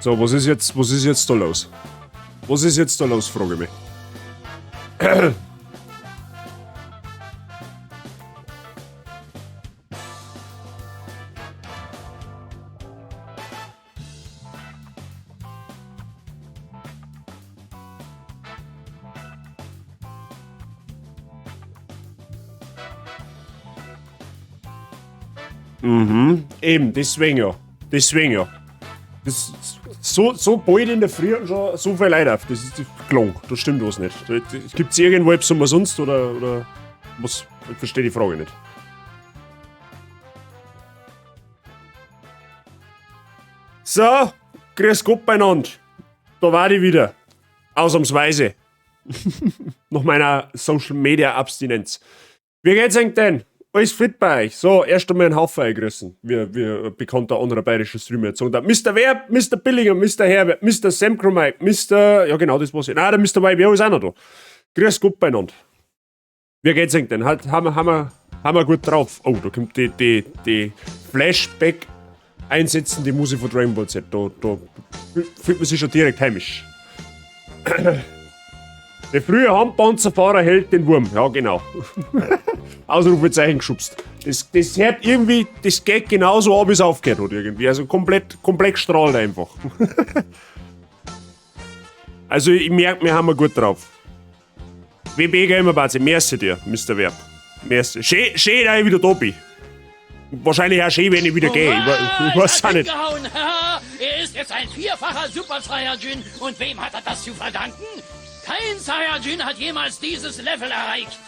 So, was ist jetzt da los? Was ist jetzt da los, frage ich mich. Mhm, eben, deswegen ja. Deswegen ja. Das, so, so bald in der Früh schon so viel Leute auf. Das ist gelogen. Da stimmt was nicht. Gibt es irgendwo etwas umsonst oder was? Ich verstehe die Frage nicht. So, grüß Gott beieinander. Da war ich wieder. Ausnahmsweise. Nach meiner Social Media Abstinenz. Wie geht's euch denn? Alles fit bei euch? So, erst einmal einen Haufen eingrüßen, wie ein bekannter anderer bayerischer Streamer jetzt sagen darf. Mr. Werb, Mr. Billiger, Mr. Herbert, Mr. Samcromite, Mr. Ja, genau, das war's. Nein, der Mr. YBO ist auch noch da. Grüß Gott beieinander. Wie geht's euch denn? Halt, haben wir gut drauf. Oh, da kommt die Flashback einsetzen, die Musik von Dragon Ball Z. Da fühlt man sich schon direkt heimisch. Der frühe Handpanzerfahrer hält den Wurm. Ja, genau. Ausrufezeichen geschubst. Das hört irgendwie, das geht genauso ab, wie es aufgehört hat irgendwie. Also komplett, komplett strahlt einfach. Also ich merke, wir haben wir gut drauf. WB Gamer Bazi, merci dir, Mr. Werb. Merci. Schön, schön, dass ich wieder da bin. Wahrscheinlich auch schön, wenn ich wieder gehe. Ich weiß auch nicht. Er ist jetzt ein vierfacher Super Saiyajin. Und wem hat er das zu verdanken? Kein Saiyajin hat jemals dieses Level erreicht.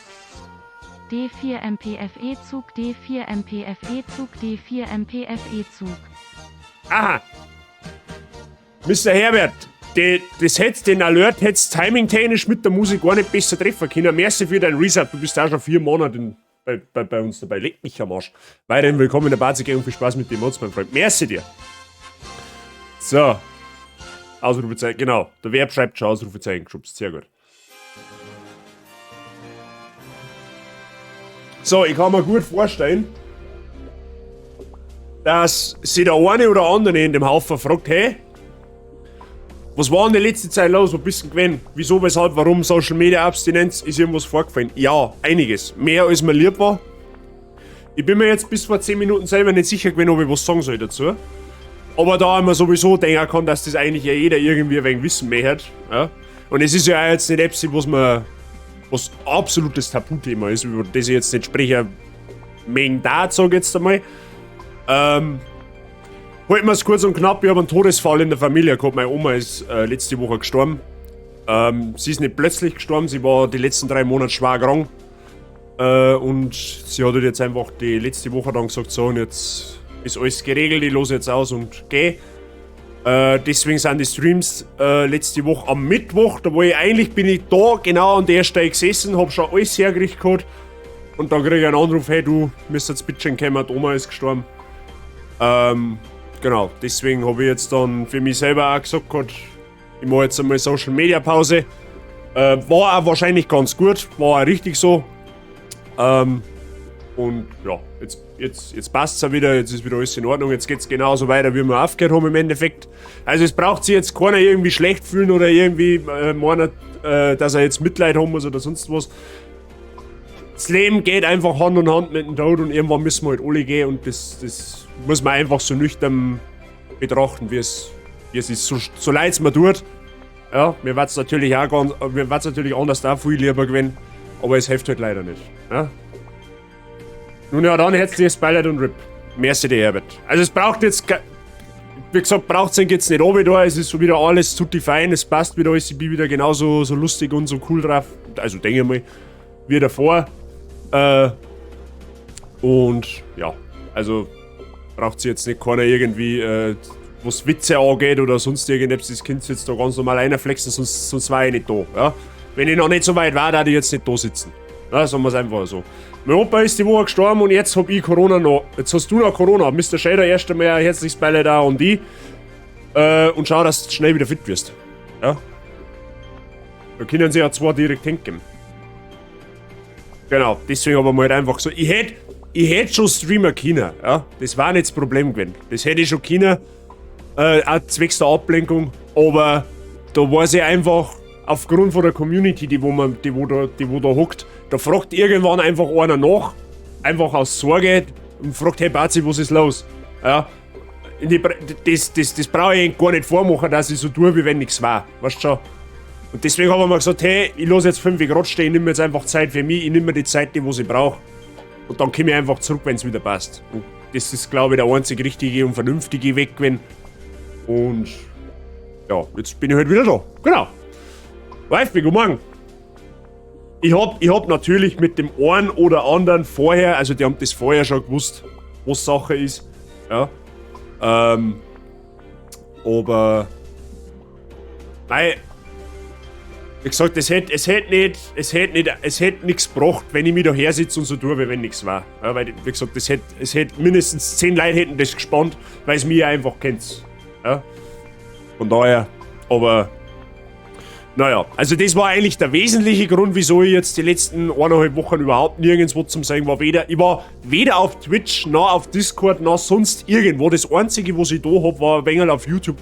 D4 MPFE Zug, D4 MPFE Zug, D4 MPFE Zug. Aha. Mr. Herbert, das hättest, den Alert hättest timingtechnisch mit der Musik gar nicht besser treffen können. Merci für deinen Resub, du bist auch schon 4 Monate bei uns dabei. Leck mich am Arsch. Weiterhin willkommen in der Bazi und viel Spaß mit dem Mods, mein Freund. Merci dir. So. Ausrufezeichen, genau. Der Verb schreibt schon Ausrufezeichen geschubst. Sehr gut. So, ich kann mir gut vorstellen, dass sich der eine oder andere in dem Haufen fragt, hey, was war in der letzten Zeit los? Wo bist du denn gewesen? Wieso, weshalb, warum Social Media Abstinenz? Ist irgendwas vorgefallen? Ja, einiges. Mehr als mir lieb war. Ich bin mir jetzt bis vor 10 Minuten selber nicht sicher gewesen, ob ich was sagen soll dazu. Aber da ich mir sowieso denken kann, dass das eigentlich ja jeder irgendwie ein wenig wissen möchte. Ja? Und es ist ja auch jetzt nicht etwas, was absolutes Tabuthema ist, über das ich jetzt nicht spreche, wegen da, sag ich jetzt einmal. Halten wir's kurz und knapp, ich hab einen Todesfall in der Familie gehabt. Meine Oma ist letzte Woche gestorben. Sie ist nicht plötzlich gestorben, sie war die letzten 3 Monate schwer krank. Und sie hat halt jetzt einfach die letzte Woche dann gesagt, so, und jetzt ist alles geregelt, ich los jetzt aus und geh. Deswegen sind die Streams letzte Woche am Mittwoch, da wo ich eigentlich bin ich da genau an der Stelle gesessen, hab schon alles hergerichtet gehabt. Und dann krieg ich einen Anruf, hey du, müsst jetzt bitte schön kommen, die Oma ist gestorben. Genau, deswegen hab ich jetzt dann für mich selber auch gesagt gehabt, ich mach jetzt einmal Social Media Pause. War auch wahrscheinlich ganz gut, war auch richtig so. Und ja, jetzt passt's auch wieder, jetzt ist wieder alles in Ordnung, jetzt geht's genauso weiter, wie wir aufgehört haben im Endeffekt. Also es braucht sich jetzt keiner irgendwie schlecht fühlen oder irgendwie meinen, dass er jetzt Mitleid haben muss oder sonst was. Das Leben geht einfach Hand in Hand mit dem Tod und irgendwann müssen wir halt alle gehen und das muss man einfach so nüchtern betrachten, wie es ist. So leid's mir tut. Ja, mir war's natürlich auch ganz, mir war's natürlich anders auch viel lieber gewesen, aber es hilft halt leider nicht. Ja? Nun ja, dann herzliches Beileid und RIP. Merci dir, Herbert. Also es braucht jetzt wie gesagt, braucht's denn jetzt nicht runter da, es ist so wieder alles tutti fein, es passt wieder alles, ich bin wieder genauso so lustig und so cool drauf, also denke ich mal, wie davor. Und ja, also braucht sich jetzt nicht keiner irgendwie, was Witze angeht oder sonst irgendetwas, das Kind jetzt da ganz normal reinflexen, sonst war ich nicht da. Ja? Wenn ich noch nicht so weit war, würde ich jetzt nicht da sitzen. Ja, sagen wir's einfach so. Mein Opa ist die Woche gestorben und jetzt hab ich Corona noch. Jetzt hast du noch Corona. Mister Shader, erst einmal ein herzliches Beileid auch an dich. Und schau, dass du schnell wieder fit wirst. Ja? Da können sich ja 2 direkt hingeben. Genau, deswegen aber mal halt einfach so. Ich hätt schon streamen können. Ja? Das war nicht das Problem gewesen. Das hätte ich schon können. Auch zwecks der Ablenkung. Aber da weiß ich einfach, aufgrund von der Community, die wo da hockt, da fragt irgendwann einfach einer nach, einfach aus Sorge und fragt: „Hey Bazi, was ist los?“ Ja, das brauche ich eigentlich gar nicht vormachen, dass ich so tue, wie wenn nichts war. Weißt du schon? Und deswegen habe ich mir gesagt, hey, ich lasse jetzt 5 grad stehen, ich nehme jetzt einfach Zeit für mich, ich nehme mir die Zeit, die was ich brauche. Und dann komme ich einfach zurück, wenn es wieder passt. Und das ist, glaube ich, der einzig richtige und vernünftige Weg gewesen. Und ja, jetzt bin ich halt wieder da. Genau. Wifey, guten Morgen. Ich hab natürlich mit dem einen oder anderen vorher, also die haben das vorher schon gewusst, was Sache ist. Ja. Aber nein, wie gesagt, es hätte nichts gebracht, wenn ich mich da her sitze und so tue, wie wenn nichts war. Ja, weil, wie gesagt, es hätte mindestens 10 Leute hätten das gespannt, weil es mich ja einfach kennt. Ja. Von daher, aber naja, also das war eigentlich der wesentliche Grund, wieso ich jetzt die letzten 1,5 Wochen überhaupt nirgendwo zum Sehen war. Ich war weder auf Twitch, noch auf Discord, noch sonst irgendwo. Das Einzige, was ich da hab, war ein wenig auf YouTube,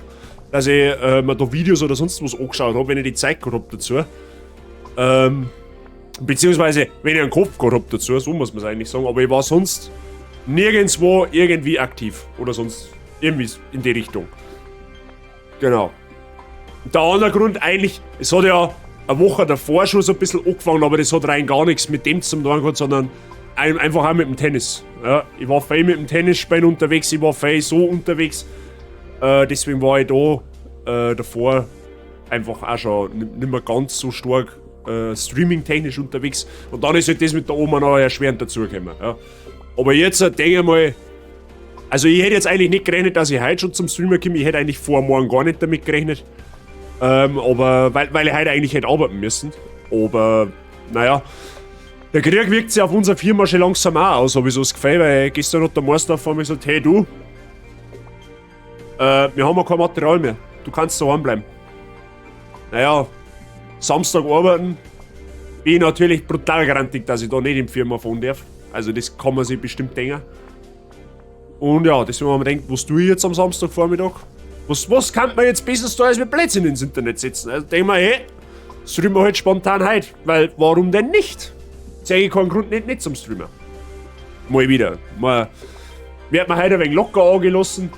dass ich mir da Videos oder sonst was angeschaut habe, wenn ich die Zeit gehabt hab dazu. Beziehungsweise, wenn ich einen Kopf gehabt hab dazu, so muss man es eigentlich sagen. Aber ich war sonst nirgendwo irgendwie aktiv oder sonst irgendwie in die Richtung. Genau. Der andere Grund eigentlich, es hat ja eine Woche davor schon so ein bisschen angefangen, aber das hat rein gar nichts mit dem zu tun gehabt, sondern einfach auch mit dem Tennis. Ja, ich war viel mit dem Tennisspielen unterwegs, ich war viel so unterwegs. Deswegen war ich da davor einfach auch schon nicht mehr ganz so stark streaming-technisch unterwegs. Und dann ist halt das mit der Oma noch erschwerend dazugekommen. Ja. Aber jetzt denke ich mal, also ich hätte jetzt eigentlich nicht gerechnet, dass ich heute schon zum Streamen komme. Ich hätte eigentlich vor morgen gar nicht damit gerechnet. Aber weil ich heute eigentlich hätte arbeiten müssen. Aber naja, der Krieg wirkt sich auf unsere Firma schon langsam auch aus, habe ich so das Gefühl, weil gestern hat der Meister vor mir gesagt: „Hey du, wir haben ja kein Material mehr. Du kannst daheim bleiben.“ Naja, Samstag arbeiten, bin ich natürlich brutal grantig, dass ich da nicht in die Firma fahren darf. Also das kann man sich bestimmt denken. Und ja, deswegen haben wir gedacht, was tue ich jetzt am Samstagvormittag? Was kann man jetzt besser da als mit Blödsinn ins Internet setzen? Also denken wir, hey, streamen wir halt spontan heute. Weil, warum denn nicht? Sehe ich keinen Grund nicht zum Streamen. Mal wieder. Mal, wird man heute ein wenig locker angelassen.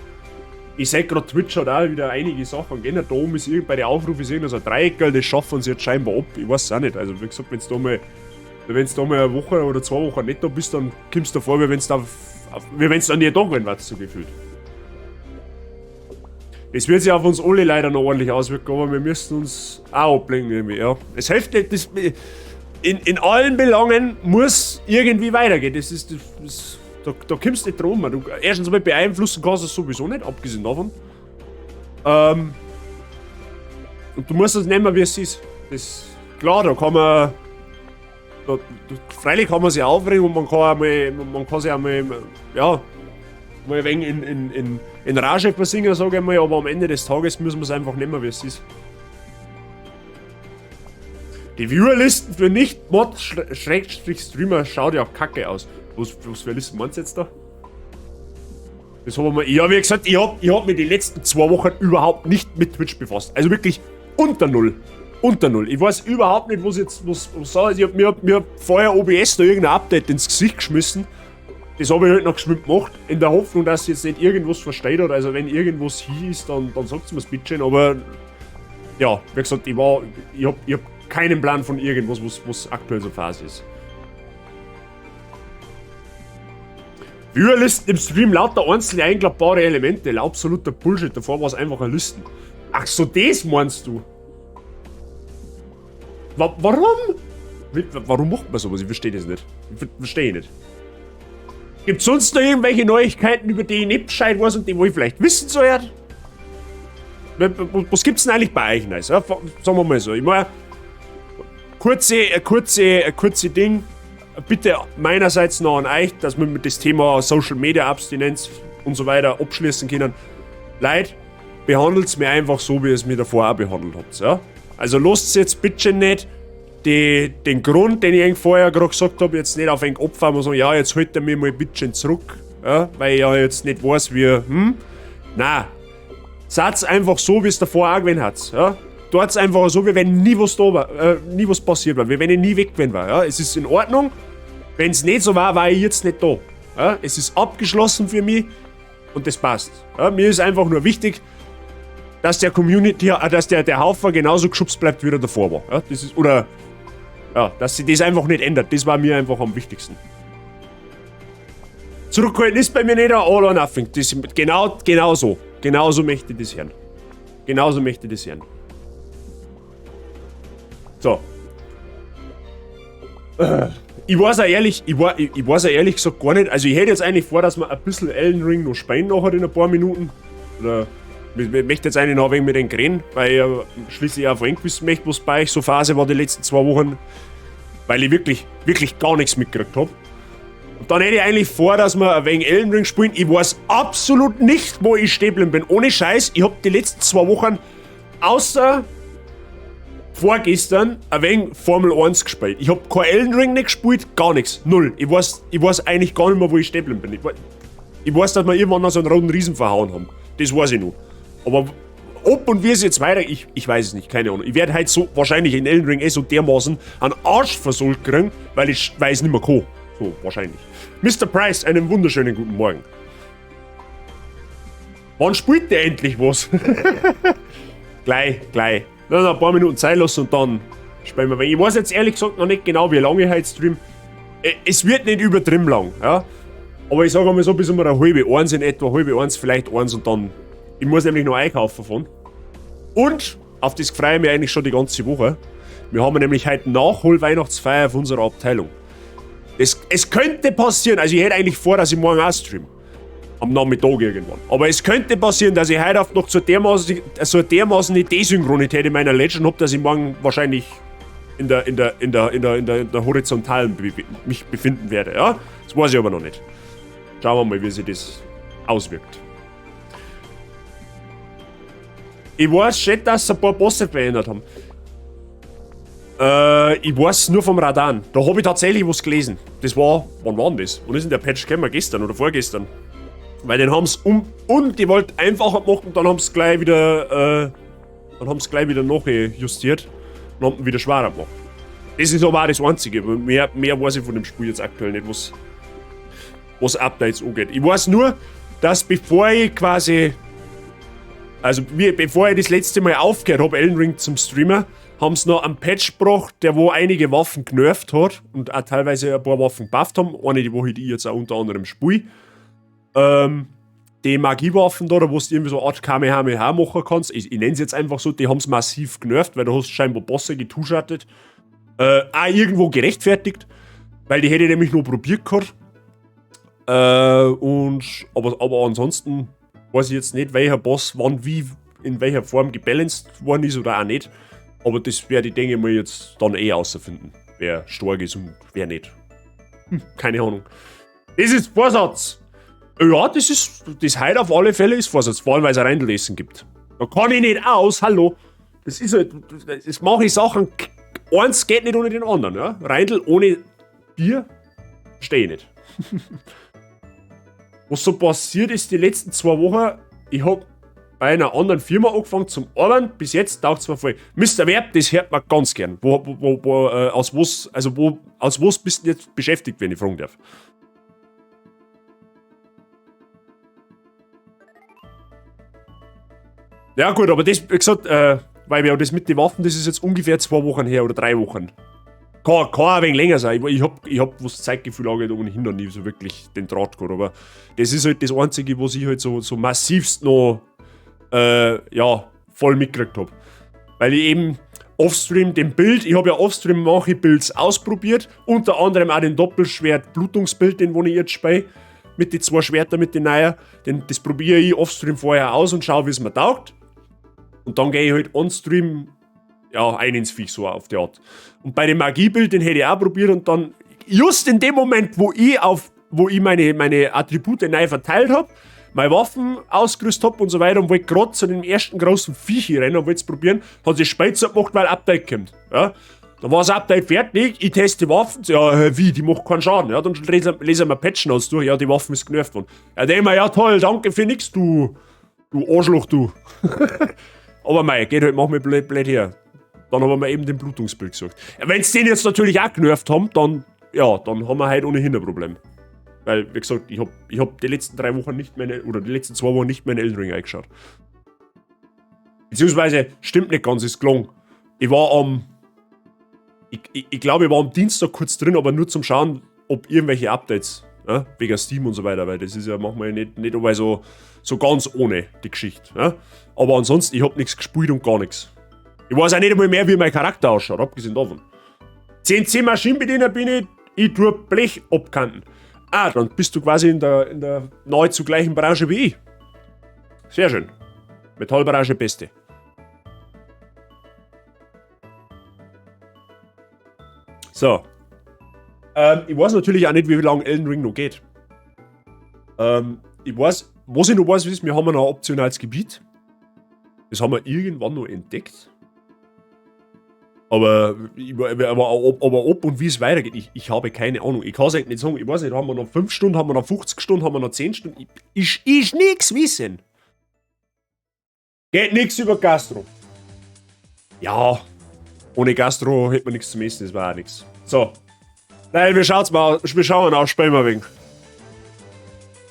Ich sehe gerade, Twitch hat auch wieder einige Sachen geändert. Da oben ist irgend, bei den Aufrufen ist irgendein so ein Dreieck, das schaffen sie jetzt scheinbar ab. Ich weiß es auch nicht. Also wie gesagt, wenn da mal eine Woche oder 2 Wochen nicht da bist, dann kommst du vor, wie wenn du dann nie da gewesen wärst, so gefühlt. Das wird sich auf uns alle leider noch ordentlich auswirken, aber wir müssen uns auch ablenken irgendwie, ja. Es hilft nicht, in allen Belangen muss irgendwie weitergehen. Das ist, das, das, da, da kommst du nicht drum. Du, erstens mal beeinflussen kannst du es sowieso nicht, abgesehen davon. Und du musst es nehmen, wie es ist. Das, klar, da kann man. Da, freilich kann man sich aufregen und man kann sich auch mal, ja, mal ein wenig in Rage versinken, sage ich mal, aber am Ende des Tages müssen wir es einfach nehmen, wie es ist. Die Viewerlisten für Nicht-Mod-Streamer schaut ja kacke aus. Was für Listen meinst du jetzt da? Das haben wir. Ja, wie gesagt, ich hab mich die letzten 2 Wochen überhaupt nicht mit Twitch befasst. Also wirklich unter Null. Unter Null. Ich weiß überhaupt nicht, was jetzt, was was Ich hab mir vorher OBS da irgendein Update ins Gesicht geschmissen. Das habe ich halt noch geschwind gemacht, in der Hoffnung, dass jetzt nicht irgendwas versteht hat. Also wenn irgendwas hier ist, dann sagt mir's bitte. Aber ja, wie gesagt, ich hab keinen Plan von irgendwas, was aktuell so Phase ist. Viewerlisten im Stream lauter einzelne einklappbare Elemente. Absoluter Bullshit. Davor war es einfach eine Listen. Ach so, das meinst du? Warum? Warum macht man sowas? Ich verstehe das nicht. Ich verstehe nicht. Gibt es sonst noch irgendwelche Neuigkeiten, über die ich nicht Bescheid weiß und die wo ich vielleicht wissen soll? Was gibt's denn eigentlich bei euch Neues? Ja, sagen wir mal so. Ich meine, kurze Ding. Bitte meinerseits noch an euch, dass wir mit das Thema Social Media Abstinenz und so weiter abschließen können. Leute, behandelt mir einfach so, wie ihr es mir davor auch behandelt habt. Ja? Also lasst jetzt bitte nicht den Grund, den ich eigentlich vorher gerade gesagt habe, jetzt nicht auf einen Kopf und sagen, ja, jetzt holt er mich mal ein bisschen zurück, ja, weil ich ja jetzt nicht weiß, wie? Nein. Seid's einfach so, wie es davor auch gewesen hat. Ja? Dort einfach so, wie wenn nie was da war, nie was passiert war, wie wenn ich nie weg gewesen war. Ja? Es ist in Ordnung. Wenn es nicht so war, war ich jetzt nicht da. Ja? Es ist abgeschlossen für mich und das passt. Ja? Mir ist einfach nur wichtig, dass der Community, dass der Haufen genauso geschubst bleibt, wie er davor war. Ja? Das ist, oder, ja, dass sich das einfach nicht ändert. Das war mir einfach am wichtigsten. Zurückhalten ist bei mir nicht ein All or Nothing. Das, genau so. Genauso möchte ich das hören. Genauso möchte ich das hören. So. Ich weiß auch ehrlich, ich weiß auch ehrlich gesagt gar nicht. Also ich hätte jetzt eigentlich vor, dass wir ein bisschen Elden Ring noch spielen nachher in ein paar Minuten. Oder ich möchte jetzt eigentlich noch ein wenig mit den reden, weil ich ja schließlich auch vorhin wissen möchte, was bei euch so Phase war die letzten 2 Wochen. Weil ich wirklich, wirklich gar nichts mitgekriegt hab. Und dann hätte ich eigentlich vor, dass wir ein wenig Elden Ring spielen. Ich weiß absolut nicht, wo ich stehen geblieben bin. Ohne Scheiß, ich hab die letzten 2 Wochen außer vorgestern ein wenig Formel 1 gespielt. Ich hab kein Elden Ring nicht gespielt, gar nichts. Null. Ich weiß eigentlich gar nicht mehr, wo ich stehen geblieben bin. Ich weiß, dass wir irgendwann noch so einen roten Riesen verhauen haben. Das weiß ich noch. Aber ob und wie es jetzt weiter, ich weiß es nicht, keine Ahnung. Ich werde halt so wahrscheinlich in Elden Ring eh so dermaßen einen Arsch versohlt kriegen, weil ich weiß nicht mehr kann. So, wahrscheinlich. Mr. Price, einen wunderschönen guten Morgen. Wann spielt der endlich was? Gleich, gleich. Nur noch ein paar Minuten Zeit lassen und dann spielen wir. Ich weiß jetzt ehrlich gesagt noch nicht genau, wie lange ich heute stream. Es wird nicht übertrieben lang, ja. Aber ich sage einmal so, bis um eine halbe eins in etwa, halbe eins, vielleicht eins und dann. Ich muss nämlich noch einkaufen fahren. Und auf das freue ich mich eigentlich schon die ganze Woche. Wir haben nämlich heute Nachhol-Weihnachtsfeier von unserer Abteilung. Es könnte passieren, also ich hätte eigentlich vor, dass ich morgen auch stream. Am Nachmittag irgendwann. Aber es könnte passieren, dass ich heute noch so dermaßen eine Desynchronität in meiner Legend hab, dass ich morgen wahrscheinlich in der horizontalen mich befinden werde. Ja? Das weiß ich aber noch nicht. Schauen wir mal, wie sich das auswirkt. Ich weiß schon, dass sie ein paar Bosse verändert haben. Ich weiß nur vom Radahn. Da hab ich tatsächlich was gelesen. Das war, wann war denn das? Wann ist denn der Patch gekommen? Gestern oder vorgestern? Weil den haben's ungewollt einfacher gemacht und dann haben's gleich wieder, nachjustiert und haben wieder schwerer gemacht. Das ist aber auch das Einzige. Mehr weiß ich von dem Spiel jetzt aktuell nicht, was Updates angeht. Ich weiß nur, dass bevor ich quasi, also wie, bevor ich das letzte Mal aufgehört hab, Elden Ring zum Streamer, haben sie noch einen Patch gebracht, der wo einige Waffen genervt hat und auch teilweise ein paar Waffen gebufft haben. Eine, die wo ich jetzt auch unter anderem spiele. Die Magiewaffen da, wo du irgendwie so eine Art Kamehameha machen kannst, ich nenne es jetzt einfach so, die haben es massiv genervt, weil du hast scheinbar Bosse getuschattet. Auch irgendwo gerechtfertigt, weil die hätte ich nämlich nur probiert gehabt. Aber ansonsten weiß ich jetzt nicht, welcher Boss wann wie in welcher Form gebalanced worden ist oder auch nicht. Aber das werde ich, denke ich mal, jetzt dann eh außerfinden, wer stark ist und wer nicht. Keine Ahnung. Das ist Vorsatz. Ja, das ist, das heute auf alle Fälle ist Vorsatz, vor allem weil es ein Reindelesen gibt. Da kann ich nicht aus, hallo. Das ist halt, das mache ich Sachen, eins geht nicht ohne den anderen, ja. Reindl ohne Bier, verstehe ich nicht. Was so passiert ist die letzten 2 Wochen, ich hab bei einer anderen Firma angefangen zum Arbeiten, bis jetzt taucht's mir voll. Mister Werb, das hört man ganz gern. Aus was bist du jetzt beschäftigt, wenn ich fragen darf? Ja gut, aber das, wie gesagt, weil wir ja das mit den Waffen, das ist jetzt ungefähr 2 Wochen her oder 3 Wochen. Kann auch ein wenig länger sein. Ich hab, was Zeitgefühl angeht, ohnehin noch nie so wirklich den Draht gehabt. Aber das ist halt das Einzige, was ich halt so massivst noch ja, voll mitgekriegt hab. Weil ich eben offstream den Bild, ich hab ja offstream manche Builds ausprobiert, unter anderem auch den Doppelschwert-Blutungsbild, den wo ich jetzt spiele, mit den 2 Schwertern, mit den neuen, das probiere ich offstream vorher aus und schau, wie es mir taugt. Und dann gehe ich halt onstream, ja, ein ins Viech, so auf die Art. Und bei dem Magiebild, den hätte ich auch probiert und dann, just in dem Moment, wo ich meine Attribute neu verteilt hab, meine Waffen ausgerüstet hab und so weiter und wollte grad zu dem ersten großen Viech rennen und wollte es probieren, hat sich spät gemacht, weil Update kommt. Ja? Dann war das Update fertig, ich teste die Waffen, ja, wie, die macht keinen Schaden. Ja? Dann lese ich mir Patch Notes durch, ja, die Waffen ist genervt worden. Ja, denk ich mir, ja toll, danke für nix, du Du Arschloch, du. Aber mei, geht halt, mach mich blöd, blöd her. Dann haben wir eben den Blutungsbild gesucht. Ja, wenn's den jetzt natürlich auch genervt haben, dann, ja, dann haben wir halt ohnehin ein Problem. Weil, wie gesagt, ich hab die letzten 3 Wochen nicht meine, oder die letzten 2 Wochen nicht meine Elden Ring eingeschaut. Beziehungsweise, stimmt nicht ganz, ist gelungen. Ich war am, ich, ich, ich glaube, ich war am Dienstag kurz drin, aber nur zum Schauen, ob irgendwelche Updates, ja, wegen Steam und so weiter, weil das ist ja manchmal nicht einmal so ganz ohne die Geschichte. Ja. Aber ansonsten, ich hab nichts gespielt und gar nichts. Ich weiß auch nicht einmal mehr, wie mein Charakter ausschaut, abgesehen davon. 10C Maschinenbediener bin ich, ich tue Blech abkanten. Ah, dann bist du quasi in der nahezu gleichen Branche wie ich. Sehr schön. Metallbranche beste. So. Ich weiß natürlich auch nicht, wie lange Elden Ring noch geht. Ich weiß, was ich noch weiß, ist, wir haben noch ein optionales Gebiet. Das haben wir irgendwann noch entdeckt. Aber ob und wie es weitergeht, ich habe keine Ahnung. Ich kann's eigentlich nicht sagen. Ich weiß nicht, haben wir noch 5 Stunden, haben wir noch 50 Stunden, haben wir noch 10 Stunden? Ich nix wissen. Geht nix über Gastro. Ja, ohne Gastro hätte man nix zum Essen, das war auch nix. So. Nein, wir schauen's mal, wir schauen auch, spielen wir ein wenig.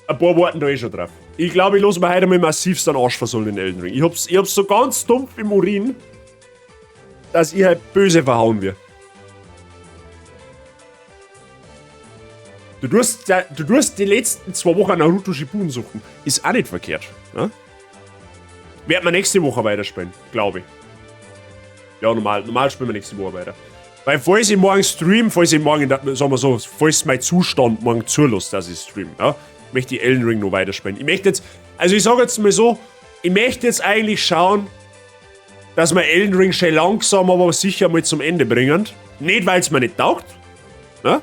Ein paar warten da eh schon drauf. Ich glaube, ich lass mir heute mal massivst den Arsch versohlen in Elden Ring. Ich hab's so ganz dumpf im Urin, dass ich halt böse verhauen wird. Du tust die letzten 2 Wochen Naruto Shippuden suchen. Ist auch nicht verkehrt. Ne? Werden wir nächste Woche weiterspielen, glaube ich. Ja, normal spielen wir nächste Woche weiter. Weil falls ich morgen stream, falls ich morgen, sagen wir so, falls mein Zustand morgen zulässt, dass ich stream, ja, möchte ich Elden Ring noch weiterspielen. Ich möchte jetzt, also ich sag jetzt mal so, ich möchte jetzt eigentlich schauen, dass wir Elden Ring schon langsam, aber sicher mal zum Ende bringen. Nicht, weil's mir nicht taugt. Ne?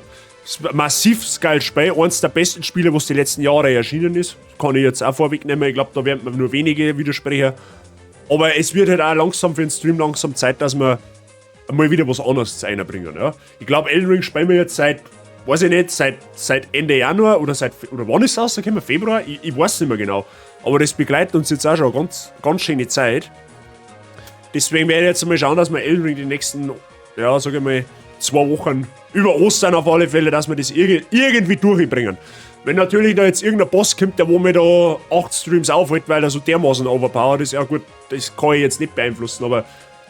Massiv geiles Spiel, eins der besten Spiele, was die letzten Jahre erschienen ist. Kann ich jetzt auch vorwegnehmen. Ich glaub, da werden mir nur wenige widersprechen. Aber es wird halt auch langsam für den Stream langsam Zeit, dass wir mal wieder was anderes einbringen. Ja? Ich glaub, Elden Ring spielen wir jetzt seit, weiß ich nicht, seit Ende Januar oder seit, oder wann ist es rausgekommen? Februar? Ich weiß nicht mehr genau. Aber das begleitet uns jetzt auch schon eine ganz, ganz schöne Zeit. Deswegen werde ich jetzt mal schauen, dass wir Elden Ring die nächsten, ja, sag ich mal, 2 Wochen über Ostern auf alle Fälle, dass wir das irgendwie durchbringen. Wenn natürlich da jetzt irgendein Boss kommt, der wo mir da 8 Streams aufhält, weil er so dermaßen overpowered ist, ja gut, das kann ich jetzt nicht beeinflussen, aber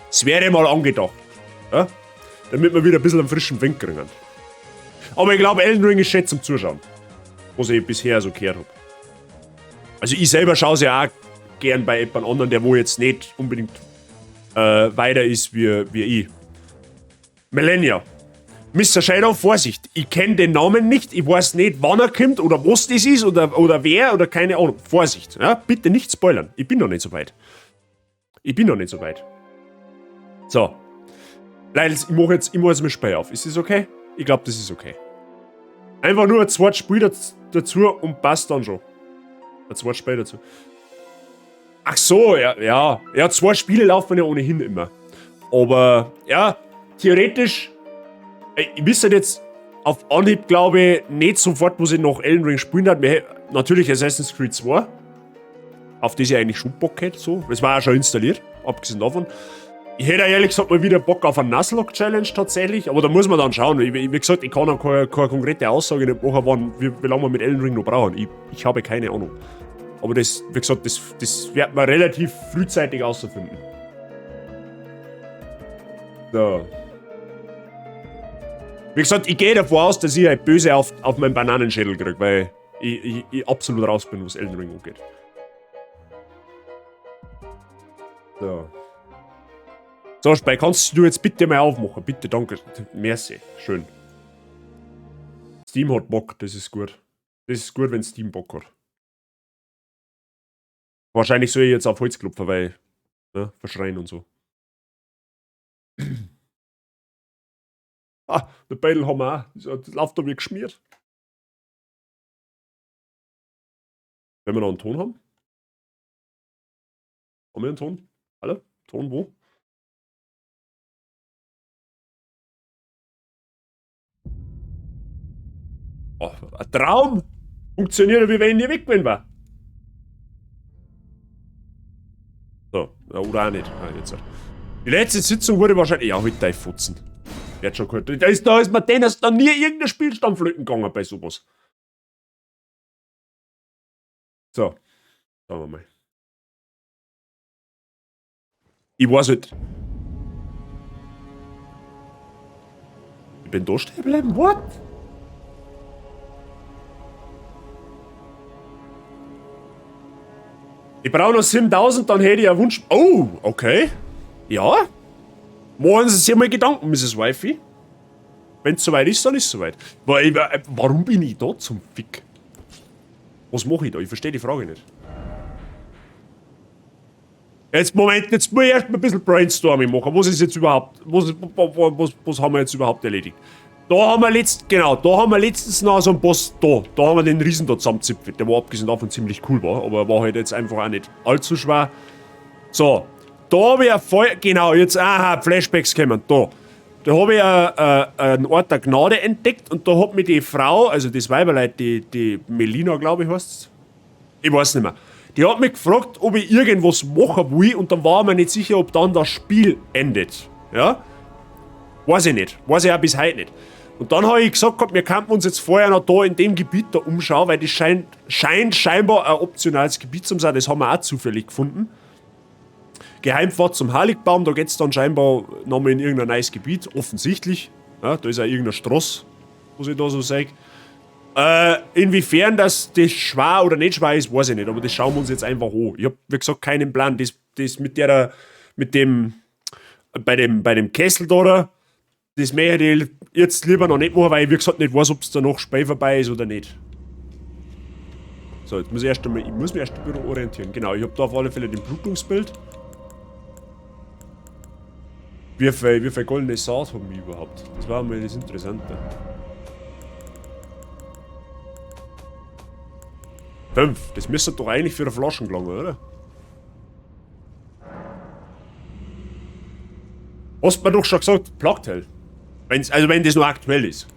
es wäre mal angedacht. Ja? Damit wir wieder ein bisschen einen frischen Wind kriegen. Aber ich glaube, Elden Ring ist schön zum Zuschauen. Was ich bisher so gehört hab. Also ich selber schaue es ja auch gern bei jemand anderen, der wo jetzt nicht unbedingt weiter ist wie ich. Malenia. Mister Shadow, Vorsicht, ich kenn den Namen nicht, ich weiß nicht, wann er kommt oder was das ist oder wer oder keine Ahnung. Vorsicht, ja? Bitte nicht spoilern, ich bin noch nicht so weit. Ich bin noch nicht so weit. So. Leute, ich mach jetzt mein Spiel auf. Ist das okay? Ich glaub, das ist okay. Einfach nur ein zweites Spiel dazu und passt dann schon. Ein zweites Spiel dazu. Ach so, ja, ja. Ja, 2 Spiele laufen ja ohnehin immer. Aber, ja, theoretisch, ey, ich wüsste jetzt auf Anhieb, glaube ich, nicht sofort, wo ich noch Elden Ring spielen hat. Natürlich Assassin's Creed 2. Auf das ich eigentlich schon Bock hätte, so. Das war auch schon installiert, abgesehen davon. Ich hätte ehrlich gesagt mal wieder Bock auf eine Nuzlocke-Challenge tatsächlich, aber da muss man dann schauen. Wie gesagt, ich kann auch keine konkrete Aussage nicht machen, wie lange wir mit Elden Ring noch brauchen. Ich habe keine Ahnung. Aber das, wie gesagt, das wird man relativ frühzeitig rausfinden. So. Wie gesagt, ich gehe davon aus, dass ich halt böse auf meinen Bananenschädel krieg, weil ich absolut raus bin, was Elden Ring angeht. So. So, Spei, kannst du jetzt bitte mal aufmachen? Bitte, danke. Merci. Schön. Steam hat Bock, das ist gut. Das ist gut, wenn Steam Bock hat. Wahrscheinlich soll ich jetzt auf Holz klopfen, weil, ne, verschreien und so. Ah, den Beidel haben wir auch. Das läuft da wie geschmiert. Wenn wir noch einen Ton haben? Haben wir einen Ton? Hallo? Ton wo? Oh, ein Traum! Funktioniert, wie wenn ich nie weg gewesen war. Ja, oder auch nicht. Ah, jetzt. Die letzte Sitzung wurde wahrscheinlich. Ja, halt dein Fotzen. Wird schon gut. Da ist mir Dennis dann nie irgendein Spielstand flöten gegangen bei sowas. So. Schauen wir mal. Ich weiß nicht. Ich bin da stehen geblieben? What? Ich brauche noch 7000, dann hätte ich einen Wunsch. Oh, okay. Ja. Machen Sie sich mal Gedanken, Mrs. Wifey. Wenn es soweit ist, dann ist es soweit. Warum bin ich da zum Fick? Was mache ich da? Ich verstehe die Frage nicht. Jetzt, Moment, jetzt muss ich erst mal ein bisschen Brainstorming machen. Was ist jetzt überhaupt, was haben wir jetzt überhaupt erledigt? Da haben wir genau, da haben wir letztens noch so einen Boss, da haben wir den Riesen da zusammenzipft, der war abgesehen davon ziemlich cool war, aber war halt jetzt einfach auch nicht allzu schwer. So, da habe ich ein Feuer, genau, jetzt, aha, Flashbacks kommen, da. Da habe ich einen Ort der Gnade entdeckt und da hat mir die Frau, also das Weiberleid, die Melina, glaube ich, heißt's. Ich weiß nicht mehr. Die hat mich gefragt, ob ich irgendwas machen will und dann war ich mir nicht sicher, ob dann das Spiel endet. Ja? Weiß ich nicht. Weiß ich auch bis heute nicht. Und dann habe ich gesagt, wir könnten uns jetzt vorher noch da in dem Gebiet da umschauen, weil das scheint scheinbar ein optionales Gebiet zu sein. Das haben wir auch zufällig gefunden. Geheimpfad zum Heiligbaum, da geht's dann scheinbar nochmal in irgendein neues Gebiet, offensichtlich. Ja, da ist auch irgendein Straß, was ich da so sage. Inwiefern das schwer oder nicht schwer ist, weiß ich nicht, aber das schauen wir uns jetzt einfach an. Ich hab, wie gesagt, keinen Plan. Das mit der, mit dem, bei dem Kessel da, das möchte ich jetzt lieber noch nicht machen, weil ich, wie gesagt, nicht weiß, ob's danach Spiel vorbei ist oder nicht. So, jetzt muss ich erst einmal, ich muss mich erst ein bisschen orientieren. Genau, ich hab da auf alle Fälle den Blutungsbild. Wie viel goldene Saat haben wir überhaupt? Das war mal das Interessante. 5. Das müsste doch eigentlich für eine Flaschen gelangen, oder? Hast du mir doch schon gesagt, Plagteil. Also wenn das noch aktuell ist.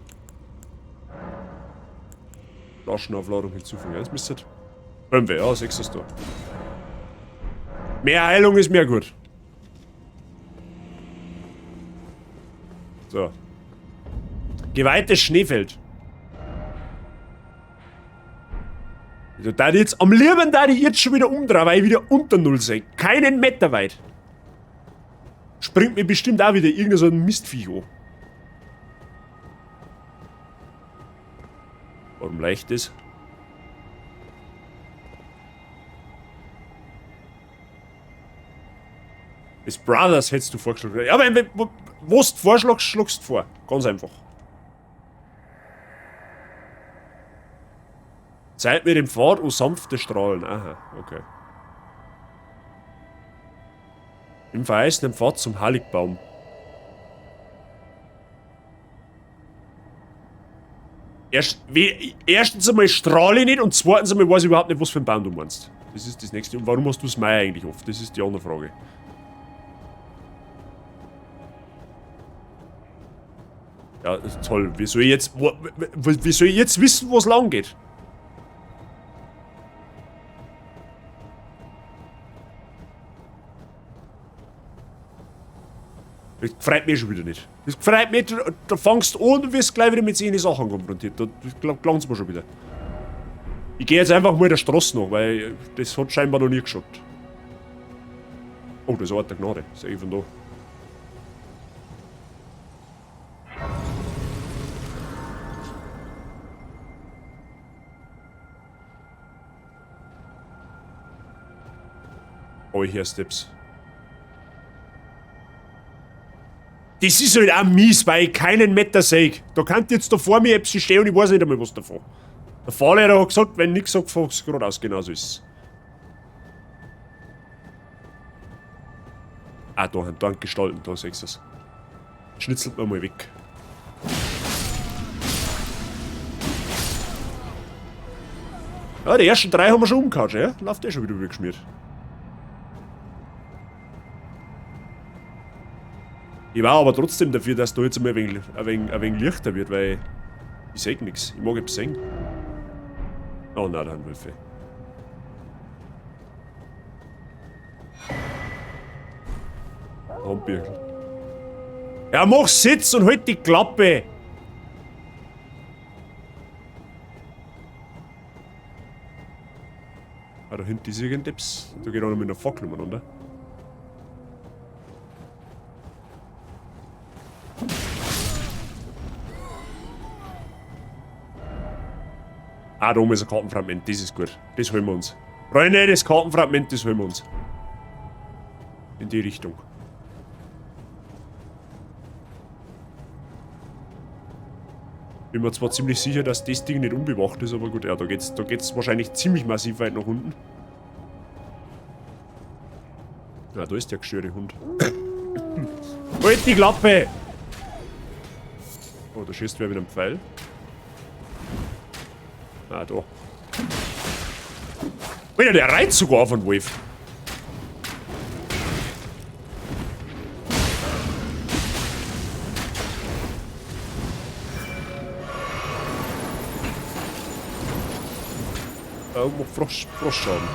Flaschenaufladung hinzufügen. Das müsste 5, ja, 6 ist da. Mehr Heilung ist mehr gut. So. Geweihtes Schneefeld. Also da ich jetzt, am lieben da ich jetzt schon wieder umdrehen, weil ich wieder unter 0 sehe. Keinen Meter weit. Springt mir bestimmt auch wieder irgendein so ein Mistviech an. Warum leicht ist? Das Brothers hättest du vorgeschlagen. Ja, aber was du vorschlagst, schlagst du vor. Ganz einfach. Zeit mit dem Pfad und sanfte Strahlen. Aha, okay. Im verheißenen Pfad zum Heiligbaum. Erstens einmal strahle ich nicht und zweitens einmal weiß ich überhaupt nicht, was für ein Baum du meinst. Das ist das nächste. Und warum hast du das Mai eigentlich oft? Das ist die andere Frage. Ja, das ist toll. Wie soll ich jetzt wissen, wo es lang geht? Das freut mich schon wieder nicht. Das freut mich, da fangst du an und wirst gleich wieder mit solchen Sachen konfrontiert. Da langt's mir schon wieder. Ich gehe jetzt einfach mal der Straße nach, weil das hat scheinbar noch nie geschaut. Oh, das ist Ort der Gnade. Sehe ich von da. Oh, ich höre Steps. Das ist halt auch mies, weil ich keinen Meter sehe. Da kann jetzt da vor mir etwas stehen und ich weiß nicht einmal was davon. Der Fahrlehrer hat gesagt, wenn nichts sagt, fahr's geradeaus, genauso ist es. Ah, da haben Gestalten, da siehst du es. Schnitzelt mir mal weg. Ja, die ersten 3 haben wir schon umgehauen, ja? Läuft eh schon wieder übergeschmiert. Ich war aber trotzdem dafür, dass da jetzt einmal ein wenig lichter wird, weil ich seh nix. Ich mag etwas sehen. Oh nein, da sind Wölfe. Handbirgel. Ja, mach Sitz und halt die Klappe! Ah, da hinten ist irgendetwas. Da geht auch noch mit einer Fackel umeinander. Ah, da oben ist ein Kartenfragment, das ist gut. Das holen wir uns. Freunde, das Kartenfragment, das holen wir uns. In die Richtung. Bin mir zwar ziemlich sicher, dass das Ding nicht unbewacht ist, aber gut, ja, da geht's wahrscheinlich ziemlich massiv weit nach unten. Ja, da ist der gestörte Hund. Halt die Klappe! Oh, da schießt wer mit einem Pfeil. Ah, da. Alter, der reizt sogar auf einen Wolf. Macht Frostschaden.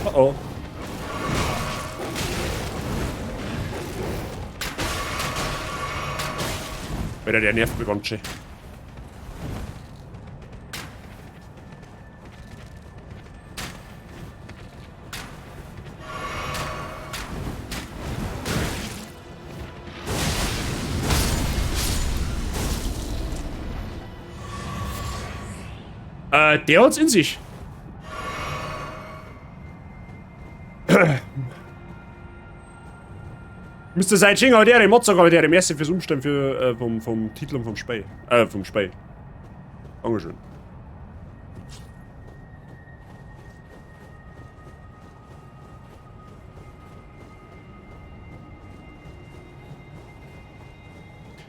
Oh oh. Alter, der nervt mich ganz schön. Der hat's in sich. Müsste sein, Sching, aber der Mozart, aber der Merci fürs Umstellen für, vom Titel und vom Spiel. Vom Spiel. Dankeschön.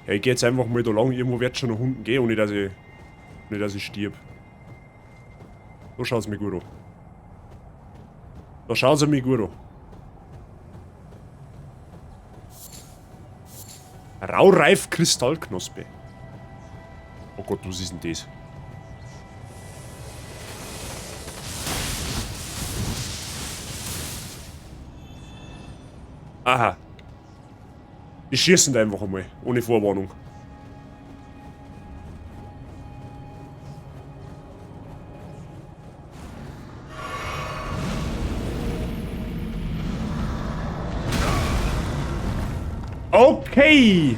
Ja, ich geh jetzt einfach mal da lang, irgendwo wird schon nach unten gehen, ohne dass ich stirb. Da schaut's mir gut an. Da schaut's mir gut an. Raureif Kristallknospe. Oh Gott, was ist denn das? Aha. Die schießen da einfach einmal, ohne Vorwarnung. Okay!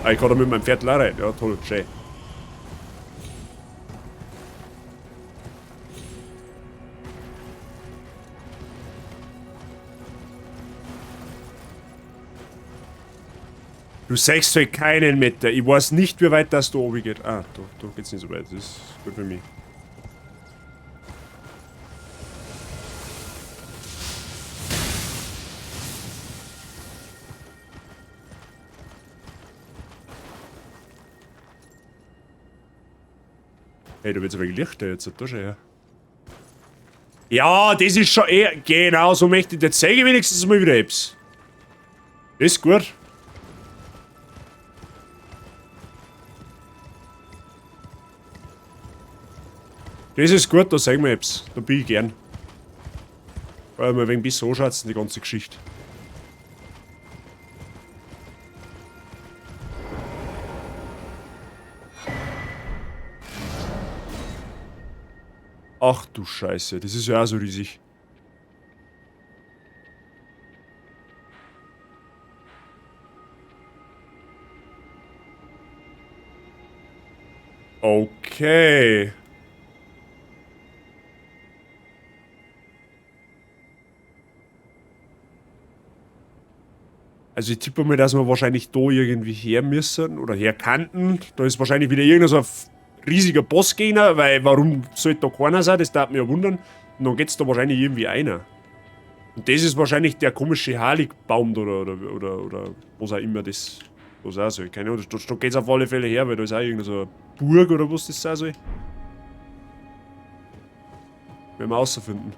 Ah, ich kann da mit meinem Pferd rein. Ja, toll, schön. Du sagst halt keinen Meter. Ich weiß nicht, wie weit das da oben geht. Ah, da geht's nicht so weit. Das ist gut für mich. Hey, da wird's aber Lichter jetzt, da schon her. Ja, das ist schon eher. Genau, so möchte ich. Jetzt zeige ich wenigstens mal wieder etwas. Das ist gut. Das ist gut, da zeigen wir etwas. Da bin ich gern. Weil wir ein wenig besser anschauen, die ganze Geschichte. Ach du Scheiße, das ist ja auch so riesig. Okay. Also ich tippe mal, dass wir wahrscheinlich da irgendwie her müssen oder her kannten. Da ist wahrscheinlich wieder irgendein so ein riesiger Bossgegner, weil warum sollte da keiner sein? Das darf mich ja wundern. Und dann geht's da wahrscheinlich irgendwie einer. Und das ist wahrscheinlich der komische Heiligbaum da oder was auch immer das was auch soll. Keine Ahnung, da geht's auf alle Fälle her, weil da ist auch irgendeine so eine Burg oder was das sein soll. Werden wir rausfinden.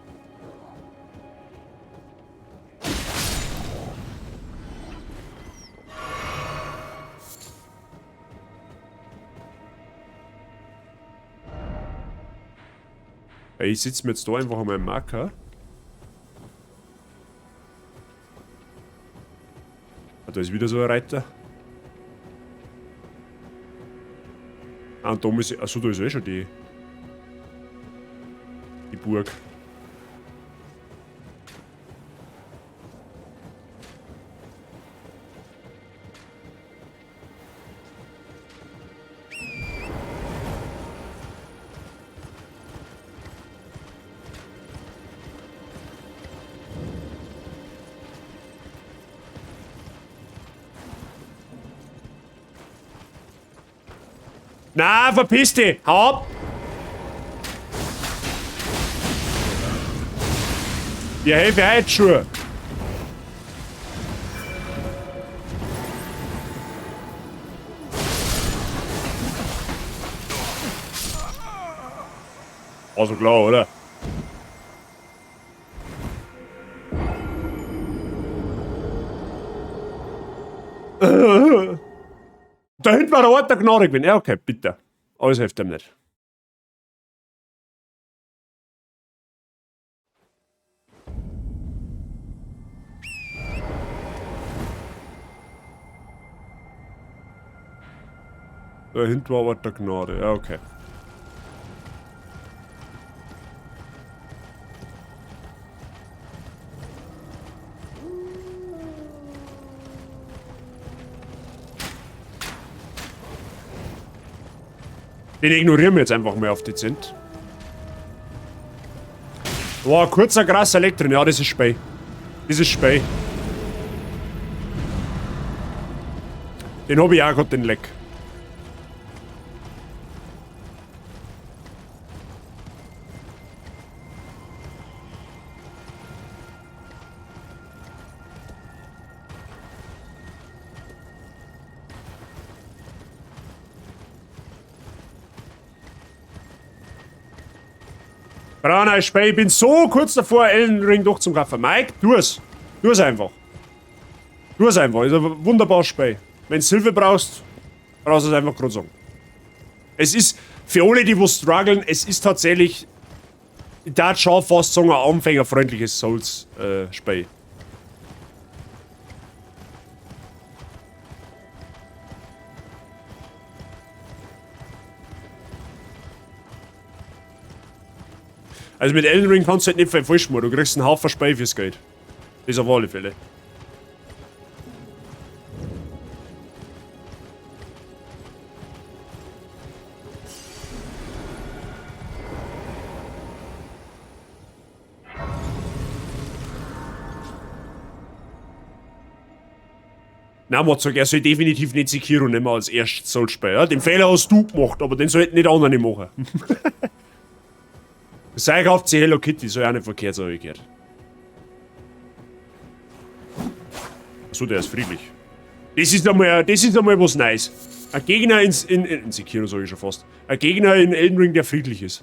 Ich sitze mir jetzt da einfach an meinem Marker. Ah, da ist wieder so ein Reiter. Ah, und da muss ich... Achso, da ist eh schon die Burg. Na, verpiss dich! Hau ab! Ja, helfe heute schon! Also klar, oder? Da hinten war der Ort der Gnade gewesen. Ja, okay, bitte. Alles hilft ihm nicht. Da hinten war Ort der Gnade. Ja, okay. Den ignorieren wir jetzt einfach mal auf dezent. Boah, kurzer krasser Elektrin. Ja, das ist Spey. Das ist Spey. Den hab ich auch gerade, den Leck. Brauner Spey, ich bin so kurz davor, Elden Ring durchzukaufen. Mike, tu es. Tu es einfach. Tu es einfach. Ist ein wunderbares Spiel. Wenn du Hilfe brauchst, brauchst du es einfach gerade sagen. Es ist, für alle, die wo strugglen, es ist tatsächlich, ich darf schon fast sagen, ein anfängerfreundliches Souls-Spiel. Also mit Elden Ring kannst du halt nicht viel falsch machen, du kriegst einen Haufen Spiel fürs Geld. Das auf alle Fälle. Na, Mozart, er soll definitiv nicht Sekiro nehmen als erstes Souls-Spiel. Ja? Den Fehler hast du gemacht, aber den sollten nicht andere machen. Sei kauft sie Hello Kitty, soll ja auch nicht verkehrt sein, hab ich gehört. Achso, der ist friedlich. Das ist einmal was Neues. Ein Gegner in Sekiro, sag ich schon fast. Ein Gegner in Elden Ring, der friedlich ist.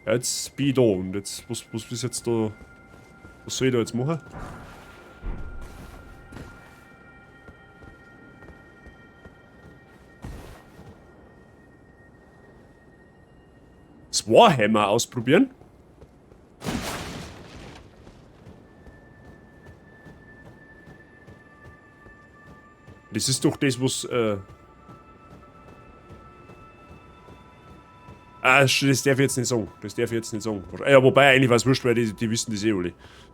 Ja, jetzt bin ich da und jetzt, was ist jetzt da? Was soll ich da jetzt machen? Das Warhammer ausprobieren. Das ist doch das, was... Ah, das darf ich jetzt nicht sagen. Das darf ich jetzt nicht sagen. Ja, wobei, eigentlich war's wurscht, weil die wissen das eh alle.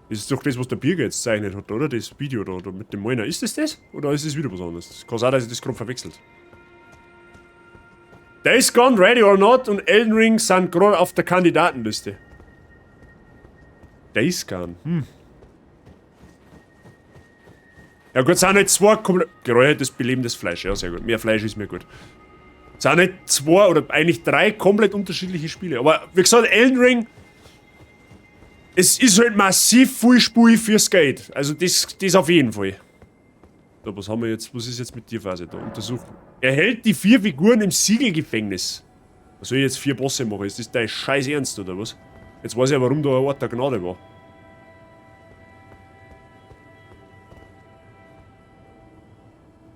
Das ist doch das, was der Birger jetzt gezeichnet hat, oder? Das Video da mit dem Miner. Ist das das? Oder ist das wieder was anderes? Kann sein, dass ich das gerade verwechselt. Days Gone, Ready or Not und Elden Ring sind gerade auf der Kandidatenliste. Days Gone, Ja gut, sind halt zwei komplett... Geräuchertes, belebendes Fleisch, ja sehr gut. Mehr Fleisch ist mir gut. Sind halt zwei oder eigentlich drei komplett unterschiedliche Spiele. Aber wie gesagt, Elden Ring... Es ist halt massiv viel Spiel fürs Geld. Also das auf jeden Fall. So, was haben wir jetzt? Was ist jetzt mit dir, Phase da? Untersuchen. Er hält die 4 Figuren im Siegelgefängnis. Was soll ich jetzt 4 Bosse machen? Ist das dein Scheiß Ernst oder was? Jetzt weiß ich ja, warum da ein Ort der Gnade war.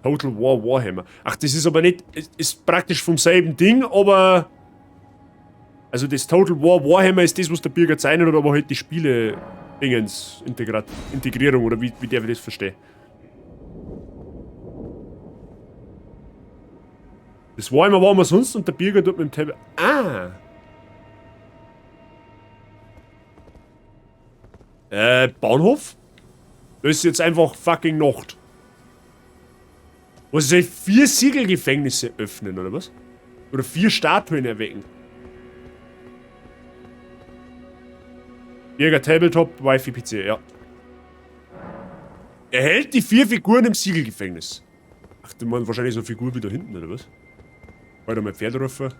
Total War Warhammer. Ach, das ist aber nicht... Ist praktisch vom selben Ding, aber... Also das Total War Warhammer ist das, was der Birger zeichnet hat, aber halt die Spiele... Dingens, Integrierung oder wie der ich das verstehe. Das Warhammer war immer sonst und der Birger tut mit dem Tablet... Ah! Bahnhof? Das ist jetzt einfach fucking Nacht. Was soll ich 4 Siegelgefängnisse öffnen, oder was? Oder 4 Statuen erwecken? Birger Tabletop, Wifi PC, ja. Er hält die 4 Figuren im Siegelgefängnis. Ach, du meinst wahrscheinlich so eine Figur wie da hinten, oder was? Wollte mal Pferd rufen?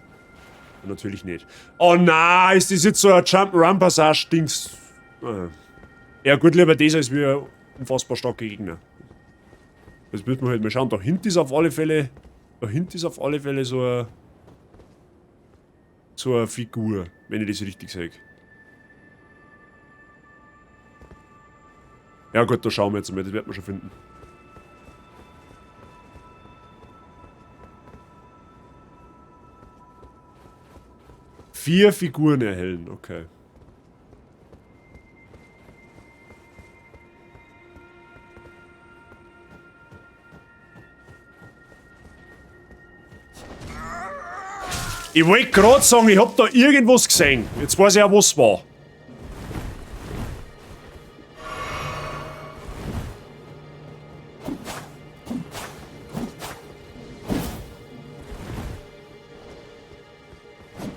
Natürlich nicht. Oh nein, ist das jetzt so ein Jump'n'Run-Passage-Dings? Ah. Ja gut, lieber das als wir unfassbar starke Gegner. Das müssen wir halt mal schauen. Da hinten ist auf alle Fälle. Da hinten ist auf alle Fälle so eine Figur, wenn ich das richtig sehe. Ja gut, da schauen wir jetzt mal, das wird man schon finden. 4 Figuren erhellen, okay. Ich wollte gerade sagen, ich hab da irgendwas gesehen. Jetzt weiß ich auch, was es war.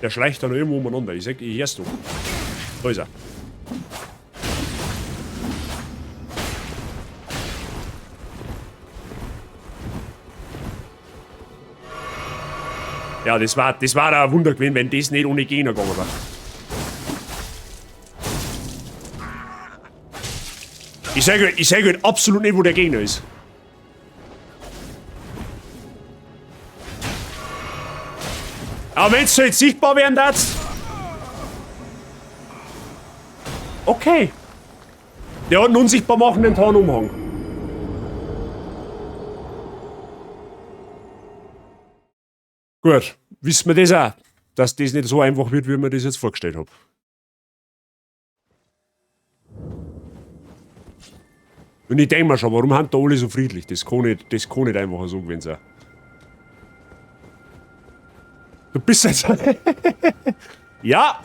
Der schleicht da noch irgendwo umeinander. Ich sag, ich hör's doch. Da ist er. Ja, das war ein Wunder gewesen, wenn das nicht ohne Gegner gegangen war. Ich sag halt absolut nicht, wo der Gegner ist. Aber wenn's so jetzt sichtbar werden darfst. Okay. Der hat einen unsichtbar machenden Tarnumhang. Gut, wissen wir das auch, dass das nicht so einfach wird, wie ich mir das jetzt vorgestellt hab. Und ich denk mir schon, warum sind da alle so friedlich? Das kann nicht einfach so gewesen sein. Du bist jetzt... Ja!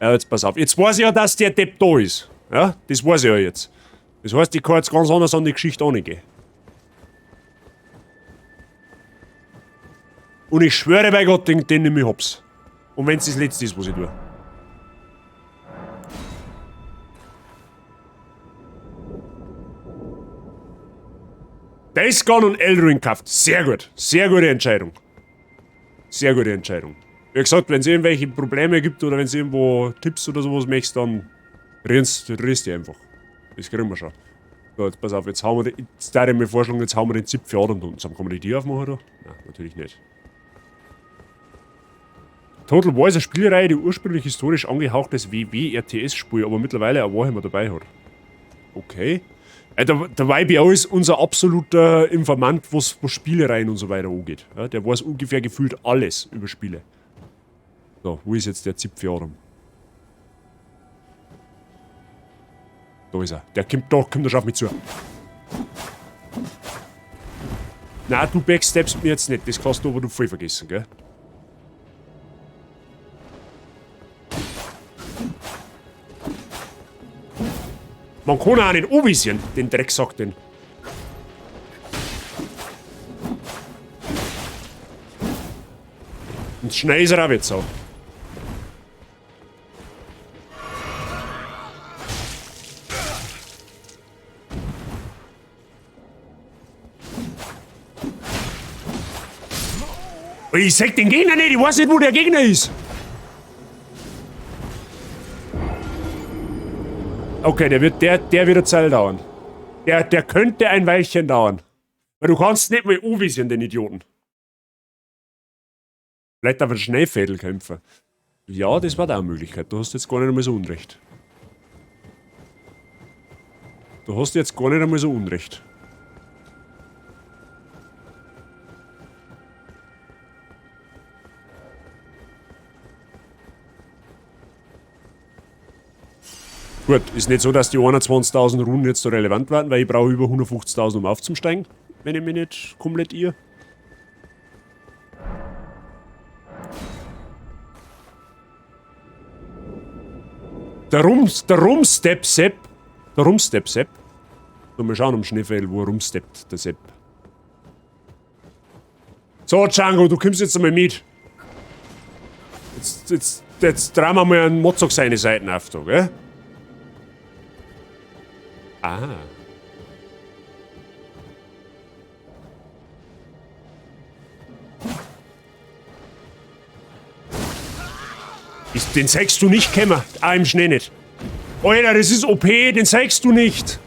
Ja, jetzt pass auf. Jetzt weiß ich ja, dass der Depp da ist. Ja, das weiß ich ja jetzt. Das heißt, ich kann jetzt ganz anders an die Geschichte angehen. Und ich schwöre bei Gott, den nehme ich hops. Und wenn's das Letzte ist, was ich tue. Days Gone und Elden Ring gekauft. Sehr gut. Sehr gute Entscheidung. Sehr gute Entscheidung. Wie gesagt, wenn's irgendwelche Probleme gibt oder wenn's irgendwo Tipps oder sowas möchtest, dann rennst du einfach. Das kriegen wir schon. So, jetzt pass auf, jetzt hauen wir den, jetzt darf ich mir vorschlagen, jetzt hauen wir den Zipfel an und unten. Kann man die aufmachen da? Nein, natürlich nicht. Total War ist eine Spielreihe, die ursprünglich historisch angehauchtes WW-RTS-Spiel, aber mittlerweile auch Warhammer dabei hat. Okay. Der YBO ist unser absoluter Informant, was Spielereien und so weiter angeht. Ja, der weiß ungefähr gefühlt alles über Spiele. So, wo ist jetzt der Zipfel? Da ist er. Der kommt da, kommt schon auf mich zu. Na, du backsteppst mir jetzt nicht. Das kannst du aber du voll vergessen, gell? Man kann auch nicht anvisieren, den Drecksack, den. Und schnell ist er auch jetzt so. Ich seh den Gegner nicht, ich weiß nicht, wo der Gegner ist. Okay, der wird eine Zeit dauern. Der könnte ein Weilchen dauern. Weil du kannst nicht mal anvisieren, den Idioten. Vielleicht auf einen Schneefädel kämpfen. Ja, das war da eine Möglichkeit. Du hast jetzt gar nicht einmal so Unrecht. Du hast jetzt gar nicht einmal so Unrecht. Gut, ist nicht so, dass die 21.000 Runen jetzt so relevant werden, weil ich brauche über 150.000, um aufzusteigen, wenn ich mich nicht komplett irre. Der Rumstep Sepp. Der Rumstep Sepp. So, mal schauen am Schneefell, wo er rumsteppt, der Sepp. So, Django, du kommst jetzt einmal mit. Jetzt drehen wir mal einen Mozok seine Seiten auf, da, gell? Ah. Den zeigst du nicht, Kämmer. Ah, im Schnee nicht. Alter, das ist OP, den zeigst du nicht.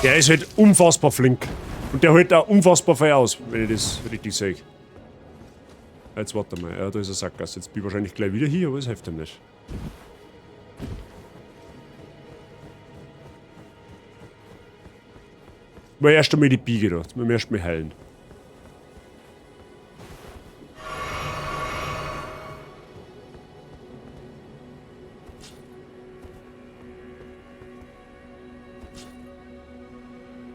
Der ist halt unfassbar flink. Und der hält auch unfassbar viel aus, wenn ich das richtig sehe. Jetzt warte mal. Ja, da ist ein Sackgasse. Jetzt bin ich wahrscheinlich gleich wieder hier, aber es hilft ihm nicht. Mal erst einmal die Biege da. Jetzt müssen wir erst mal heilen.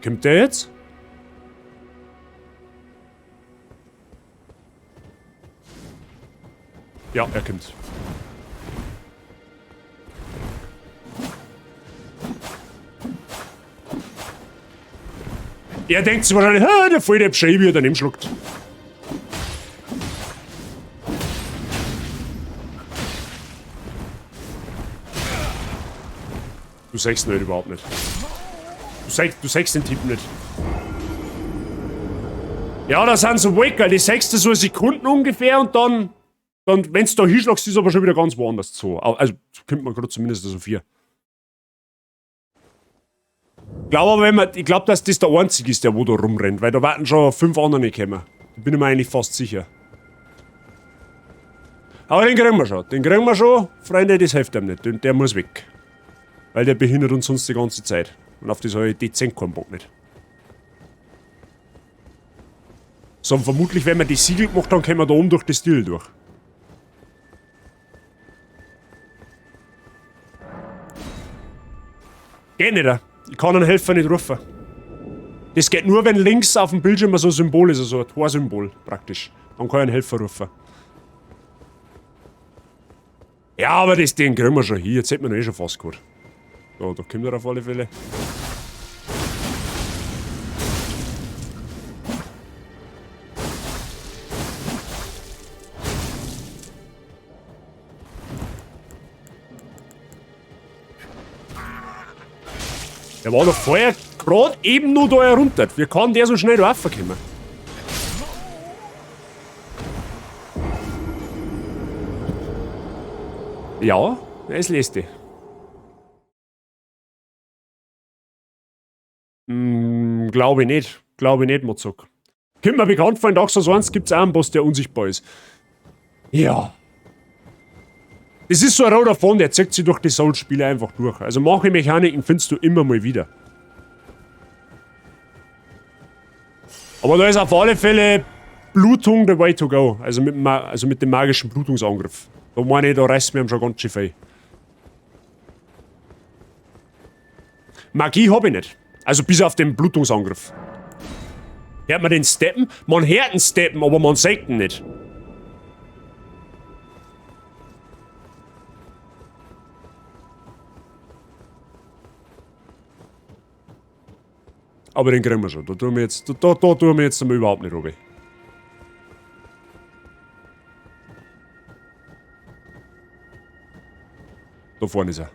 Kommt der jetzt? Ja, er kommt. Er denkt sich wahrscheinlich, ah, der voll der Schei, wie er daneben schluckt. Du sagst ihn halt überhaupt nicht. Du sagst den Typen nicht. Ja, da sind so Walker, die sagst du so Sekunden ungefähr und dann wenn du da hinschlagst, ist aber schon wieder ganz woanders so. Also kommt man gerade zumindest so vier. Ich glaube aber, ich glaube, dass das der einzige ist, der wo da rumrennt, weil da warten schon 5 andere gekommen. Da bin ich mir eigentlich fast sicher. Aber den kriegen wir schon. Den kriegen wir schon, Freunde, das hilft ihm nicht. Der muss weg. Weil der behindert uns sonst die ganze Zeit. Und auf das habe ich dezent keinen Bock nicht. So, und vermutlich, wenn wir die Siegel gemacht haben, können wir da oben durch das Deal durch. Geht nicht. Ich kann einen Helfer nicht rufen. Das geht nur, wenn links auf dem Bildschirm so ein Symbol ist, also ein Tor-Symbol praktisch. Dann kann ich einen Helfer rufen. Ja, aber das Ding kriegen wir schon hier. Jetzt hätten wir noch eh schon fast gehabt. So, da kommt er auf alle Fälle. Der war doch vorher grad eben nur da herunter. Wie kann der so schnell da raufkommen? Ja, es lässt dich. Glaube ich nicht. Glaube ich nicht, Mozok. Kommt mir bekannt vor, in Dark Souls 1 gibt's auch einen Boss, der unsichtbar ist. Ja. Das ist so ein roter Faden, der zieht sich durch die Souls-Spiele einfach durch. Also manche Mechaniken findest du immer mal wieder. Aber da ist auf alle Fälle Blutung the way to go. Also mit dem magischen Blutungsangriff. Da meine ich, da reißt mir schon ganz schön viel. Magie hab ich nicht. Also bis auf den Blutungsangriff. Hört man den Steppen? Man hört den Steppen, aber man sieht ihn nicht. Aber den kriegen wir schon. Da tun wir jetzt, da tun wir jetzt einmal überhaupt nicht runter. Da vorne ist er.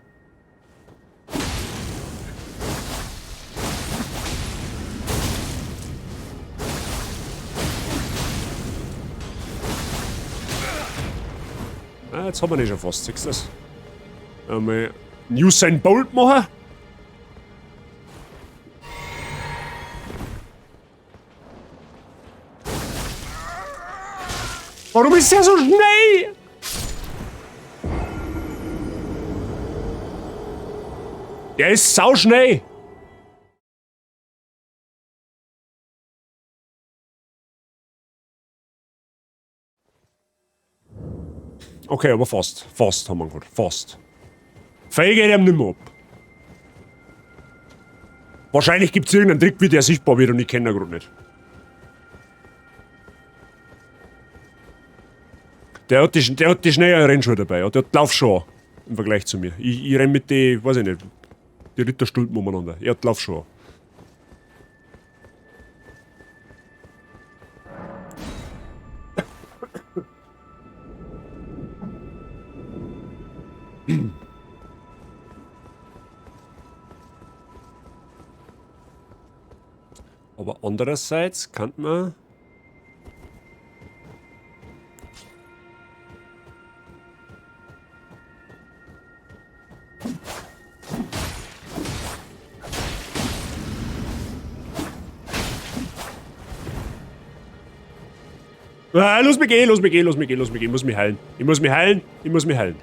Ah, jetzt haben wir ihn schon fast, siehst du das? Einmal Usain Bolt machen. Warum ist der so schnell? Der ist sauschnell. Okay, aber fast. Fast haben wir gut. Fast. Feil geht ihm nicht mehr ab. Wahrscheinlich gibt's irgendeinen Trick, wie der sichtbar wird und ich kenn ihn grad nicht. Der hat die schnellere Rennschuhe dabei, ja. Der hat Laufschuhe im Vergleich zu mir. Ich renn mit die, weiß ich nicht, die Ritterstulpen umeinander. Er hat Laufschuhe. Aber andererseits kann man... Ah, lass mich gehen, lass mich gehen, lass mich gehen, lass mich gehen. Ich muss mich heilen. Ich muss mich heilen, ich muss mich heilen.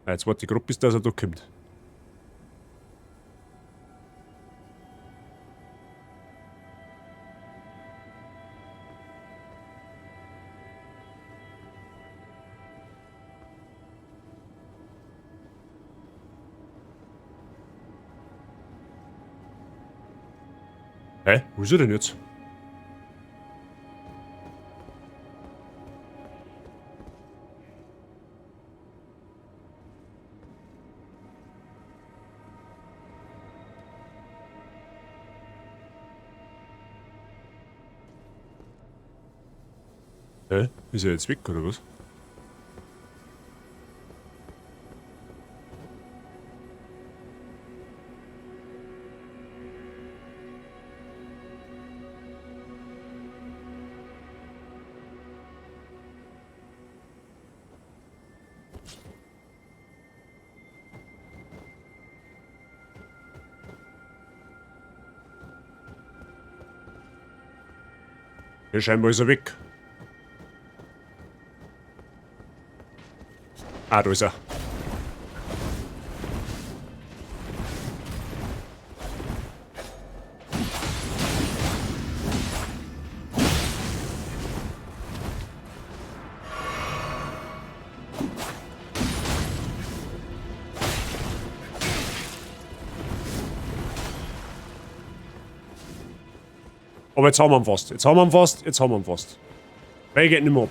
Ah, jetzt warte ich grad, bis dass er da kommt. Hä? Wo ist er denn jetzt? Hä? Ist er jetzt weg, oder was? Ja, scheinbar ist er weg. Ah, da ist er. Aber jetzt haben wir ihn fast. Jetzt haben wir ihn fast. Jetzt haben wir ihn fast. Wer geht nicht mehr ab?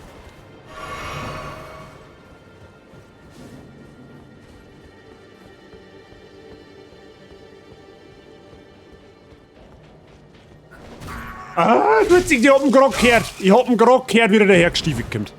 Ah, witzig, ich hab ihn grad gehört. Ich hab ihn grad gehört, wie er dahergestiefelt kommt.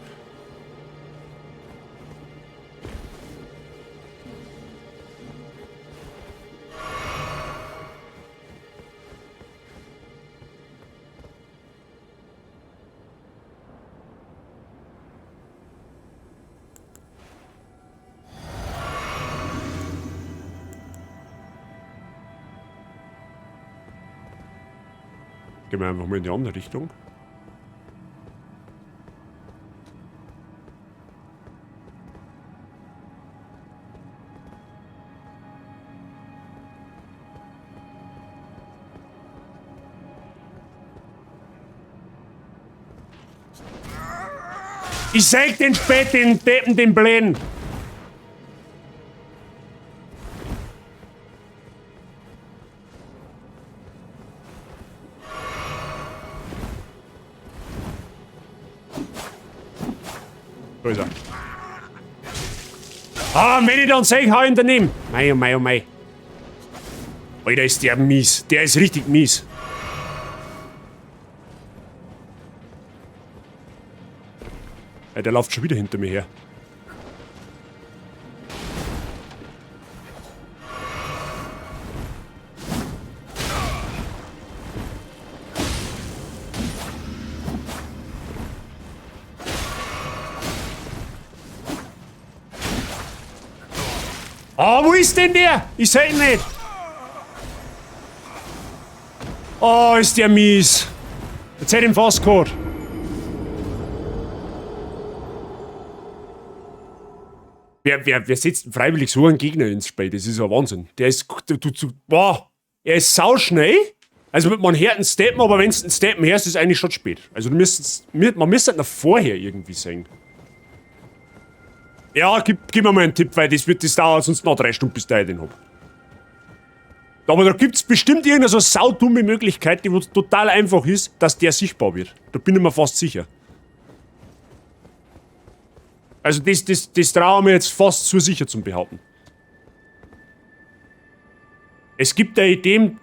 Gehen wir einfach mal in die andere Richtung. Ich sag den Spät, den Deppen, den Bläden. Da ist er. Ah, wenn ich dann sehe, hau ich ihn daneben. Mei, oh mei, oh mei. Alter, ist der mies. Der ist richtig mies. Ja, der läuft schon wieder hinter mir her. Ah, wo ist denn der? Ich seh ihn nicht. Oh, ist der mies. Jetzt hätte ich ihn fast gehabt. Wer setzt denn freiwillig so einen Gegner ins Spiel? Das ist ja Wahnsinn. Der ist. Boah, er ist sauschnell. Also man hört einen Steppen, aber wenn du einen Steppen hörst, ist eigentlich schon spät. Also man müsste ihn vorher irgendwie sehen. Ja, gib mir mal einen Tipp, weil das dauert sonst noch 3 Stunden, bis ich den hab. Aber da gibt's bestimmt irgendeine so saudumme Möglichkeit, die wo total einfach ist, dass der sichtbar wird. Da bin ich mir fast sicher. Also das traue ich mir jetzt fast zu sicher zum Behaupten. Es gibt eine Idee,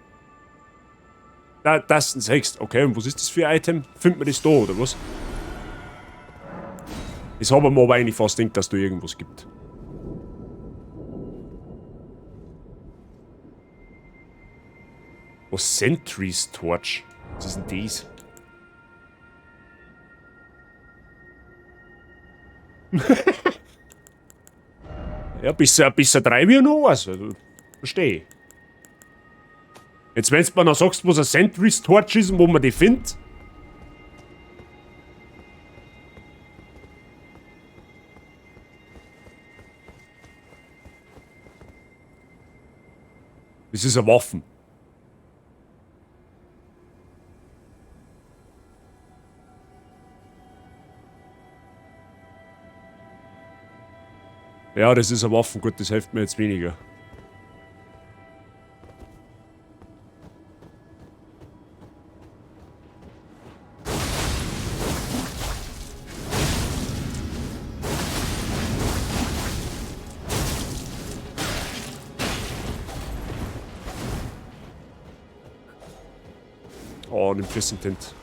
das sagst. Okay, und was ist das für ein Item? Findet man das da, oder was? Das habe ich mir aber eigentlich fast gedacht, dass da irgendwas gibt. Was Sentry's Torch? Was ist denn das? Ja, bis 3 wir noch was. Also, verstehe ich. Jetzt, wenn du mir noch sagst, was ein Sentry's Torch ist und wo man die findet. Das ist eine Waffe. Ja, das ist eine Waffe. Gut, das hilft mir jetzt weniger. Oh, den Präsident.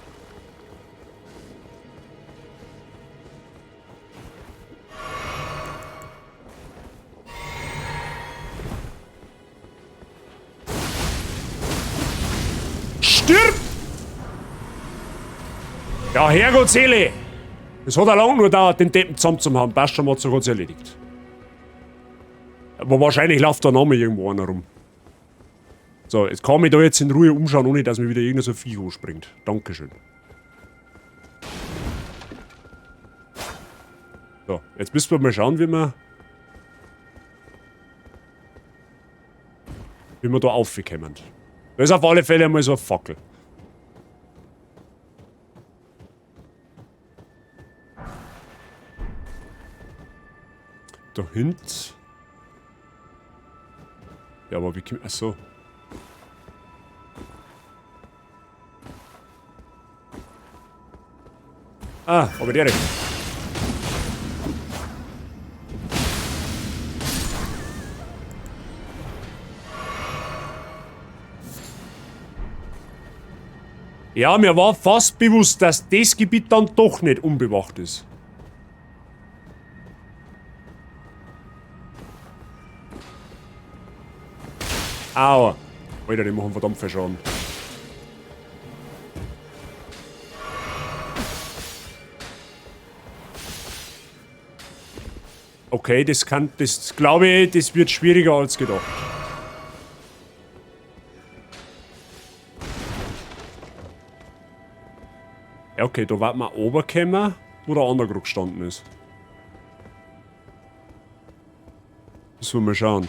Stirb! Ja, Herrgott Seele! Es hat auch lang nur gedauert, den Deppen zusammen zu haben. Passt schon, hat sich erledigt. Aber wahrscheinlich läuft da noch mal irgendwo einer rum. So, jetzt kann ich mich da jetzt in Ruhe umschauen, ohne dass mir wieder irgendein so Vieh hochspringt. Dankeschön. So, jetzt müssen wir mal schauen, wie wir da aufkommen. Da ist auf alle Fälle einmal so eine Fackel. Da hinten. Ja, aber wie kommt. Achso. Ah, aber der. Ja, mir war fast bewusst, dass das Gebiet dann doch nicht unbewacht ist. Aua. Alter, die machen verdammt viel Schaden. Okay, das glaube ich, das wird schwieriger als gedacht. Ja, okay, da warten wir runtergekommen, wo der andere gerade gestanden ist. Müssen wir mal schauen.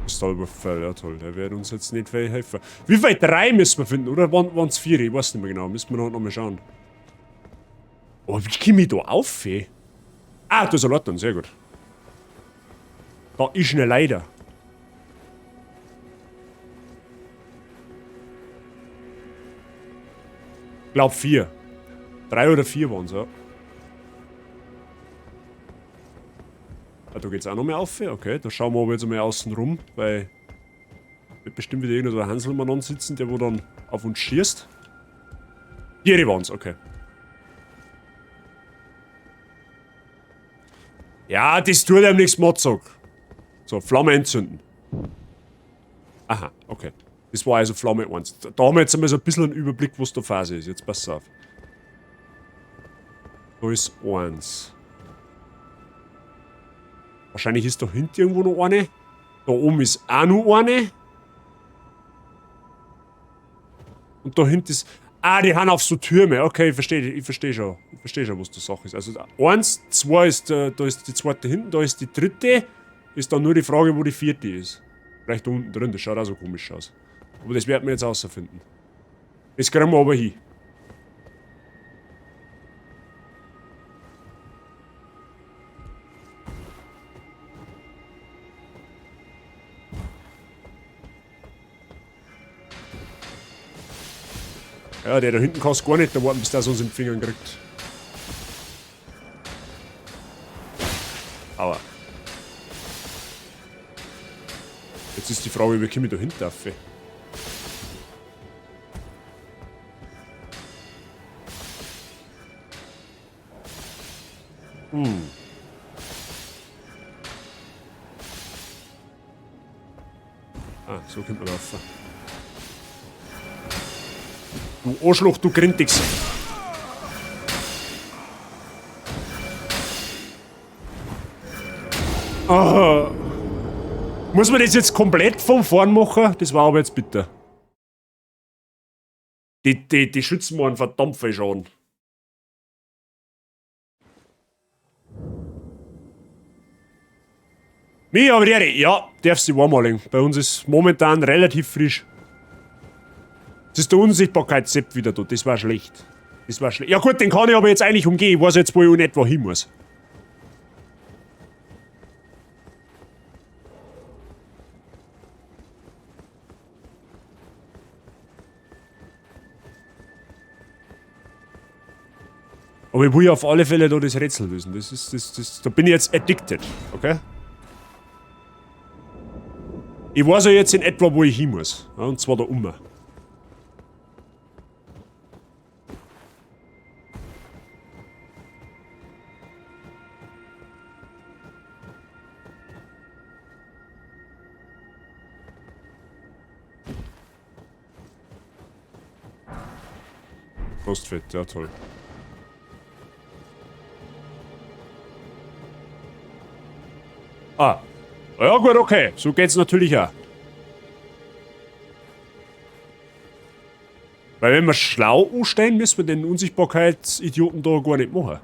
Stolperfall, ja toll, der wird uns jetzt nicht viel helfen. Wie viel? 3 müssen wir finden, oder? Waren es 4? Ich weiß nicht mehr genau. Müssen wir noch mal schauen. Oh, wie komme ich da auf, ey? Ah, da ist ein Lorton, sehr gut. Da ist eine Leiter. Ich glaub 4. 3 oder 4 waren's, ja. Ah, da geht's auch noch mehr auf. Okay, da schauen wir aber jetzt mal außen rum, weil wird bestimmt wieder irgendein Hanselmann ansitzen, der wo dann auf uns schießt. Hier waren's, okay. Ja, das tut einem nichts, Motzok. So, Flamme entzünden. Aha, okay. Das war also Flamme 1. Da haben wir jetzt einmal so ein bisschen einen Überblick, was da Phase ist. Jetzt pass auf. Da ist 1. Wahrscheinlich ist da hinten irgendwo noch eine. Da oben ist auch noch eine. Und da hinten ist... Ah, die haben auf so Türme. Okay, ich verstehe schon. Ich verstehe schon, was die Sache ist. Also 1, 2 ist, da ist die zweite hinten, da ist die dritte. Ist dann nur die Frage, wo die vierte ist. Vielleicht da unten drin, das schaut auch so komisch aus. Aber das werden wir jetzt rausfinden. Das kriegen wir aber hin. Ja, der da hinten kann's gar nicht erwarten, bis der uns in den Fingern kriegt. Aua. Jetzt ist die Frage, wie komme ich da hinten rauf? Ah, so kommt man rauf. Du Arschloch, du Grindix. Ah. Muss man das jetzt komplett von vorn machen? Das war aber jetzt bitter. Die schützen mir einen verdammt viel Schaden. Mich aber die, ja, darfst du warm anlegen. Bei uns ist momentan relativ frisch. Jetzt ist der Unsichtbarkeitssepp wieder da. Das war schlecht. Das war schlecht. Ja gut, den kann ich aber jetzt eigentlich umgehen. Ich weiß jetzt, wo ich in etwa hin muss. Aber ich will ja auf alle Fälle da das Rätsel lösen. Da bin ich jetzt addicted, okay? Ich weiß ja jetzt in etwa, wo ich hin muss. Ja, und zwar da oben. Frostfett, ja toll. Ah. Ja gut, okay. So geht's natürlich auch. Weil wenn wir schlau anstellen, müssen wir den Unsichtbarkeitsidioten da gar nicht machen.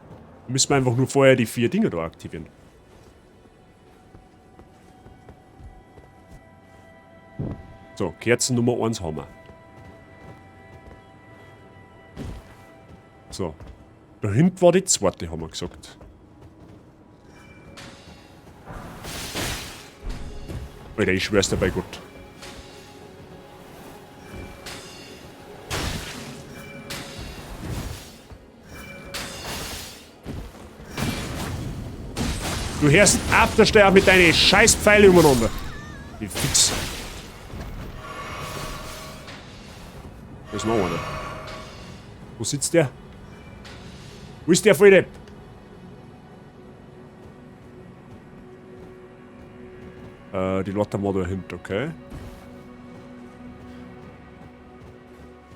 Da müssen wir einfach nur vorher die 4 Dinger da aktivieren. So, Kerzen Nummer 1 haben wir. So. Da hinten war die zweite, haben wir gesagt. Alter, ich schwör's dir bei Gott. Du hörst ab der Steuer mit deinen Scheißpfeile umeinander. Die Fix. Da ist noch einer. Wo sitzt der? Wo ist der Volldepp? Die Lotte war da hinten, okay.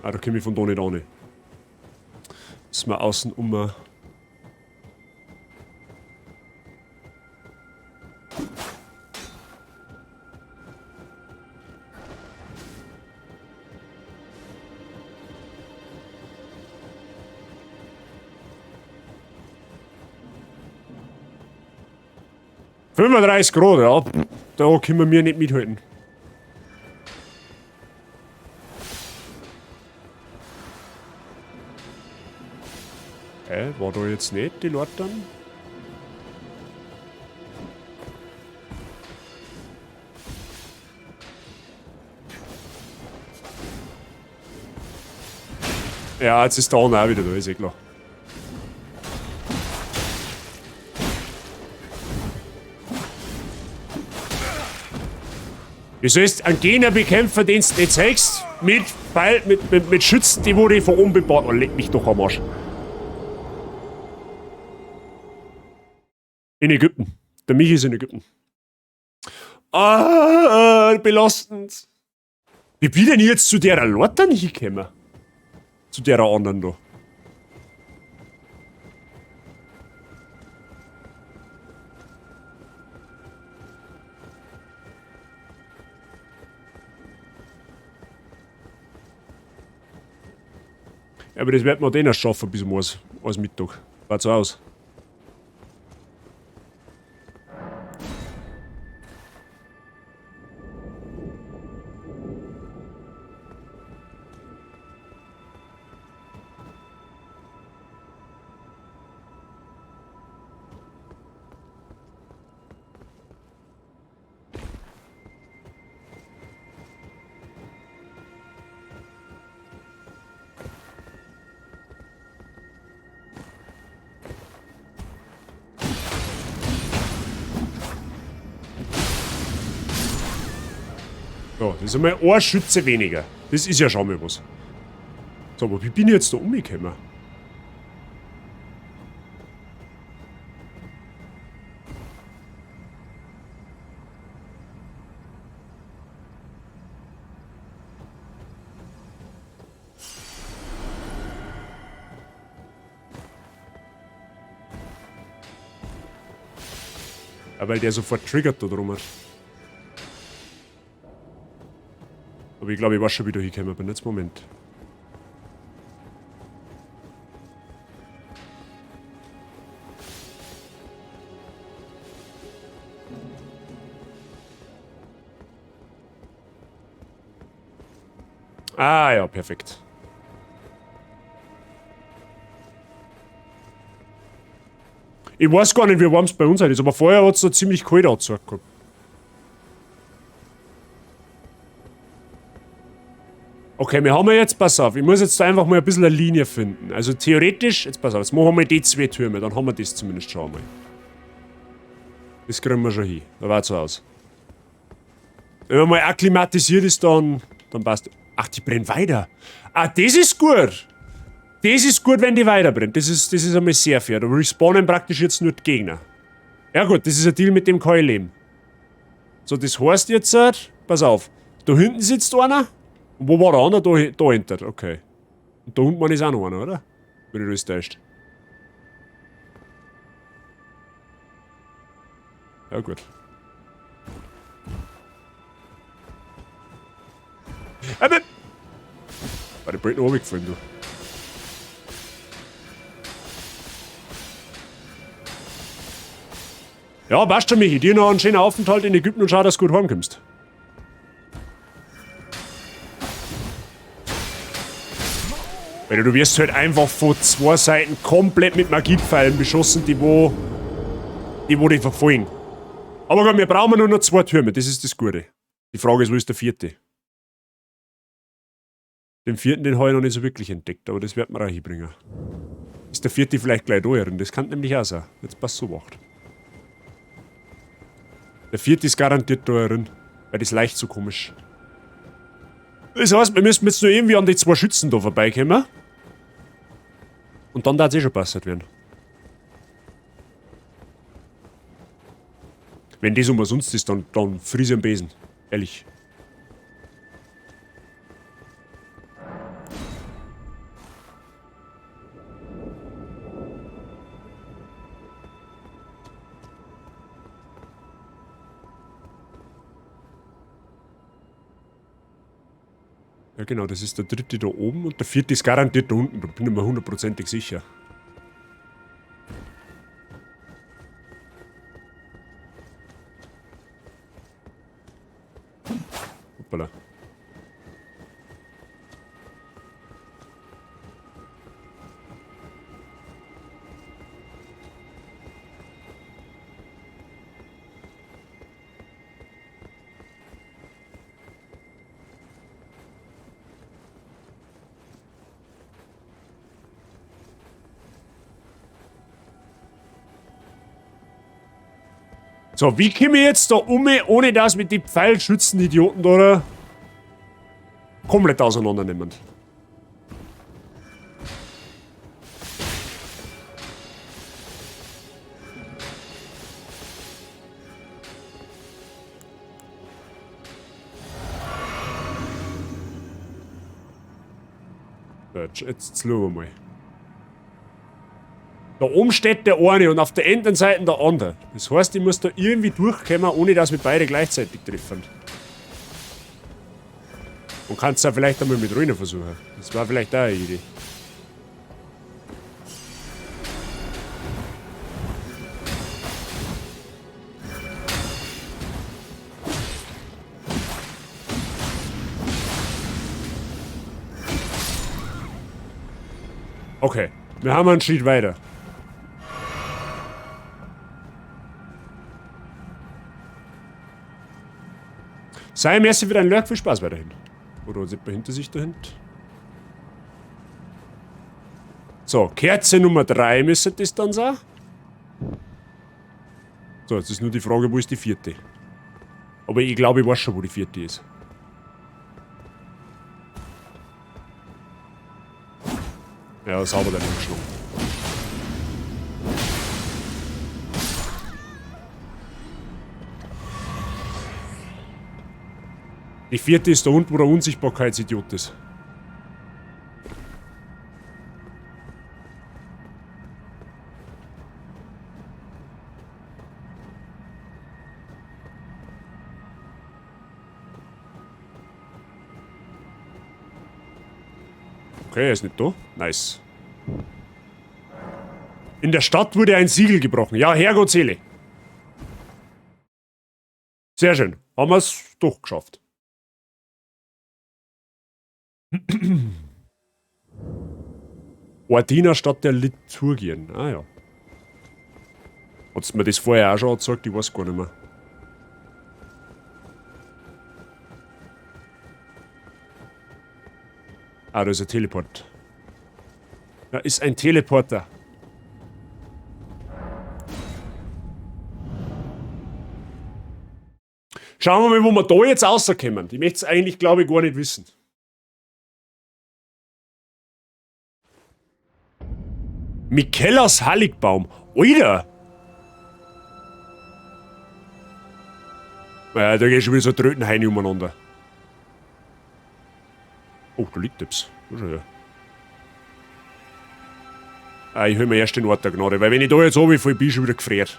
Ah, da komm ich von da nicht an. Müssen wir außen um. 35 Grad, ja. Da können wir nicht mithalten. Okay, war da jetzt nicht die Leute dann? Ja, jetzt ist der andere auch wieder da, ist eh klar. Du sollst einen Gegner bekämpfen, den du nicht zeigst, mit Pfeil, mit Schützen, die wo die von oben bebaut. Oh, leck mich doch am Arsch. In Ägypten. Der Michi ist in Ägypten. Ah, belastend. Wie bin denn ich jetzt zu der Lortan hingekommen? Zu der anderen da. Ja, aber das wird man den schaffen bis um 1 Mittag. War so aus. So, das ist einmal ein Schütze weniger. Das ist ja schon mal was. So, aber wie bin ich jetzt da umgekommen? Ja, weil der sofort triggert da drum hat. Aber ich glaube, ich weiß schon, wie ich da hingekommen bin. Jetzt Moment. Ah ja, perfekt. Ich weiß gar nicht, wie warm es bei uns heute ist, aber vorher hat es da ziemlich kalt angezeigt gehabt. Okay, wir haben ja jetzt, pass auf, ich muss jetzt da einfach mal ein bisschen eine Linie finden. Also theoretisch, jetzt pass auf, jetzt machen wir mal die zwei Türme, dann haben wir das zumindest schon einmal. Das kriegen wir schon hin, da war so aus. Wenn man mal akklimatisiert ist, dann passt. Ach, die brennt weiter. Ah, das ist gut. Das ist gut, wenn die weiter brennt. Das ist einmal sehr fair. Da respawnen praktisch jetzt nur die Gegner. Ja gut, das ist ein Deal, mit dem kann ich leben. So, das heißt jetzt, pass auf, da hinten sitzt einer. Und wo war der andere? Da hinten, okay. Und da unten ist auch noch einer, oder? Wenn ich das täuscht. Ja gut. Aber... Warte, ich bin noch runtergefallen, du. Ja, passt schon, Michi. Dir noch einen schönen Aufenthalt in Ägypten und schau, dass du gut heimkommst. Weil du wirst halt einfach von zwei Seiten komplett mit Magiepfeilen beschossen, die wo dich verfolgen. Aber gut, wir brauchen nur noch zwei Türme, das ist das Gute. Die Frage ist, wo ist der vierte? Den vierten, den habe ich noch nicht so wirklich entdeckt, aber das wird man auch hinbringen. Ist der vierte vielleicht gleich da drin? Das kann nämlich auch sein. Jetzt passt so wacht. Der vierte ist garantiert da drin, weil das leicht so komisch. Das heißt, wir müssen jetzt nur irgendwie an die zwei Schützen da vorbeikommen. Und dann darf es eh schon passiert werden. Wenn das umsonst ist, dann friss ich am Besen. Ehrlich. Ja genau, das ist der dritte da oben und der vierte ist garantiert da unten, da bin ich mir hundertprozentig sicher. Hoppala. So, wie komme ich jetzt da um, ohne dass mit die Pfeilschützen-Idioten da komplett auseinandernehmen? Jetzt schauen wir mal. Da oben steht der eine und auf der anderen Seite der andere. Das heißt, ich muss da irgendwie durchkommen, ohne dass wir beide gleichzeitig treffen. Und kannst da vielleicht einmal mit Ruine versuchen. Das war vielleicht auch eine Idee. Okay, wir haben einen Schritt weiter. Sei merci für deinen Lurk, viel Spaß weiterhin. Oder sieht man hinter sich dahinter? So, Kerze Nummer 3 müsste das dann sein. So, jetzt ist nur die Frage, wo ist die vierte? Aber ich glaube, ich weiß schon, wo die vierte ist. Ja, sauber daneben geschlagen. Die vierte ist da unten, wo der Unsichtbarkeitsidiot ist. Okay, er ist nicht da. Nice. In der Stadt wurde ein Siegel gebrochen. Ja, Herrgott Seele. Sehr schön. Haben wir's doch geschafft. Ordina statt der Liturgien. Ah ja. Hat's mir das vorher auch schon gezeigt? Ich weiß gar nicht mehr. Ah, da ist ein Teleport. Da ist ein Teleporter. Schauen wir mal, wo wir da jetzt rauskommen. Die möchte es eigentlich, glaube ich, gar nicht wissen. Miquellas Heiligbaum. Alter! Ja, da geht schon wieder so Trötenheini umeinander. Oh, da liegt etwas. Da schau her. Ah, ich hol mir erst den Ort der Gnade, weil wenn ich da jetzt runterfalle, bin ich schon wieder gefriert.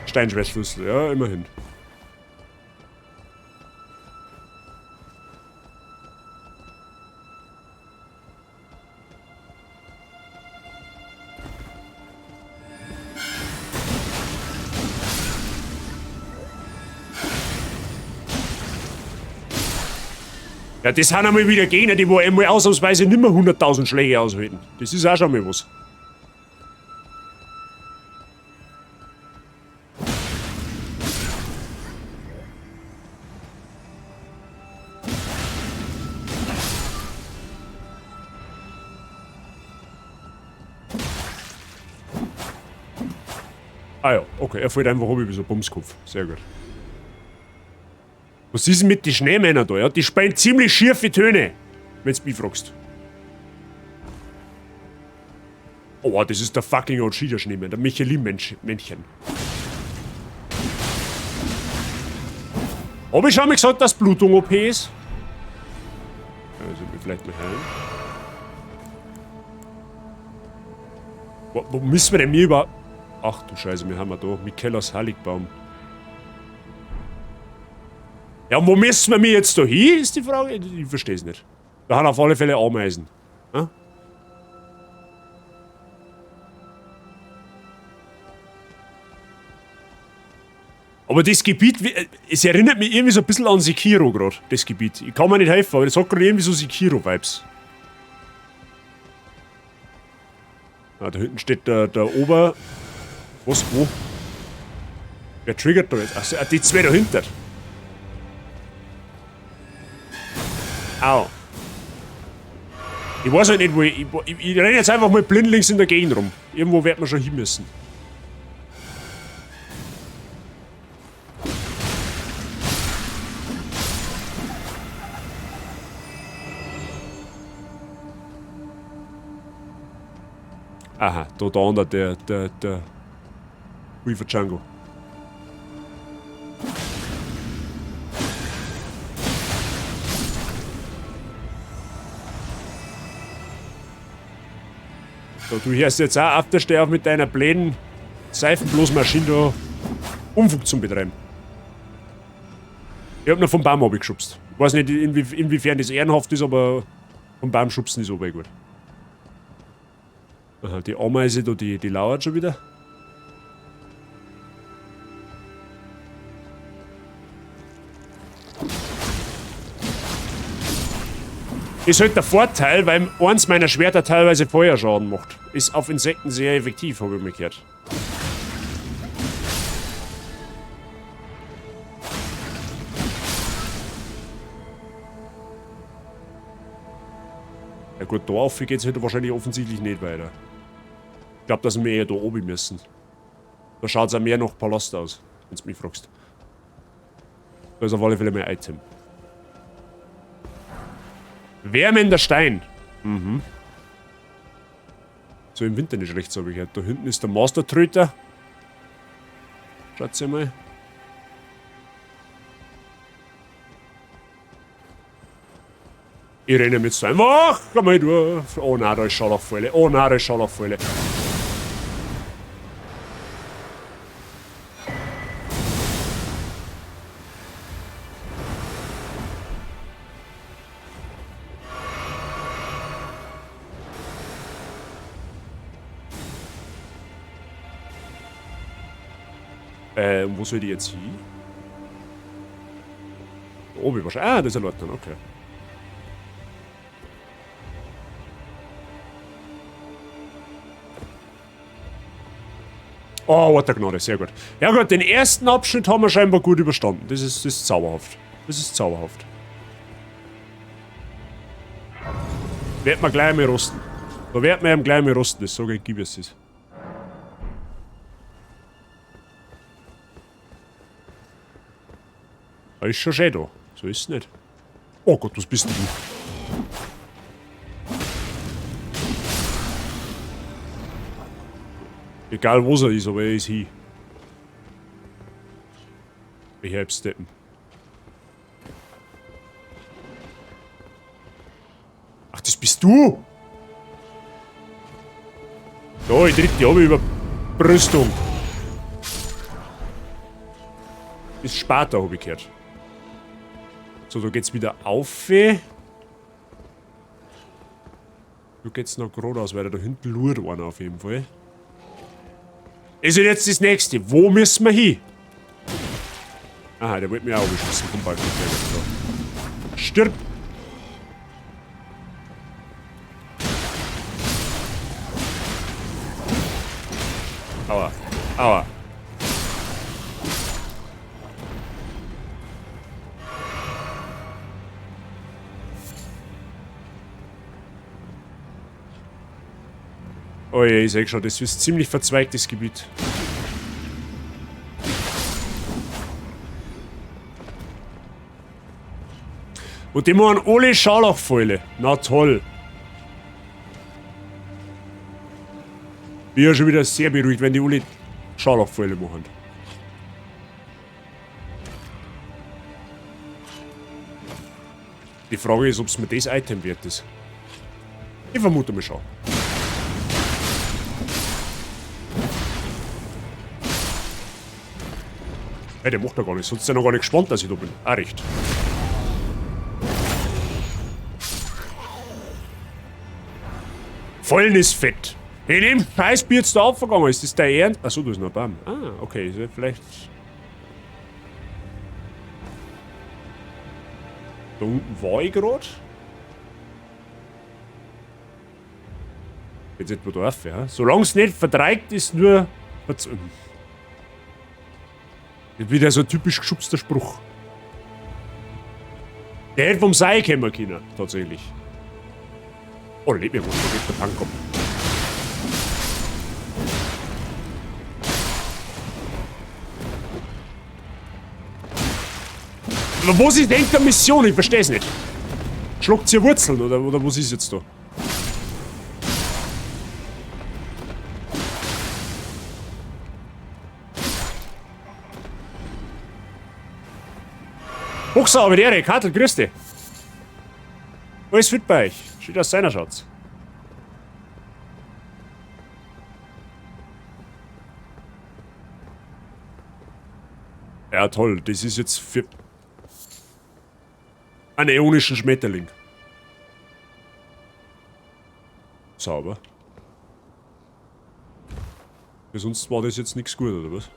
Steinschwertschlüssel, ja, immerhin. Ja, das sind einmal wieder Gegner, die wo einmal ausnahmsweise nimmer 100.000 Schläge aushalten. Das ist auch schon mal was. Ah ja, okay, er fällt einfach um wie so ein Bumskopf. Sehr gut. Was ist denn mit den Schneemännern da? Ja, die spielen ziemlich schiefe Töne, wenn du mich fragst. Oh, das ist der fucking OG, der Schneemann, der Michelin-Männchen. Hab ich schon mal gesagt, dass Blutung OP ist? Also, wir vielleicht mal heilen. Wo müssen wir denn hier über... Ach du Scheiße, wir haben ja da Miquellas Heiligbaum. Ja, und wo müssen wir jetzt da hin, ist die Frage. Ich versteh's nicht. Da haben auf alle Fälle Ameisen. Ja? Aber das Gebiet, es erinnert mich irgendwie so ein bisschen an Sekiro grad, das Gebiet. Ich kann mir nicht helfen, aber das hat grad irgendwie so Sekiro-Vibes. Ah, da hinten steht der Ober... Was? Wo? Wer triggert da jetzt? Achso, die zwei dahinter. Au. Ich weiß halt nicht, wo ich... Ich renne jetzt einfach mal blindlings in der Gegend rum. Irgendwo wird man schon hin müssen. Aha, da da unter der Weaver Django. So, du hörst jetzt auch auf der Stelle auf mit deiner blöden Seifenblasmaschine da Unfug zum Betreiben. Ich hab noch vom Baum abgeschubst. Ich weiß nicht, inwiefern das ehrenhaft ist, aber vom Baum schubsen ist aber gut. Aha, die Ameise da, die lauert schon wieder. Ist halt der Vorteil, weil eins meiner Schwerter teilweise Feuerschaden macht. Ist auf Insekten sehr effektiv, hab ich mal gehört. Ja gut, da auf geht's halt wahrscheinlich offensichtlich nicht weiter. Ich glaub, dass wir eher da oben müssen. Da schaut's auch mehr nach Palast aus, wenn's mich fragst. Da ist auf alle Fälle mein Item. Wärmender Stein. Mhm. So im Winter nicht schlecht, so hab ich gehört. Da hinten ist der Master-Tröter. Schaut's mal. Ich renne mit so einfach. Komm mal durch. Oh nein, da ist Scharlachfäule. Oh nein, da ist Scharlachfäule. Wo soll die jetzt hin? Da oben wahrscheinlich. Ah, das ist ein Leutnant, okay. Oh, what der Gnade, sehr gut. Ja gut, den ersten Abschnitt haben wir scheinbar gut überstanden. Das ist zauberhaft. Das ist zauberhaft. Werd man gleich mal rosten. Da werd man eben gleich mal rosten, das sage ich, gib es ist. Da ist schon schön da. So ist es nicht. Oh Gott, was bist denn du? Egal wo er ist, aber er ist hier. Ich hab's steppen. Ach, das bist du! Da, ich tritt die ab über Brüstung. Ist Sparta, hab ich gehört. So, da geht's wieder auf. Da geht's noch geradeaus weiter. Da hinten lurt einer auf jeden Fall. Ist jetzt das nächste. Wo müssen wir hin? Aha, der wollte mich auch beschießen vom Balkon. Stirb! Aua. Aua. Oh je, ich seh schon, das ist ziemlich verzweigtes Gebiet. Und die machen alle Scharlachfäule. Na toll. Bin ja schon wieder sehr beruhigt, wenn die alle Scharlachfäule machen. Die Frage ist, ob's mir das Item wert ist. Ich vermute mal schon. Hey, der macht doch gar nichts. Sonst ist er noch gar nicht gespannt, dass ich da bin. Ah, recht. Vollen ist fett. In dem Scheißbier jetzt da aufgegangen ist. Das der Ernst? Achso, da ist noch ein Baum. Ah, okay. Ist ja vielleicht. Da unten war ich grad. Jetzt etwa da auf, ja. Solange es nicht verdreigt ist, nur. Wieder so ein typisch geschubster Spruch. Der hätte vom Seil kommen können, tatsächlich. Oh, lebt mir, wo geht der Punk ab? Aber was ist denn der Mission? Ich versteh's nicht. Schluckt sie Wurzeln oder was ist jetzt da? Hochsau, mit Ehre, Kartel, grüß dich. Alles fit bei euch. Schön, dass seiner schaut. Ja, toll. Das ist jetzt für einen äonischen Schmetterling. Sauber. Ja, sonst war das jetzt nichts gut, oder was?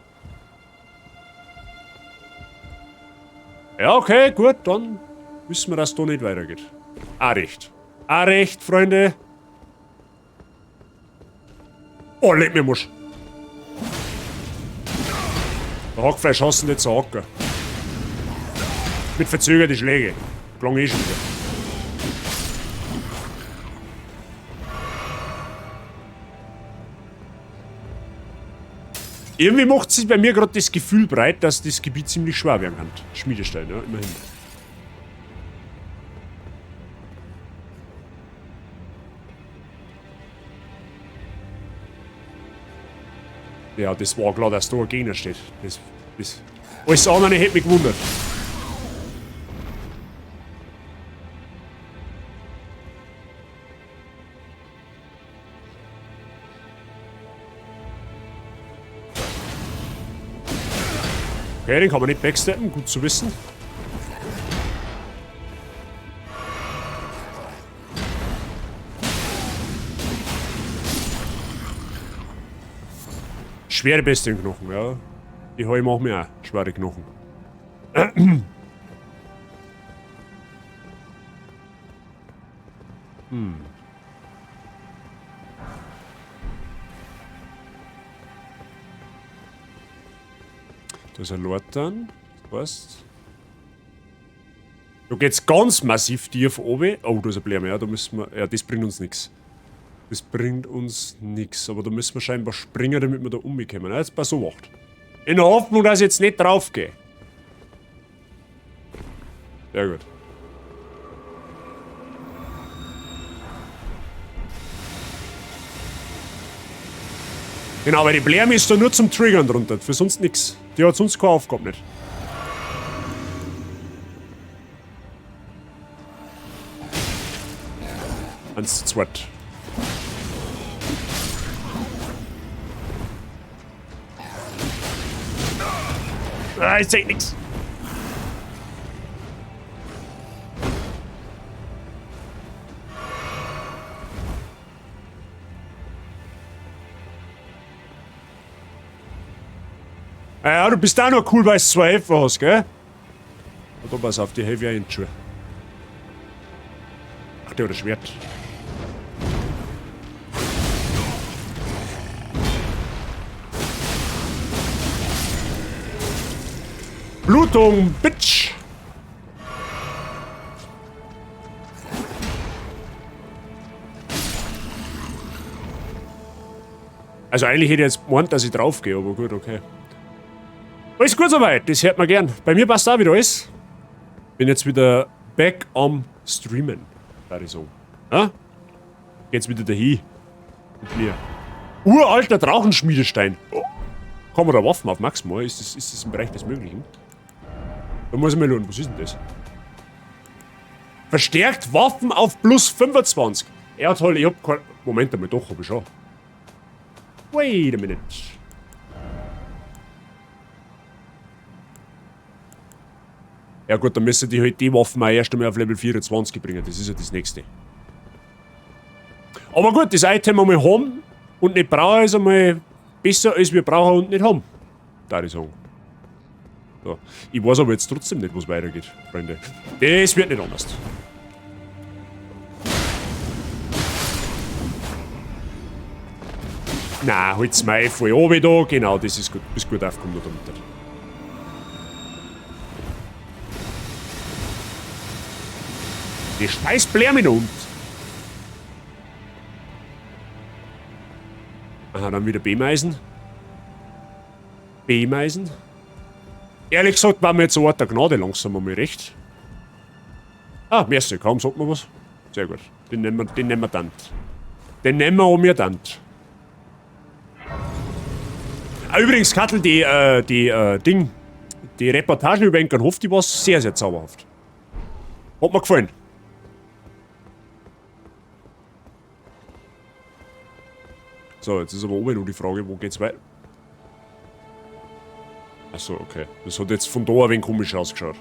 Ja, okay, gut, dann wissen wir, dass da nicht weitergeht. Ah, recht. Ah, recht, Freunde. Oh, leck mir Musch. Der Hackfleisch hassen nicht zu hacken. Mit verzögerten Schläge. Klang eh schon wieder. Irgendwie macht sich bei mir gerade das Gefühl breit, dass das Gebiet ziemlich schwer werden kann. Schmiedestein, ja, immerhin. Ja, das war klar, dass da ein Gegner steht. Alles andere hätte mich gewundert. Okay, den kann man nicht backsteppen, gut zu wissen. Schwere Bestienknochen, ja. Die habe ich auch mir auch. Schwere Knochen. Da ist ein Lortan. Das passt. Da geht's ganz massiv tief oben. Oh, da ist ein Blärm. Ja, da müssen wir. Ja, das bringt uns nix. Das bringt uns nix. Aber da müssen wir scheinbar springen, damit wir da umkommen. Ja, jetzt pass auf. In der Hoffnung, dass ich jetzt nicht drauf gehe. Sehr gut. Genau, weil die Blärme ist da nur zum Triggern drunter, für sonst nix. Die hat sonst keine Aufgabe nicht. Eins, zwei. Ah, ich seh nix. Ah ja, du bist auch noch cool, weil du 2 Helfer hast, gell? Und da pass auf, die helfe ich auch in die Schuhe. Ach, der hat ein Schwert. Blutung, Bitch! Also eigentlich hätte ich jetzt gemeint, dass ich drauf gehe, aber gut, okay. Alles gut soweit, das hört man gern. Bei mir passt auch wieder alles. Bin jetzt wieder back am Streamen, würde ich sagen. Ja? Geht's wieder dahin. Mit mir. Uralter Drachenschmiedestein. Oh. Kann man da Waffen auf Maximal? Ist das im Bereich des Möglichen? Da muss ich mal schauen, was ist denn das? Verstärkt Waffen auf plus 25. Ja toll, ich hab kein... Moment einmal, doch, hab ich schon. Wait a minute. Ja gut, dann müssen die halt die Waffen auch erst einmal auf Level 24 bringen. Das ist ja das nächste. Aber gut, das Item einmal haben und nicht brauchen ist einmal besser, als wir brauchen und nicht haben. Da ich sagen. So. Ich weiß aber jetzt trotzdem nicht, wo es weitergeht, Freunde. Das wird nicht anders. Na, halt's mal voll oben da. Genau, das ist gut. Bist gut aufgekommen damit. Die scheiß Blärme da unten. Aha, dann wieder B-Meisen. B-Meisen. Ehrlich gesagt, war mir jetzt so Art der Gnade langsam einmal recht. Ah, merci, kaum sagt man was. Sehr gut. Den nehmen wir dann. Den nehmen wir um mir dann. Ah, übrigens, Kattel, die Reportage über Enkenhof, die war sehr, sehr zauberhaft. Hat mir gefallen. So, jetzt ist aber oben noch die Frage, wo geht's weiter? Achso, okay. Das hat jetzt von da ein wenig komisch ausgeschaut.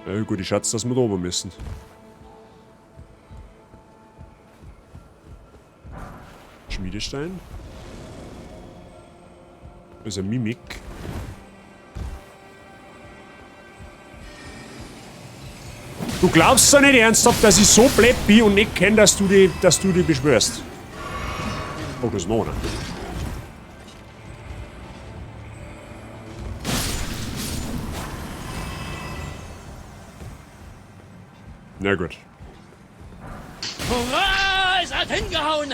Ja, gut, ich schätze, dass wir da oben müssen. Schmiedestein. Das ist ein Mimik. Du glaubst doch nicht ernsthaft, dass ich so blöd bin und nicht kenne, dass du die beschwörst. Oh, das ist noch einer. Na gut. Hurra! Es hat hingehauen!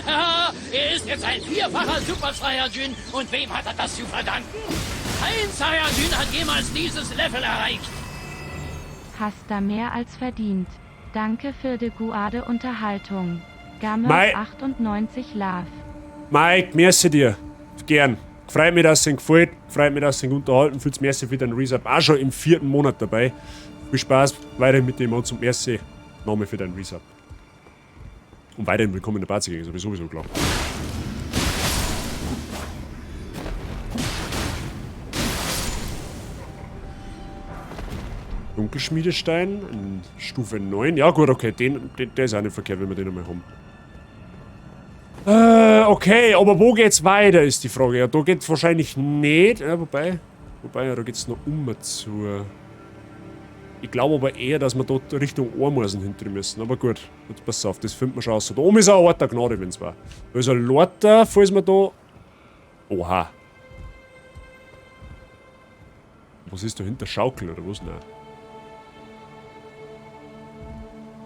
Er ist jetzt ein vierfacher Super Saiyajin. Und wem hat er das zu verdanken? Kein Saiyajin hat jemals dieses Level erreicht. Hast da mehr als verdient. Danke für die guade Unterhaltung. Gamer 98 Love. Mike, merci dir. Gern. Freut mich, dass es Ihnen gefällt. Freut mich, dass es Ihnen unterhalten. Fühlt's merci für den Resub. Auch schon im 4. Monat dabei. Viel Spaß weiterhin mit dem und merci Name für deinen Resub. Und weiterhin willkommen in der Party, das habe ich sowieso klar. Dunkelschmiedestein in Stufe 9. Ja gut, okay, der ist auch nicht verkehrt, wenn wir den einmal haben. Okay, aber wo geht's weiter, ist die Frage. Ja, da geht's wahrscheinlich nicht. Ja, wobei, ja, da geht's noch um zu. Ich glaube aber eher, dass wir dort Richtung Ameisen hinter müssen. Aber gut, jetzt pass auf, das finden wir schon aus. Da oben ist auch ein Ort der Gnade, wenn's war. Da ist ein Lorter, falls wir da... Oha. Was ist dahinter? Schaukel oder was? Nein.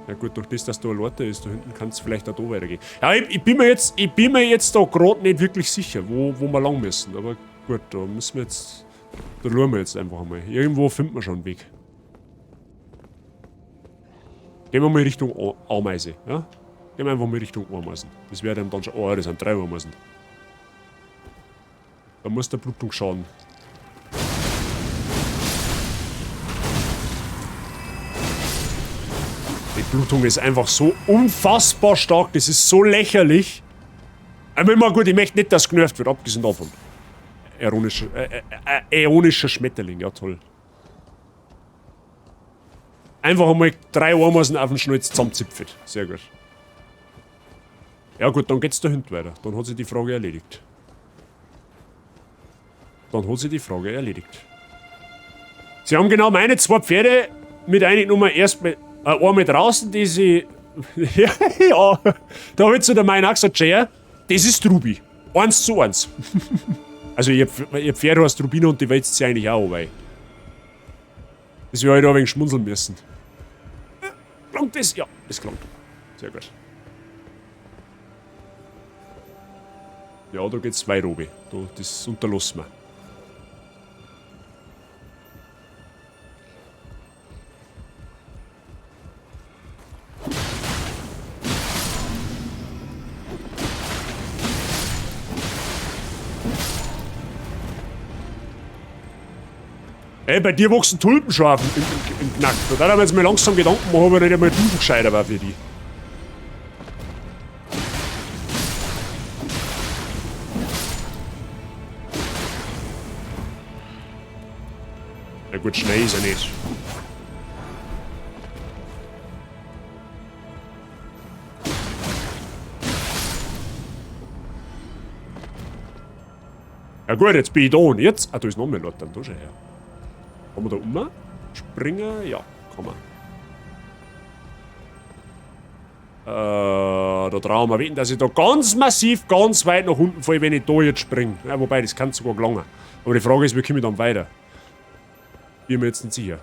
Ja gut, durch das, dass da ein Lorter ist, da hinten kann es vielleicht auch da weitergehen. Ja, ich bin mir jetzt da gerade nicht wirklich sicher, wo wir lang müssen. Aber gut, da müssen wir jetzt... Da schauen wir jetzt einfach einmal. Irgendwo finden wir schon einen Weg. Gehen wir mal Richtung Ameise, ja? Gehen wir einfach mal Richtung Ameisen. Das wäre dann schon... Oh, das sind 3 Ameisen. Da muss der Blutung schaden. Die Blutung ist einfach so unfassbar stark. Das ist so lächerlich. Aber immer gut, ich möchte nicht, dass genervt wird, abgesehen davon. Äonischer Schmetterling, ja toll. Einfach einmal 3 Ameisen auf den Schnalz zusammenzipfen. Sehr gut. Ja gut, dann geht's da hinten weiter. Dann hat sich die Frage erledigt. Sie haben genau meine 2 Pferde mit eingenommen. Erst mit, einmal draußen, die sie... ja, da hab ich zu der Mein auch gesagt, Jaya, das ist Ruby. 1:1. Also ihr Pferd heißt Rubino und die wälzt sie eigentlich auch wobei. Das wäre halt auch ein wenig schmunzeln müssen. Klangt das? Ja, das klangt. Sehr gut. Ja, da geht's weit oben. Da, das unterlassen wir. Ey, bei dir wachsen Tulpen schon auf im Knack. Da haben wir jetzt mal langsam Gedanken machen, ob ich nicht einmal Duschen gescheiter war für die. Na gut, schnell ist er nicht. Ja gut, jetzt bin ich da und jetzt... Ah, da ist noch mehr Leute, da schau her. Kann man da um? Springen? Ja, kann man. Da trauen wir wetten, dass ich da ganz massiv, ganz weit nach unten falle, wenn ich da jetzt springe. Ja, wobei, das kann sogar gelangen. Aber die Frage ist, wie komme ich dann weiter? Bin mir jetzt nicht sicher.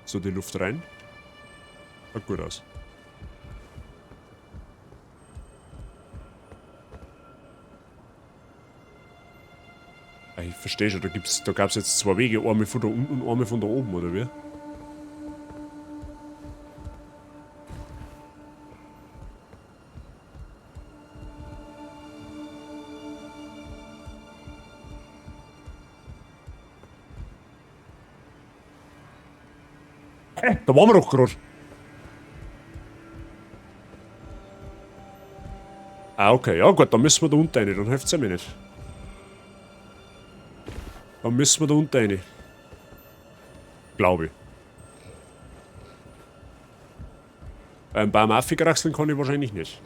So, die Luft rein. Schaut gut aus. Ah, ich verstehe schon, da gab's jetzt zwei Wege, einmal von da unten und einmal von da oben, oder wie? Hä? Da waren wir doch gerade. Ah, okay. Ja gut, dann müssen wir da unten rein, dann hilft's ja mir nicht. Dann müssen wir da unten rein. Glaube ich. Beim Baum aufkraxeln kann ich wahrscheinlich nicht.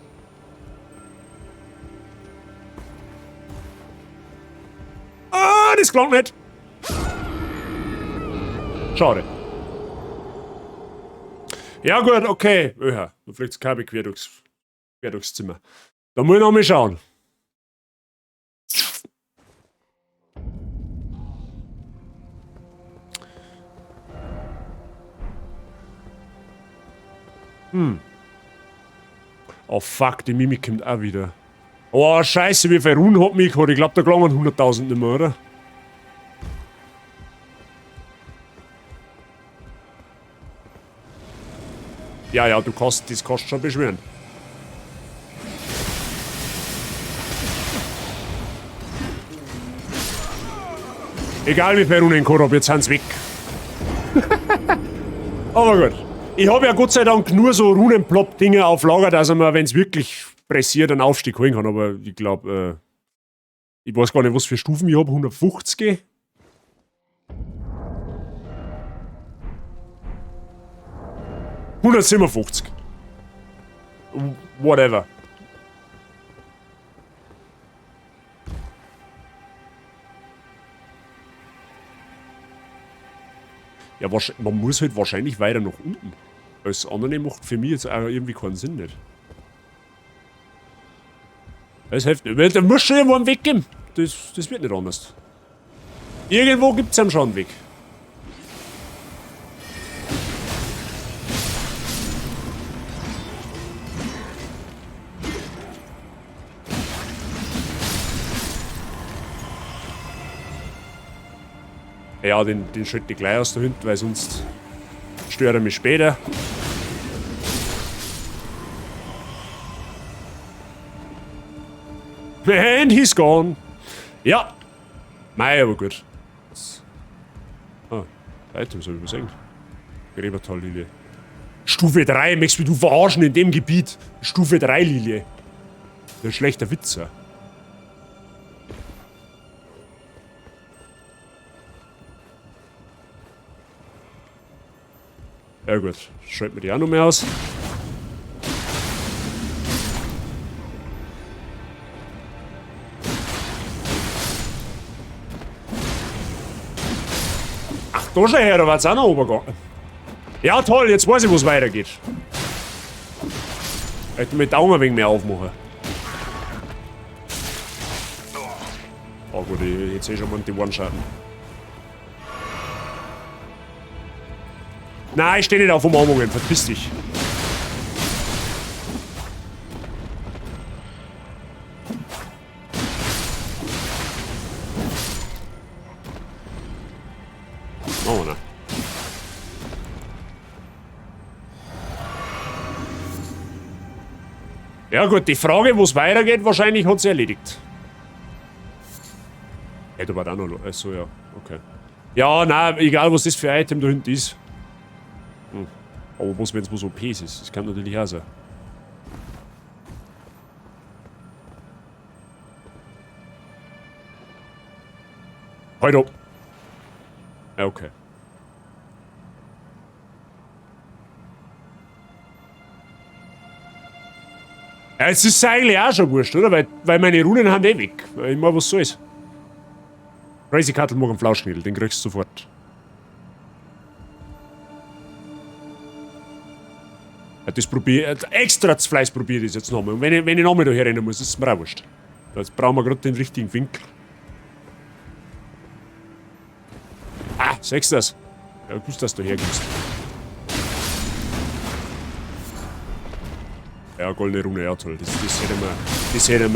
Ah, das klang nicht. Schade. Ja gut, okay. Öha, da fliegt's Kabel quer durchs Zimmer. Da muss ich noch mal schauen. Oh fuck, die Mimik kommt auch wieder. Oh scheiße, wie viel Runen hat mich gehabt? Ich glaub, da gelangen 100.000 nicht mehr, oder? Ja, ja, das kannst du schon beschwören. Egal wie viel Runen ich gehabt hab, jetzt sind sie weg. Aber gut. Ich hab ja Gott sei Dank nur so Runenplopp-Dinge auf Lager, dass ich mir, wenn's wirklich pressiert, einen Aufstieg holen kann. Aber ich glaub, ich weiß gar nicht, was für Stufen ich hab. 150. 157. Whatever. Ja, man muss halt wahrscheinlich weiter nach unten. Alles andere macht für mich jetzt auch irgendwie keinen Sinn nicht. Das hilft nicht. Da muss schon irgendwo einen Weg geben. Das wird nicht anders. Irgendwo gibt's einen schon einen Weg. Ja, den schalte ich gleich aus da hinten, weil sonst stört er mich später. And he's gone. Ja. Mei, aber gut. Ah, Items hab ich übersehen. Gräbertal-Lilie. Stufe 3, möchtest du mich verarschen in dem Gebiet? Stufe 3 Lilie. Das ist ein schlechter Witz, ja. Ja gut, schalten wir die auch noch mehr aus. Ach, da schon her, da war's auch noch runtergegangen. Ja toll, jetzt weiß ich, wo's weitergeht. Ich mit Daumen ein wenig mehr aufmachen. Oh gut, ich jetzt eh schon mal die One-Schatten. Nein, ich steh nicht auf Umarmungen, verpiss dich. Oh, ne. Ja gut, die Frage, wo's weitergeht, wahrscheinlich hat sie erledigt. Hey, da war da noch lo-, achso, ja, okay. Ja, nein, egal was das für ein Item da hinten ist. Aber was, wenn's was O Ps ist? Das kann natürlich auch sein. Halt ab! Ja, okay. Ja, es ist eigentlich auch schon wurscht, oder? Weil meine Runen sind eh weg. Ich meine, was soll's? Crazy Cattle mag einen Flauschnädel, den kriegst du sofort. Ja, Das probier, extra zu Fleiß probiere ich das jetzt nochmal. Und wenn ich nochmal da herrennen muss, ist es mir auch wurscht. Jetzt brauchen wir gerade den richtigen Winkel. Ah, siehst du das? Ja, gut, dass du hergibst. Ja, goldene Rune, ja toll. Das hätte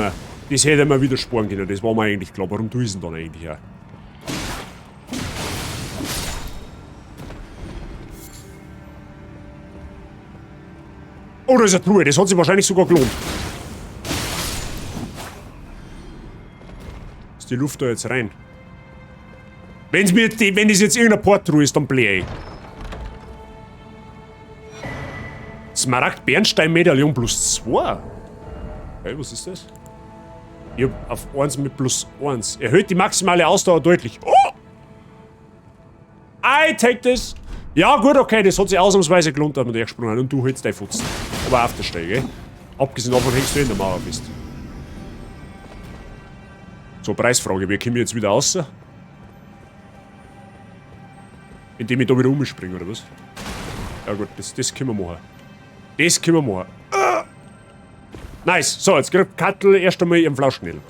man wieder sparen können. Das war mir eigentlich klar. Warum tue ich es denn dann eigentlich auch? Oh, da ist eine Truhe. Das hat sich wahrscheinlich sogar gelohnt. Ist die Luft da jetzt rein? Wenn das jetzt irgendeine Porttruhe ist, dann blähe ich. Smaragd Bernstein Medaillon plus 2. Okay, was ist das? Ich hab auf 1 mit plus 1. Erhöht die maximale Ausdauer deutlich. Oh! I take this! Ja gut, okay, das hat sich ausnahmsweise gelohnt, dass wir da gesprungen haben. Und du hältst dein Futzen. Aber auf der Stelle, gell? Abgesehen davon hängst du in der Mauer fest. So, Preisfrage. Wie komme ich jetzt wieder raus? Indem ich da wieder umspringe, oder was? Ja gut, das können wir machen. Das können wir machen. Ah! Nice. So, jetzt kriegt Kattel erst einmal ihren Flauschknädel.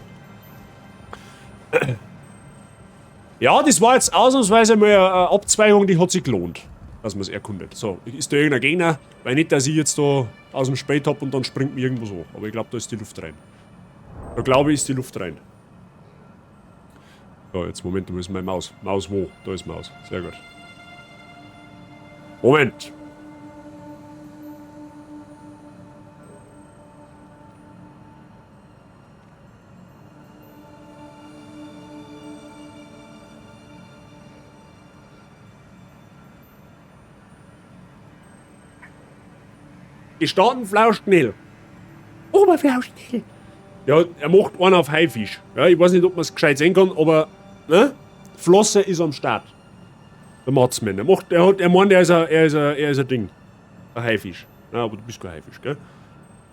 Ja, das war jetzt ausnahmsweise mal eine Abzweigung, die hat sich gelohnt, dass man es erkundet. So, ist da irgendein Gegner? Weil nicht, dass ich jetzt da aus dem Spät hab und dann springt mir irgendwo so. Aber ich glaub, da ist die Luft rein. Da glaube ich, ist die Luft rein. So, jetzt Moment, wo ist meine Maus? Maus wo? Da ist Maus. Sehr gut. Moment! Gestanden Flauschknädel. Oberflauschknädel. Ja, er macht einen auf Haifisch. Ja, ich weiß nicht, ob man's gescheit sehen kann, aber ne? Flosse ist am Start. Der Matsmann. Er macht, er hat, er meint, er ist ein, er ist ein, er ist ein Ding. Ein Haifisch. Ja, aber du bist kein Haifisch, gell? Du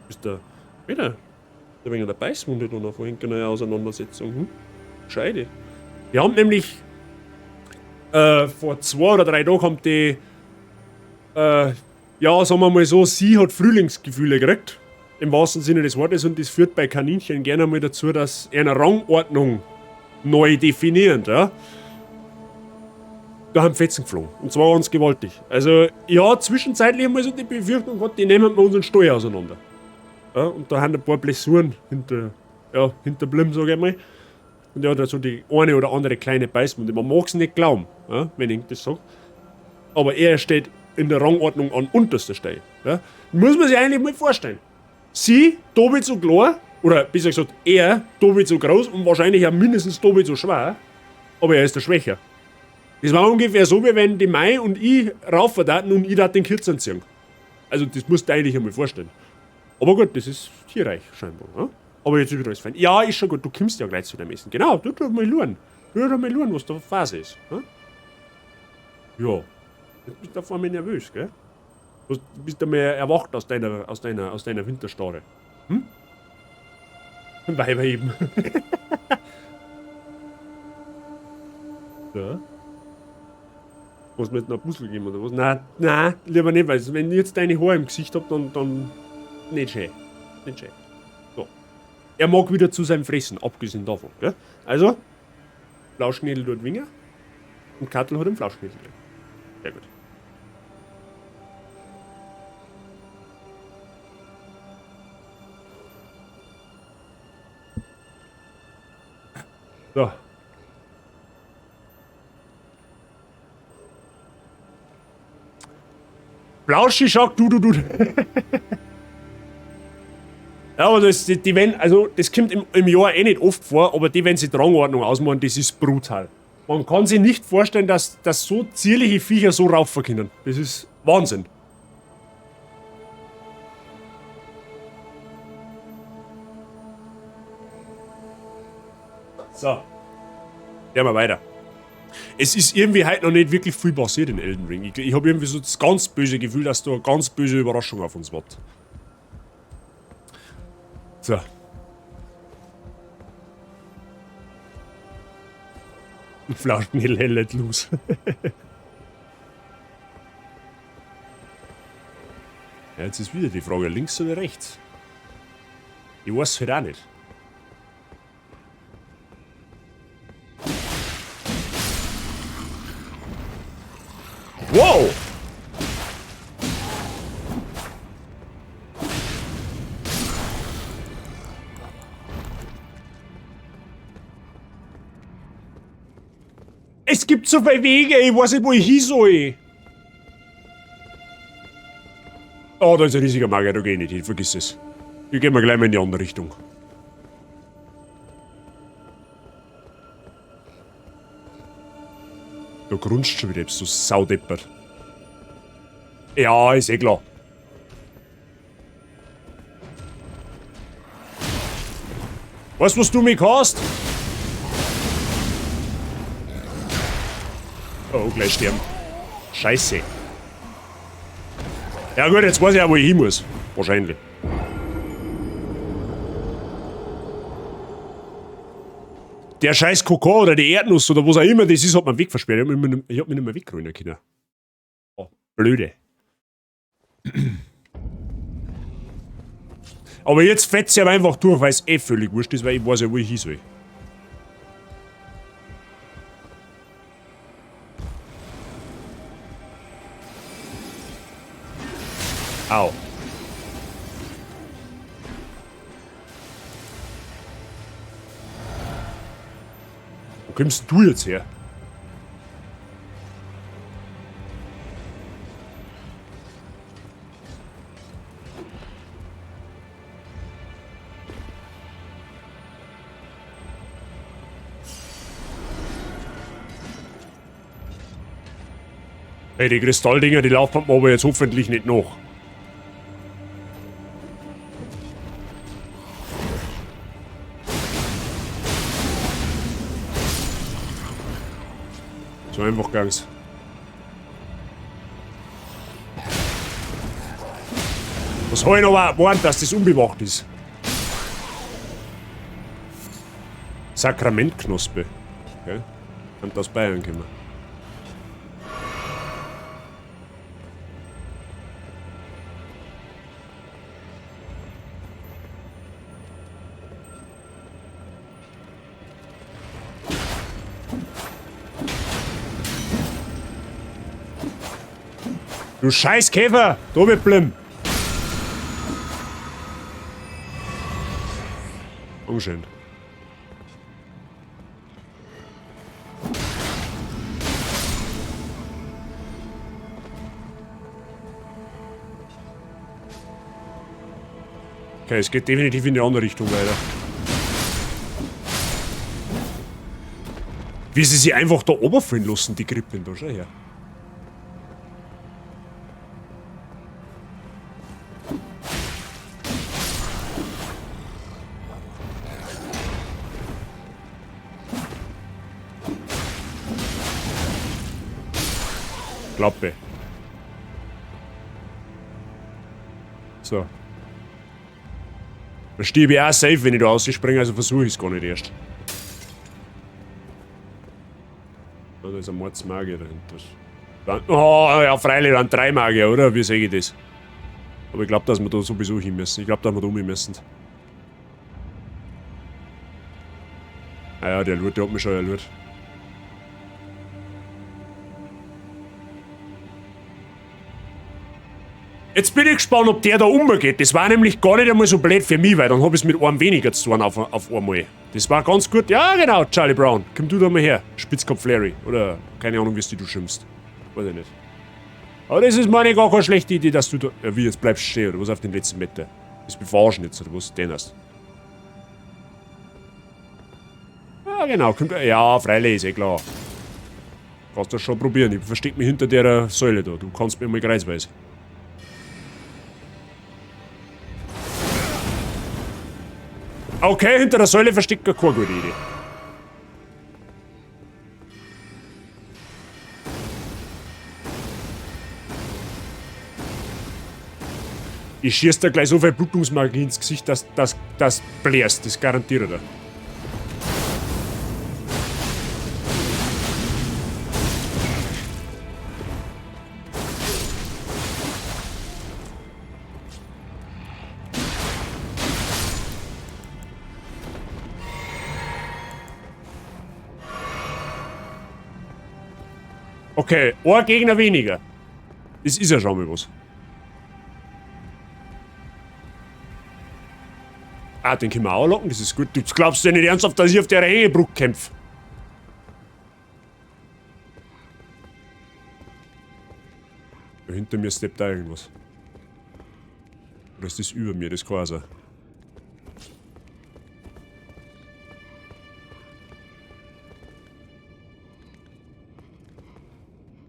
bist der, wieder, der wegen der Beißwunde da noch vorhin, keine Auseinandersetzung. Hm? Scheide. Wir haben nämlich vor 2 oder 3 Tagen haben die ja, sagen wir mal so, sie hat Frühlingsgefühle gekriegt. Im wahrsten Sinne des Wortes, und das führt bei Kaninchen gerne mal dazu, dass eine Rangordnung neu definieren, ja. Da haben Fetzen geflogen. Und zwar ganz gewaltig. Also, ja, zwischenzeitlich haben wir so die Befürchtung gehabt, die nehmen wir unseren Stall auseinander. Ja, und da haben ein paar Blessuren hinterblieben, sag ich mal. Und er hat also die eine oder andere kleine Beißwunde. Man mag's nicht glauben, ja, wenn ich das sag. Aber er steht in der Rangordnung an unterster Stelle. Ja. Muss man sich eigentlich mal vorstellen. Sie, doppelt so klar, oder besser gesagt, er, doppelt so groß und wahrscheinlich auch mindestens doppelt so schwer, aber er ist der Schwächer. Das war ungefähr so, wie wenn die Mai und ich raufen taten und ich da den Kürzeren ziehen. Also das musst du dir eigentlich einmal vorstellen. Aber gut, das ist tierreich scheinbar. Ne? Aber jetzt ist wieder alles fein. Ja, ist schon gut, du kommst ja gleich zu dem Essen. Genau, du tu mal schauen. Du tu mal schauen, was da Phase ist. Ne? Ja. Jetzt bist du vor mir nervös, gell? Du bist einmal erwacht aus deiner Winterstarre. Hm? Weiber eben. Ja. Muss mir jetzt noch ein Puzzle geben oder was? Nein, nein, lieber nicht, weil wenn ich jetzt deine Haare im Gesicht hab, dann nicht schön. Nicht schön. So. Er mag wieder zu seinem Fressen, abgesehen davon. Gell? Also, Flauschknädel tut Winger und Kattel hat einen Flauschknädel drin. Sehr gut. So. Flauschi schaut du, du, du. Ja, aber das, die, die wenn, also das kommt im Jahr eh nicht oft vor, aber die, wenn sie die Rangordnung ausmachen, das ist brutal. Man kann sich nicht vorstellen, dass so zierliche Viecher so raufen können. Das ist Wahnsinn. So. Gehen wir weiter. Es ist heute noch nicht wirklich viel passiert in Elden Ring. Ich hab so das ganz böse Gefühl, dass da eine ganz böse Überraschung auf uns wartet. So. Flauschnädel let los. Ja, jetzt ist wieder die Frage, links oder rechts? Ich weiß halt auch nicht. Wow! Es gibt so viele Wege, ich weiß nicht, wo ich hin soll. Oh, da ist ein riesiger Magier, da geh ich nicht hin, vergiss es. Ich geh mal gleich mal in die andere Richtung. Da grunzt schon wieder, so saudeppert. Ja, ist eh klar. Weißt du, was du mich hast? Oh, gleich sterben. Scheiße. Ja gut, jetzt weiß ich auch, wo ich hin muss. Wahrscheinlich. Der scheiß Kokon oder die Erdnuss oder was auch immer das ist, hat man Weg versperrt. Ich hab mich nicht mehr wegrennen können. Oh, blöde. Aber jetzt fetze ich einfach durch, weil es eh völlig wurscht ist, weil ich weiß ja, wo ich hin soll. Au. Wo kommst du jetzt her? Hey, die Kristalldinger, die laufen mir aber jetzt hoffentlich nicht nach. So einfach ging's. Was hab ich noch gewarnt, dass das unbewacht ist? Sakramentknospe. Okay. Kommt aus Bayern gekommen. Du Scheißkäfer! Da wird blim! Unschön. Okay, es geht definitiv in die andere Richtung weiter. Wie sie sich einfach da oberfallen lassen, die Krippen da, schau her. Klappe. So. Da stehe ich auch safe, wenn ich da rausspringe, also versuche ich es gar nicht erst. Oh, da ist ein Mordsmagier dahinter. Oh, ja, freilich, dann 3 Magier, oder? Wie sehe ich das? Aber ich glaube, dass wir da sowieso hin müssen. Ich glaube, dass wir da um müssen. Ah ja, der Loot, der hat mich schon erlurt. Jetzt bin ich gespannt, ob der da umgeht. Das war nämlich gar nicht einmal so blöd für mich, weil dann hab ich's mit einem weniger zu tun auf einmal. Das war ganz gut. Ja, genau, Charlie Brown. Komm du da mal her. Spitzkopf Larry. Oder keine Ahnung, wie du schimpfst. Weiß ich nicht. Aber das ist meine gar keine schlechte Idee, dass du da... Ja, wie, jetzt bleibst du stehen, oder was auf den letzten Meter? Das verarschen jetzt, oder was? Den hast. Ja, genau. Kommt, ja, freilich, ist eh klar. Kannst das schon probieren. Ich versteck mich hinter der Säule da. Du kannst mir mal kreisweise. Okay, hinter der Säule versteckt gar keine gute Idee. Ich schieß da gleich so viel Blutungsmagie ins Gesicht, dass das bläst. Das garantiere ich dir. Okay, ein Gegner weniger. Das ist ja schon mal was. Ah, den können wir auch locken, das ist gut. Du glaubst ja nicht ernsthaft, dass ich auf der Hängebrücke kämpfe. Da hinter mir steppt da irgendwas. Oder ist das über mir? Das kann auch sein.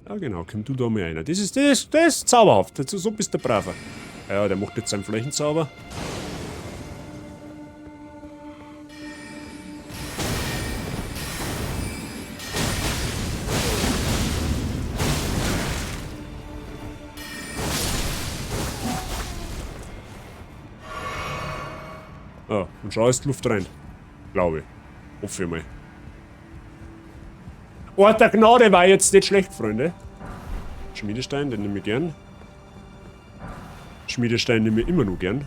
Ja genau, komm du da mal rein. Das ist zauberhaft. So bist du braver. Ja, der macht jetzt seinen Flächenzauber. Ah, und schau, ist die Luft rein. Glaube ich. Hoffe ich mal. Ort der Gnade war jetzt nicht schlecht, Freunde. Schmiedestein, den nehme ich gern. Schmiedestein nehme ich immer noch gern.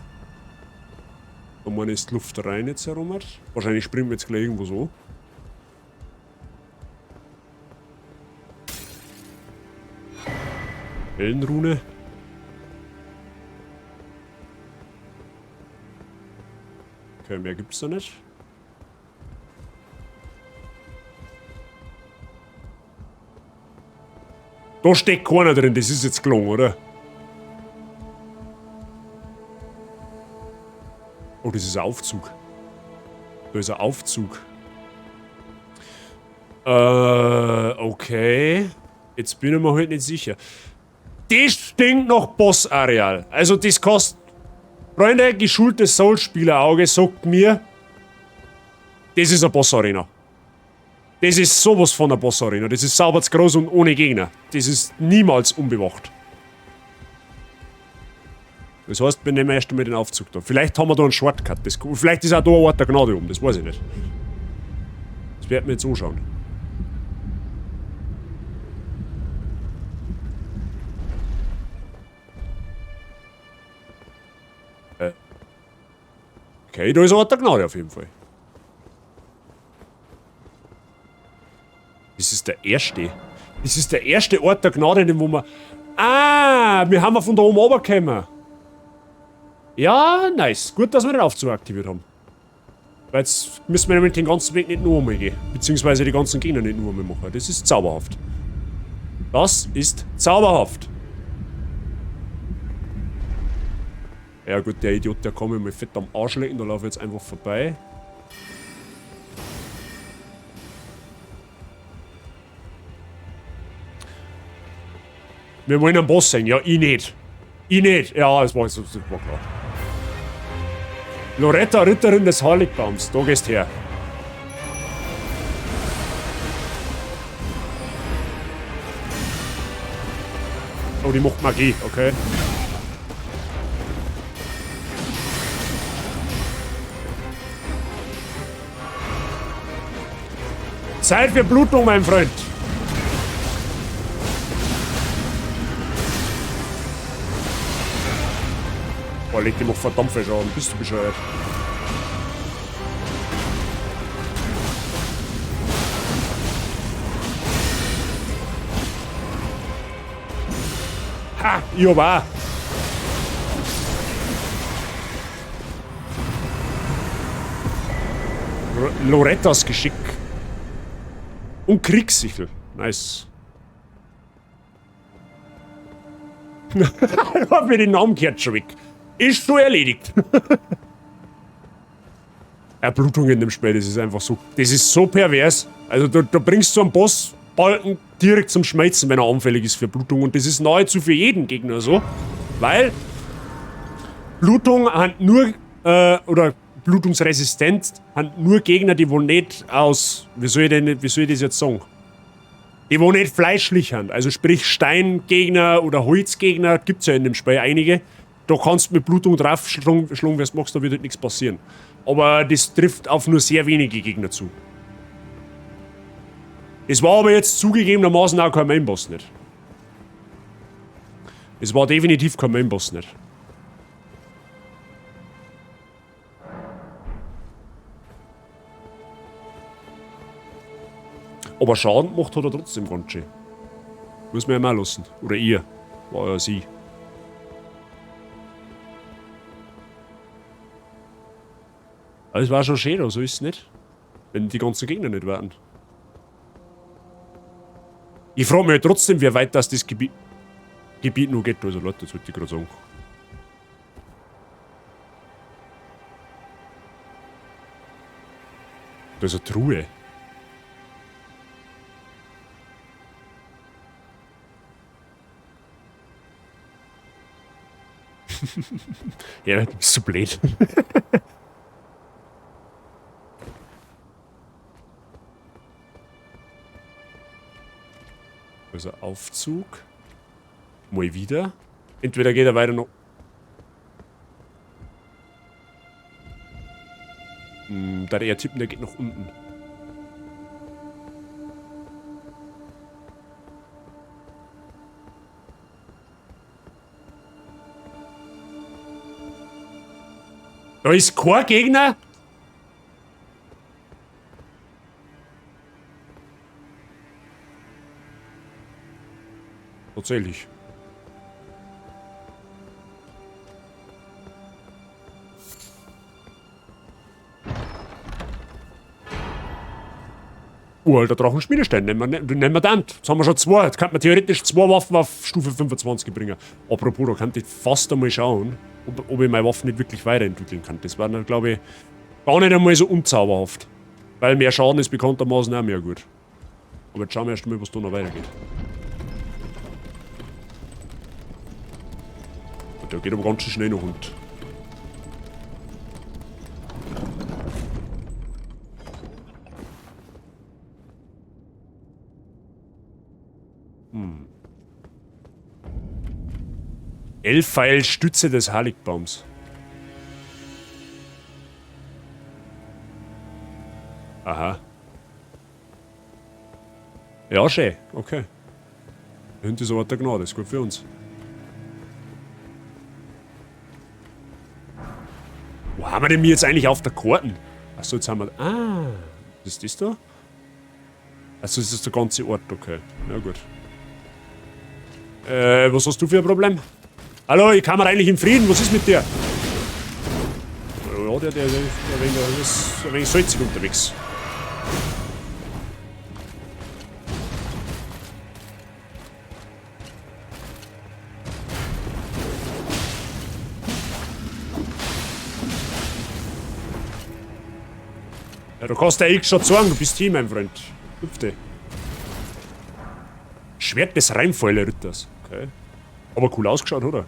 Und man ist die Luft rein jetzt herum. Wahrscheinlich springen wir jetzt gleich irgendwo so. Wellenrune. Okay, mehr gibt's da nicht. Da steckt keiner drin, das ist jetzt gelungen, oder? Oh, das ist ein Aufzug. Da ist ein Aufzug. Okay. Jetzt bin ich mir halt nicht sicher. Das stinkt nach Boss-Areal. Also das kostet... Freunde, geschultes Souls-Spieler-Auge sagt mir, das ist eine Boss-Arena. Das ist sowas von einer Boss-Arena. Das ist sauber zu groß und ohne Gegner. Das ist niemals unbewacht. Das heißt, wir nehmen erst einmal den Aufzug da. Vielleicht haben wir da einen Shortcut. Das, vielleicht ist auch da ein Ort der Gnade oben, das weiß ich nicht. Das werden wir jetzt anschauen. Okay, da ist ein Ort der Gnade auf jeden Fall. Das ist der erste. Das ist der erste Ort der Gnade, den wo wir... Ah, wir haben ja von da oben runtergekommen. Ja, nice. Gut, dass wir den Aufzug aktiviert haben. Weil jetzt müssen wir nämlich den ganzen Weg nicht nur einmal gehen. Beziehungsweise die ganzen Gegner nicht nur einmal machen. Das ist zauberhaft. Das ist zauberhaft. Ja gut, der Idiot, der kann mir mal fett am Arsch lecken. Da laufe ich jetzt einfach vorbei. Wir wollen einen Boss sehen. Ja, ich nicht. Ich nicht. Ja, das war klar. Loretta, Ritterin des Heiligbaums. Da gehst her. Oh, die macht Magie. Okay. Zeit für Blutung, mein Freund. Boah, leg die macht verdammt viel Schaden. Bist du bescheuert? Ha! Ich hab auch. Lorettas Geschick. Und Kriegssichel. Nice. Ich hab mir den Namen gehört schon weg. Ist so erledigt. Erblutung in dem Spiel, das ist einfach so. Das ist so pervers. Also da bringst du einen Bossbalken direkt zum Schmelzen, wenn er anfällig ist für Blutung. Und das ist nahezu für jeden Gegner so. Weil Blutung hat nur, oder blutungsresistent, haben nur Gegner, die wo nicht aus, wie soll ich das jetzt sagen? Die wo nicht fleischlich sind. Also sprich Steingegner oder Holzgegner, gibt's ja in dem Spiel einige. Da kannst du mit Blutung drauf schlagen, wenn du machst, da wird halt nichts passieren. Aber das trifft auf nur sehr wenige Gegner zu. Es war aber jetzt zugegebenermaßen auch kein Mainboss nicht. Es war definitiv kein Mainboss nicht. Aber Schaden gemacht hat er trotzdem ganz schön. Muss man ja mal lassen. Oder ihr. War ja sie. Aber es war schon schön, so ist es nicht. Wenn die ganzen Gegner nicht warten. Ich frage mich halt trotzdem, wie weit das Gebiet noch geht. Also Leute, das wollte ich gerade sagen. Da ist eine Truhe. Ja, du bist so blöd. Also Aufzug. Mal wieder. Entweder geht er weiter noch. Da der tippen, der geht nach unten. Da ist kein Gegner. Tatsächlich. Uralter Drachenschmiedestein, nehmen wir dann. Jetzt haben wir schon zwei. Jetzt könnte man theoretisch zwei Waffen auf Stufe 25 bringen. Apropos, da könnte ich fast einmal schauen, ob ich meine Waffen nicht wirklich weiterentwickeln kann. Das war dann, glaube ich, gar nicht einmal so unzauberhaft. Weil mehr Schaden ist bekanntermaßen auch mehr gut. Aber jetzt schauen wir erst mal, was da noch weitergeht. Der geht aber ganz schön schnell noch unten. Elfpfeil Stütze des Heiligbaums. Aha. Ja, schön. Okay. Hinter ist aber der Gnade, ist gut für uns. Wo haben wir denn jetzt eigentlich auf der Karten? Achso, jetzt haben wir... Ah, was ist das da? Achso, das ist der ganze Ort, okay. Na gut. Was hast du für ein Problem? Hallo, ich kann mir eigentlich im Frieden, was ist mit dir? Ja, der ist ein wenig salzig unterwegs. Ja, du kannst ja eh schon sagen, du bist hier, mein Freund. Hüpfte. Schwert des Reimfeuerritters. Okay. Aber cool ausgeschaut, oder?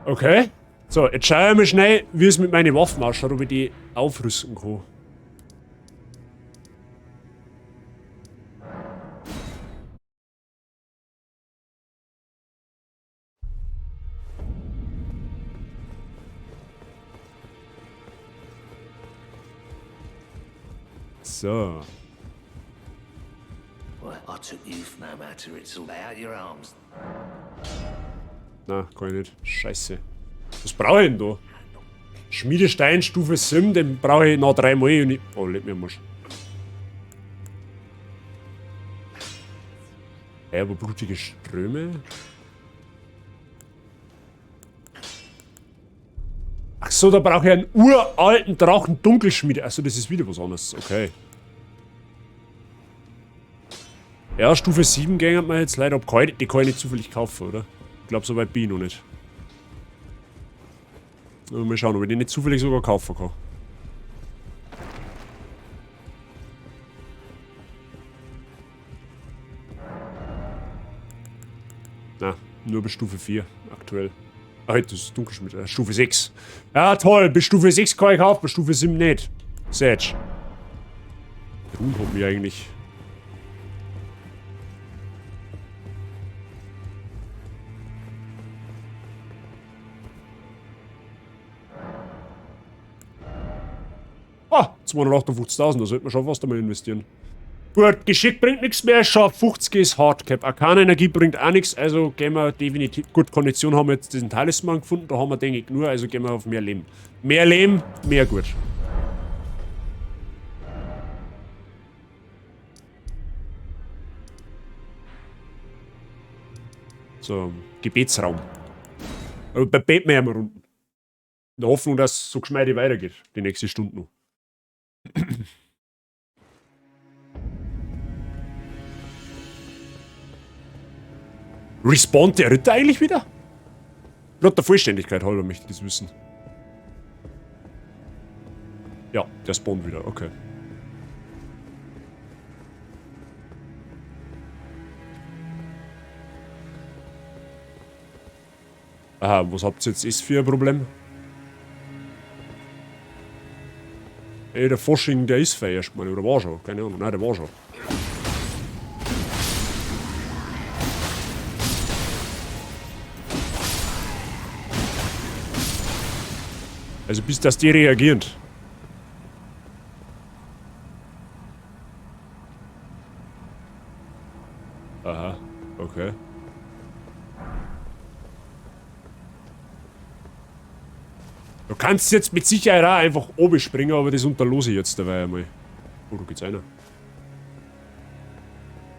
Okay. So, jetzt schaue ich mal schnell, wie es mit meinen Waffen ausschaut, ob ich die aufrüsten kann. So. Na, kann ich nicht. Scheiße. Was brauche ich denn da? Schmiedestein Stufe 7, den brauche ich noch dreimal und ich. Oh, leck mir mal. Hey, aber blutige Ströme? Ach so, da brauche ich einen uralten Drachen Dunkelschmiede. Achso, das ist wieder was anderes. Okay. Ja, Stufe 7 gängert man jetzt leider ab. Die kann ich nicht zufällig kaufen, oder? Ich glaube, so weit bin ich noch nicht. Mal schauen, ob ich die nicht zufällig sogar kaufen kann. Na, nur bis Stufe 4 aktuell. Ah, das ist Dunkelschmied. Stufe 6. Ja, toll. Bis Stufe 6 kann ich kaufen, bis Stufe 7 nicht. Sage. Ruhen hat mich eigentlich. Ah, 258.000, da sollte man schon fast einmal investieren. Gut, Geschick bringt nichts mehr, Scharf 50 ist Hardcap. Arkane Energie bringt auch nichts, also gehen wir definitiv. Gut, Kondition haben wir jetzt diesen Talisman gefunden, da haben wir, denke ich, nur, also gehen wir auf mehr Leben. Mehr Leben, mehr gut. So, Gebetsraum. Aber bei beten wir immer unten. In der Hoffnung, dass es so geschmeidig weitergeht, die nächste Stunde noch. Respawnt der Ritter eigentlich wieder? Nur der Vollständigkeit halber möchte ich das wissen. Ja, der spawnt wieder, okay. Aha, was habt ihr jetzt ist für ein Problem? Ey, der Fasching, der ist feierst, meine, oder war schon? Keine Ahnung, nein, der war schon. Also bis dass die reagieren. Aha, okay. Du kannst jetzt mit Sicherheit auch einfach oben springen, aber das unterlose ich jetzt dabei einmal. Oh, da geht's einer.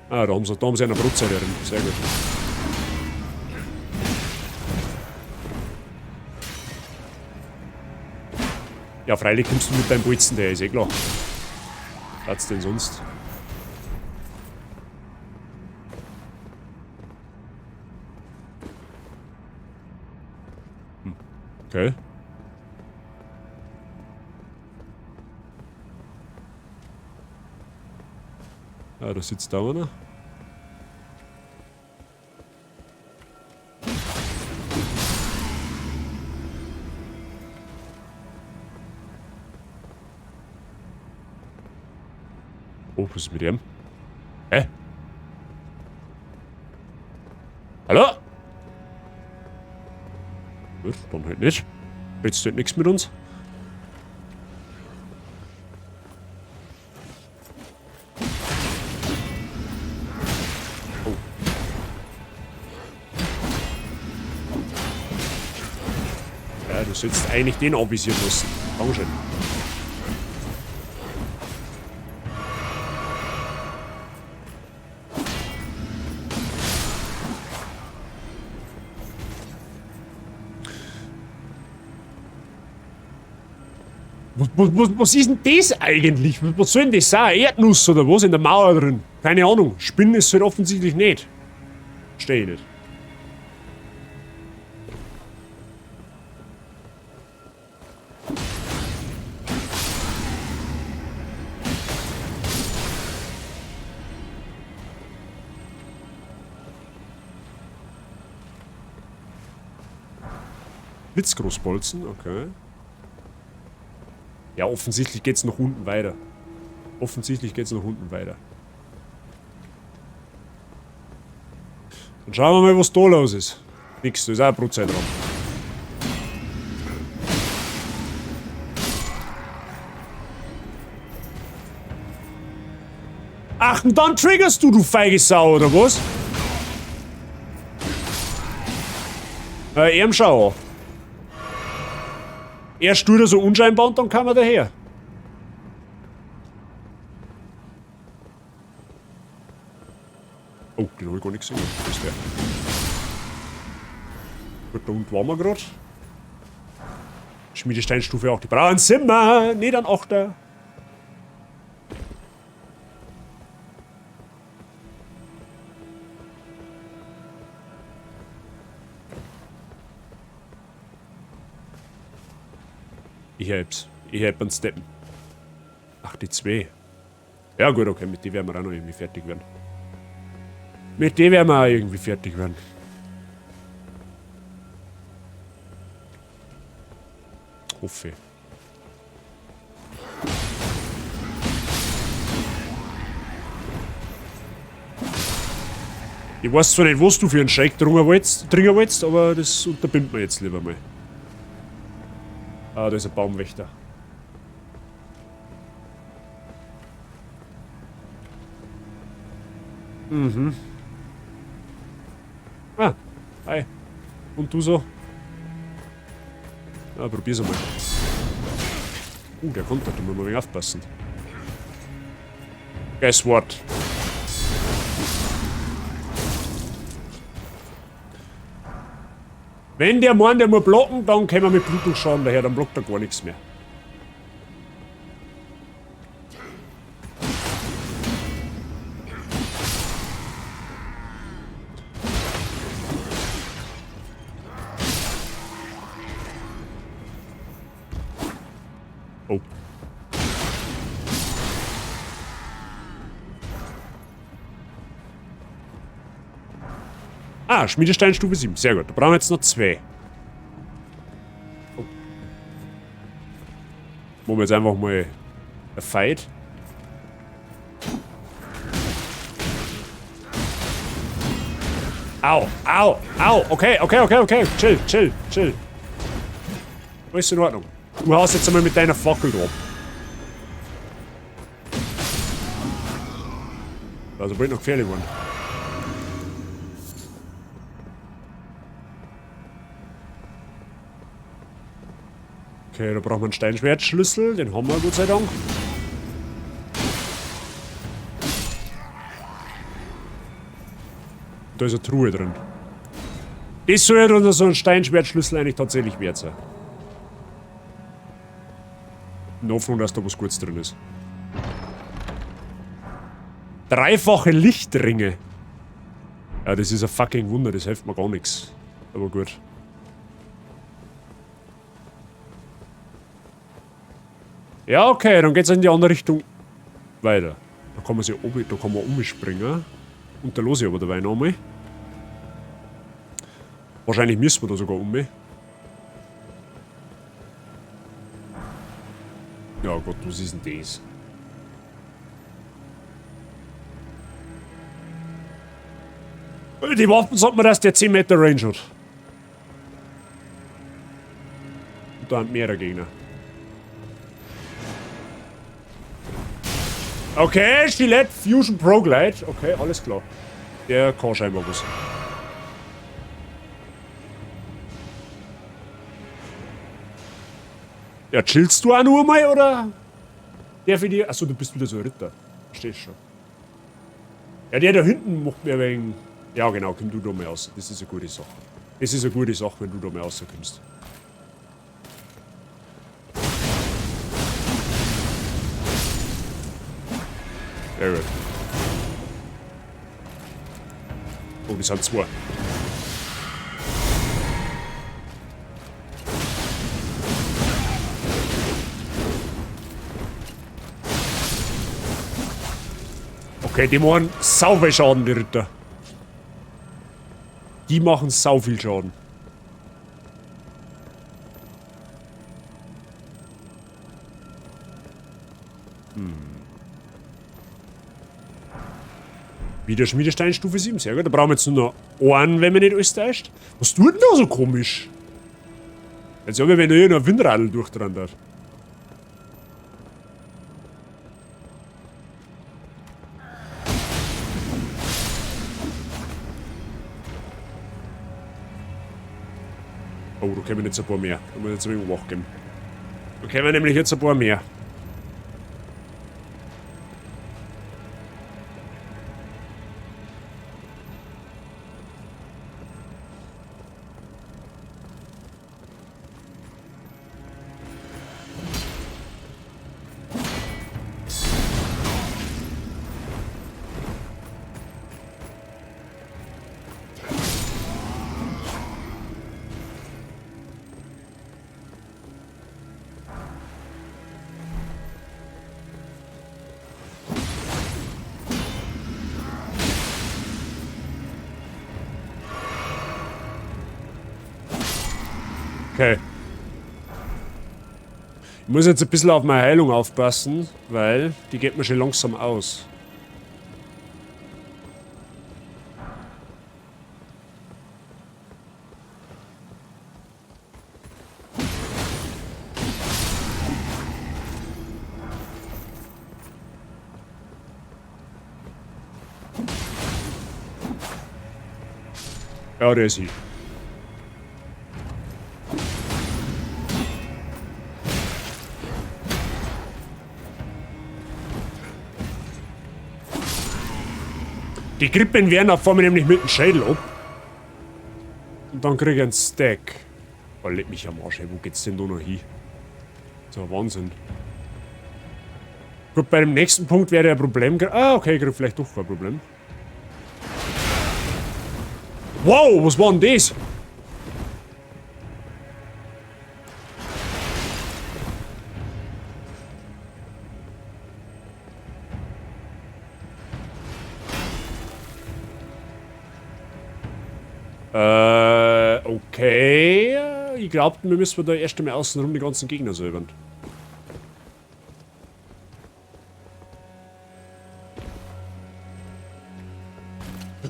Ah, da haben sie eine Brotzeit drin. Sehr gut. Ja, freilich kommst du mit deinem Bolzen, der ist eh klar. Was denn sonst? Hm. Okay. Ah, da sitzt da einer. Oh, was ist mit dem? Hä? Hallo? Gut, dann halt nicht. Redst du halt nichts mit uns? Oh. Ja, du sollst eigentlich den anvisieren lassen. Dankeschön. Was ist denn das eigentlich? Was soll denn das sein? Erdnuss oder was in der Mauer drin? Keine Ahnung. Spinnen ist halt offensichtlich nicht. Verstehe ich nicht. Blitzgroßbolzen, okay. Ja, offensichtlich geht's nach unten weiter. Offensichtlich geht's nach unten weiter. Dann schauen wir mal, was da los ist. Nix, da ist auch ein Brotzeit dran. Ach, und dann triggerst du, du feige Sau, oder was? Ihm schau an. Erst tut er so unscheinbar und dann kam er daher. Oh, den hab ich gar nicht gesehen. Das ist der. Gut, da unten waren wir grad. Schmiedesteinstufe 8. Die brauchen Zimmer! Nee, dann 8er. Ich hab's. Ich hab einen Steppen. Ach, die 2. Ja gut, okay, mit die werden wir auch noch irgendwie fertig werden. Mit die werden wir auch irgendwie fertig werden. Hoffe. Ich weiß zwar nicht, was du für einen Shake trinken wolltest, aber das unterbinden wir jetzt lieber mal. Ah, da ist ein Baumwächter. Mhm. Ah, hi. Und du so? Ja, probier's einmal. Der kommt da, da muss man ein wenig aufpassen. Guess what? Wenn der meint, der muss blocken, dann kommen wir mit Blutungsschaden daher, dann blockt er gar nichts mehr. Oh. Ah, Schmiedestein Stufe 7. Sehr gut. Da brauchen wir jetzt noch 2. Oh. Machen wir jetzt einfach mal ein Fight. Au, au, au. Okay, okay, okay, okay. Chill, chill, chill. Alles in Ordnung. Du haust jetzt einmal mit deiner Fackel drauf. Also bald noch gefährlich geworden. Okay, da brauchen wir einen Steinschwertschlüssel. Den haben wir, Gott sei Dank. Da ist eine Truhe drin. Das soll ja so ein Steinschwertschlüssel eigentlich tatsächlich wert sein. In Hoffnung, dass da was Gutes drin ist. Dreifache Lichtringe. Ja, das ist ein fucking Wunder, das hilft mir gar nichts. Aber gut. Ja, okay, dann geht's in die andere Richtung weiter. Da kann man sich oben, da kann man umspringen. Und da los ich aber dabei nochmal. Wahrscheinlich müssen wir da sogar um. Ja Gott, was ist denn das? Die Waffen sagt mir, dass der 10 Meter Range hat. Und da haben mehrere Gegner. Okay, Gillette Fusion Pro Glide. Okay, alles klar. Der kann scheinbar was. Ja, chillst du auch nur mal, oder? Der für die. Achso, du bist wieder so ein Ritter. Verstehst schon. Ja, der da hinten macht mir wegen. Ja, genau, komm du da mal raus. Das ist eine gute Sache. Das ist eine gute Sache, wenn du da mal rauskommst. Sehr gut. Oh, die sind 2. Okay, die machen sau viel Schaden, die Ritter. Die machen sau viel Schaden. Wieder Schmiedestein Stufe 7, sehr gut. Da brauchen wir jetzt nur noch einen, wenn man nicht alles täuscht. Was tut denn da so komisch? Jetzt hab ich, wenn da irgendein Windradl durchtrennt hat. Oh, da kommen jetzt ein paar mehr. Da muss ich jetzt ein wenig wach geben. Da kommen nämlich jetzt ein paar mehr. Okay. Ich muss jetzt ein bisschen auf meine Heilung aufpassen, weil die geht mir schon langsam aus. Ja, der ist hier. Die Grippen werden da vor mir nämlich mit dem Schädel ab. Und dann krieg ich einen Stack. Oh, leck mich am Arsch, ey. Wo geht's denn da noch hin? So ein Wahnsinn. Gut, bei dem nächsten Punkt wäre ein Problem. Ah, okay, ich krieg vielleicht doch kein Problem. Wow, was war denn das? Okay. Ich glaub, wir müssen da erst einmal außenrum die ganzen Gegner säubern.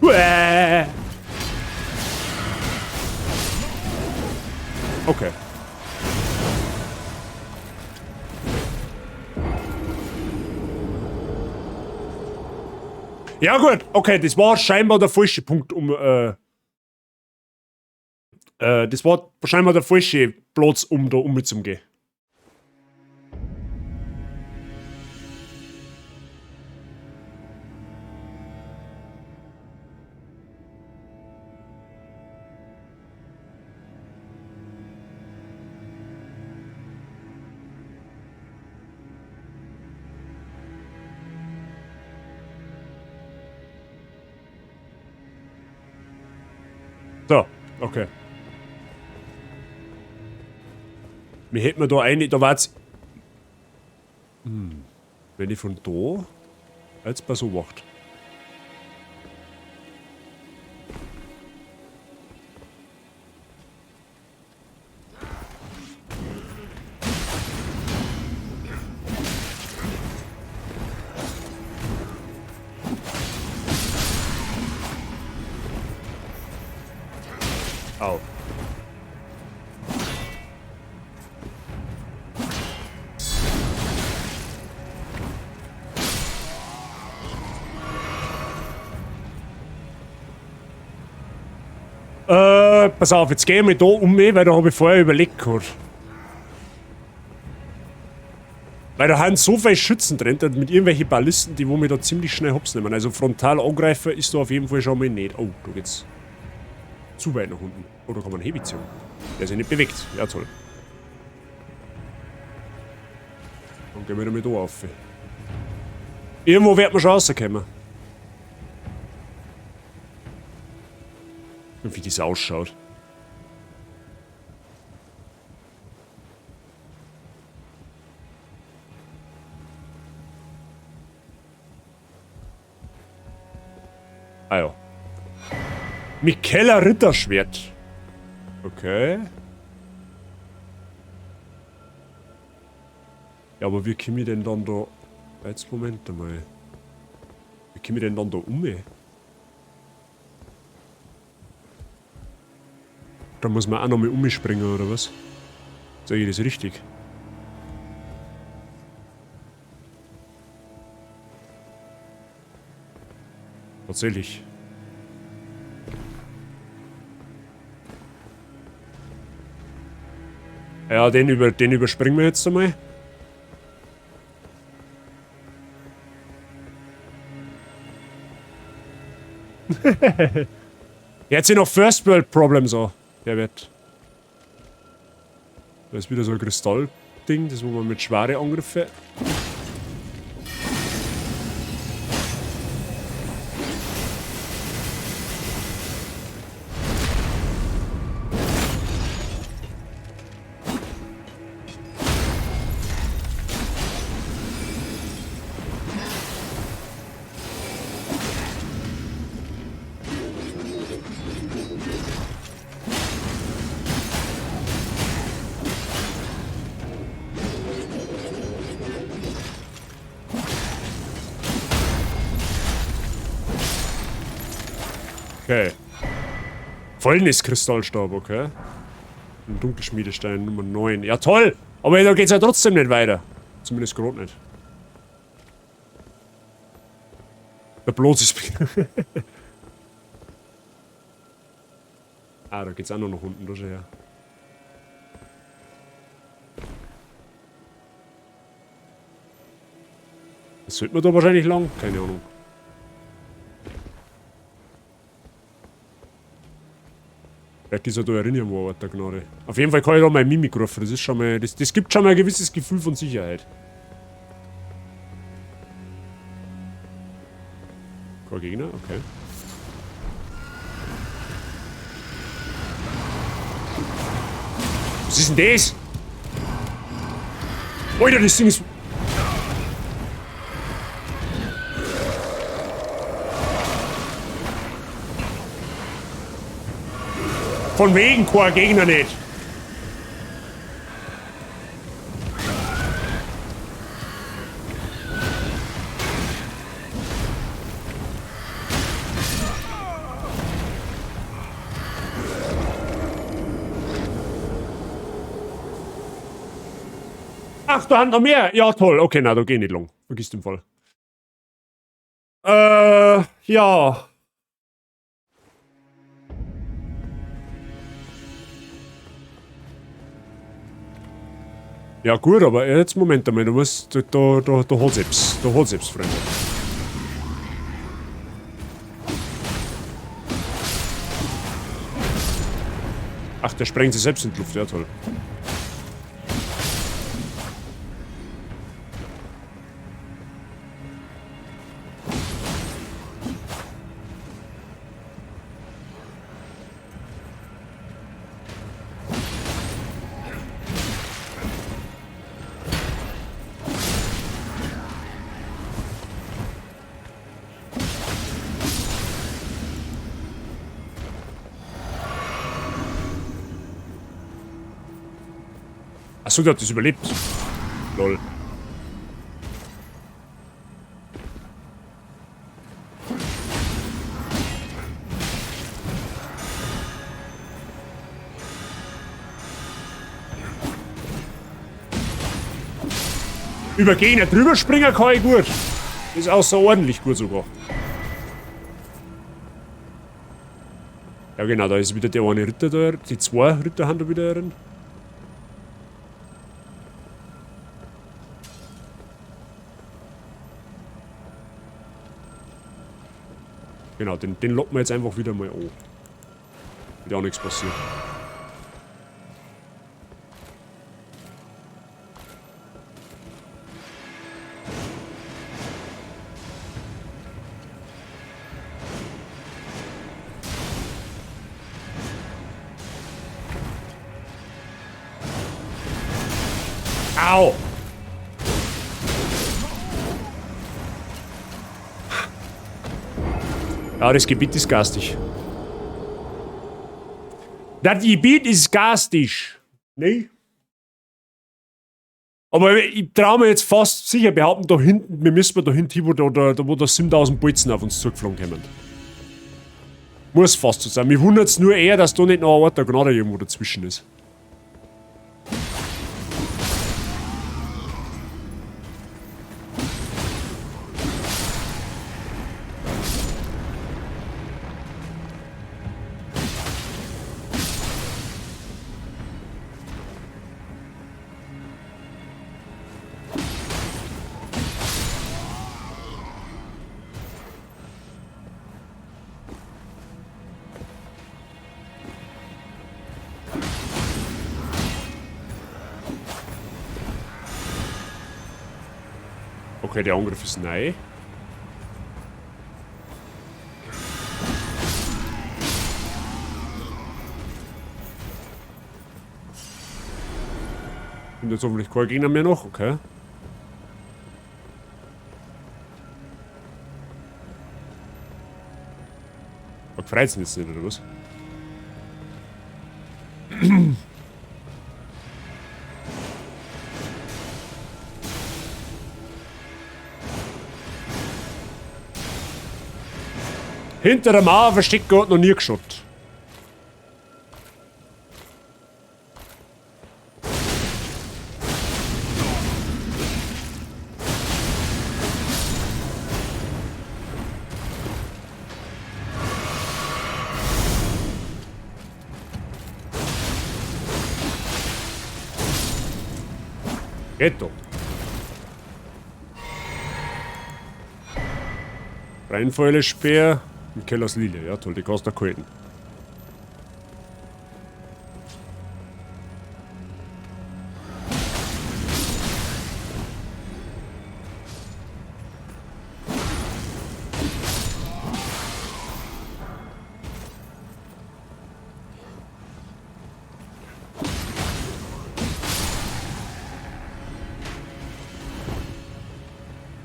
Uäh. Okay. Ja gut, okay, das war scheinbar der falsche Punkt, das war scheinbar der falsche Platz, um da umzugehen. So, okay. Mir hätten wir da eine, da war's. Wenn ich von da jetzt bei so wacht. Au. Pass auf, jetzt geh ich mal da um mich, weil da hab ich vorher überlegt gehabt. Weil da haben so viele Schützen drin, mit irgendwelchen Ballisten, die wo mir da ziemlich schnell hops nehmen. Also Frontalangreifer ist da auf jeden Fall schon mal nicht. Oh, da geht's zu weit nach unten. Oh, da kann man Heavy ziehen. Der sich nicht bewegt. Ja, toll. Dann gehen wir damit da auf. Irgendwo wird man schon rauskommen. Und wie das ausschaut. Ah ja. Miquella Ritterschwert. Okay. Ja, aber wie komme ich denn dann da... Jetzt, Moment einmal. Wie komme ich denn dann da um? Da muss man auch nochmal umspringen, oder was? Sag ich das richtig? Tatsächlich. Ja, den überspringen wir jetzt einmal. Jetzt sind noch First World Problems an. Der wird. Da ist wieder so ein Kristallding, das wo man mit schwere Angriffe. Okay. Fäulniskristallstab, okay. Ein Dunkelschmiedestein Nummer 9. Ja, toll! Aber da geht's ja trotzdem nicht weiter. Zumindest gerade nicht. Der Platz ist. Ah, da geht's auch noch nach unten, da schon her. Das sollte man da wahrscheinlich lang? Keine Ahnung. Vielleicht ist er da erinnern, wo er der Gnade. Auf jeden Fall kann ich da mein Mimik rufen. Das ist schon mal. Das gibt schon mal ein gewisses Gefühl von Sicherheit. Kein Gegner? Okay. Was ist denn das? Alter, das Ding ist. Von wegen kein Gegner nicht. Ach, da haben noch mehr. Ja, toll. Okay, na, da geh ich nicht lang. Vergiss den Fall. Ja. Ja gut, aber jetzt Moment einmal, du musst, da hat's etwas, da hat's etwas, Freunde. Ach, der sprengt sich selbst in die Luft, ja toll. Achso, der hat das überlebt. Lol. Über Gegner drüber springen kann ich gut. Ist außerordentlich gut sogar. Ja genau, da ist wieder der eine Ritter da. Die zwei Ritter haben da wieder drin. Genau, den locken wir jetzt einfach wieder mal an. Wird auch nichts passieren. Au! Ja, das Gebiet ist garstig. Das Gebiet ist garstig. Nee? Aber ich traue mir jetzt fast sicher behaupten, da hinten, wir müssen da hinten, wo da 7000 Bolzen auf uns zugeflogen kommen. Muss fast so sein. Mich wundert es nur eher, dass da nicht noch ein Ort der Gnade irgendwo dazwischen ist. Okay, der Angriff ist neu. Kommt jetzt hoffentlich kein Gegner mehr noch, okay. Aber freut's ihn jetzt nicht, oder was? Hinter der Mauer versteckt Gott noch nie geschaut. Geht doch. Reinfäule Speer und Kellers Lilie. Ja, toll, die kannst du halten.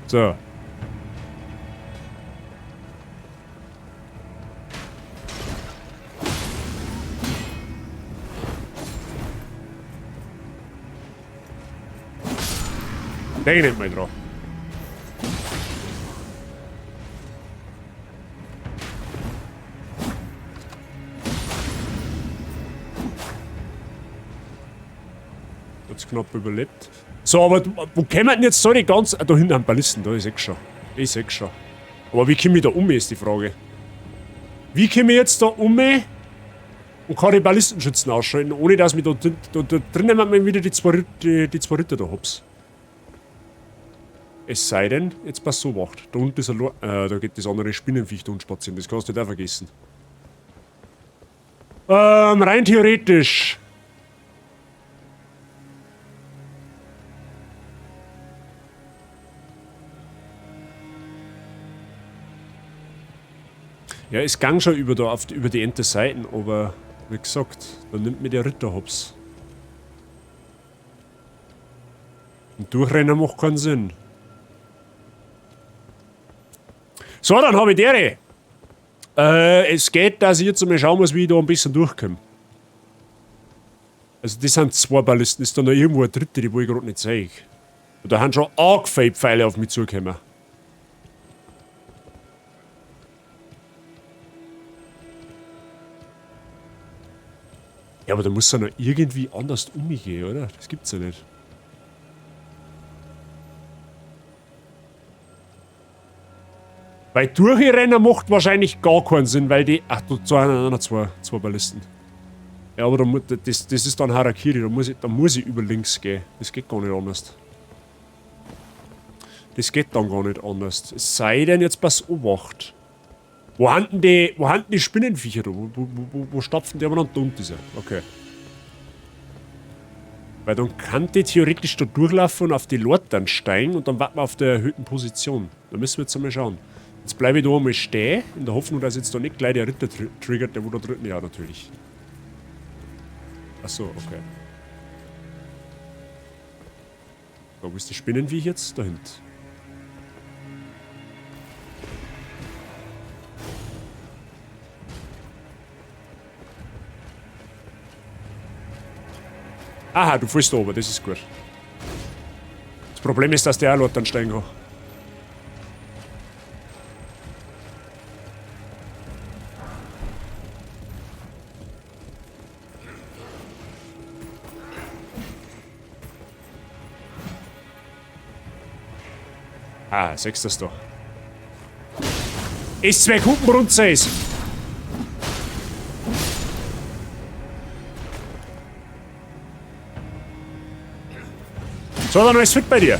So. Denk nicht mal dran. Hat's knapp überlebt. So, aber wo kommen denn jetzt so die ganzen... Ah, da hinten haben Ballisten, da ist eh schon. Ich seh schon. Aber wie komme ich da um, ist die Frage. Wie komme ich jetzt da um und kann die Ballistenschützen ausschalten, ohne dass mich da drinnen mal wieder die zwei Ritter da hab's. Es sei denn, jetzt pass so macht. Da unten ist ein da geht das andere Spinnenviech da unten spazieren, das kannst du nicht auch vergessen. Rein theoretisch. Ja, es gang schon über, da auf die, über die Ente Seiten, aber wie gesagt, dann nimmt mir der Ritter hops. Und Durchrennen macht keinen Sinn. So, dann habe ich dere. Es geht, dass ich jetzt einmal schauen muss, wie ich da ein bisschen durchkomme. Also das sind zwei Ballisten, ist da noch irgendwo eine dritte, die wo ich gerade nicht sehe. Und da haben schon arg viele Pfeile auf mich zugekommen. Ja, aber da muss ja noch irgendwie anders umgehen, oder? Das gibt's ja nicht. Weil durchrennen macht wahrscheinlich gar keinen Sinn, weil die... Ach, da zwei, zwei Ballisten. Ja, aber da, das ist dann Harakiri, da muss ich über links gehen. Das geht gar nicht anders. Das geht dann gar nicht anders. Es sei denn, jetzt pass Obacht. Wo haben denn die Spinnenviecher da? Wo stapfen die aber noch? Da unten ist er. Okay. Weil dann kann die theoretisch da durchlaufen und auf die Lortern steigen und dann warten wir auf der erhöhten Position. Da müssen wir jetzt einmal schauen. Jetzt bleibe ich da einmal stehen, in der Hoffnung, dass jetzt da nicht gleich der Ritter triggert, der wo da dritten. Ja, natürlich. Achso, okay. Da, wo ist die Spinnenviech jetzt? Da hinten. Aha, du fällst da oben, das ist gut. Das Problem ist, dass der auch dann steigen kann. Ah, sechst das doch. Ist zwei Kuppen runter ist. So, dann alles fit bei dir.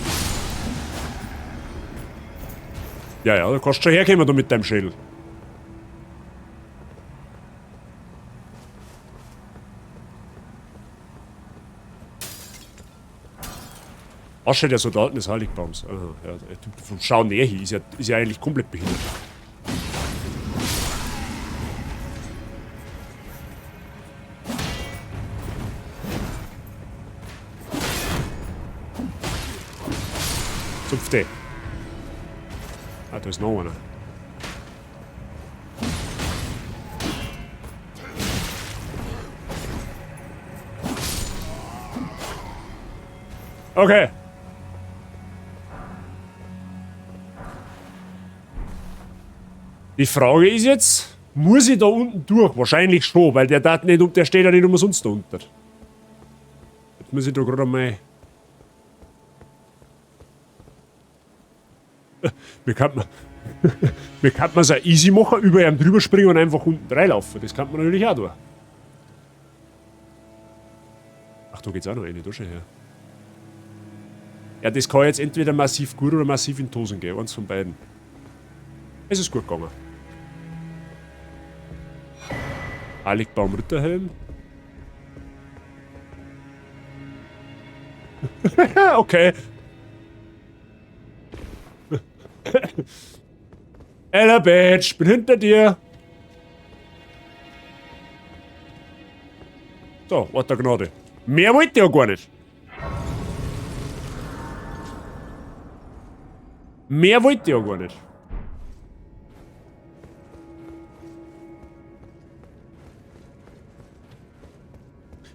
Ja, ja, du kannst schon herkommen, du mit deinem Schädel. Asche der Soldaten des Heiligbaums. Aha, ja, vom Schauen her hier ist ja eigentlich komplett behindert. Zupfte. Ah, da ist noch einer. Okay. Die Frage ist jetzt, muss ich da unten durch? Wahrscheinlich schon, weil der, da nicht, der steht ja nicht umsonst da unten. Jetzt muss ich da gerade einmal... Mir kann man es auch easy machen, über ihm drüber springen und einfach unten reinlaufen. Das kann man natürlich auch tun. Ach, da geht's auch noch eine, da schon her. Ja, das kann jetzt entweder massiv gut oder massiv in die Hosen gehen. Eins von beiden. Es ist gut gegangen. Heiligbaum Ritterhelm. Okay. Ella Bitch, bin hinter dir. So, Ort der Gnade. Mehr wollte ich ja gar nicht. Mehr wollte ich ja gar nicht.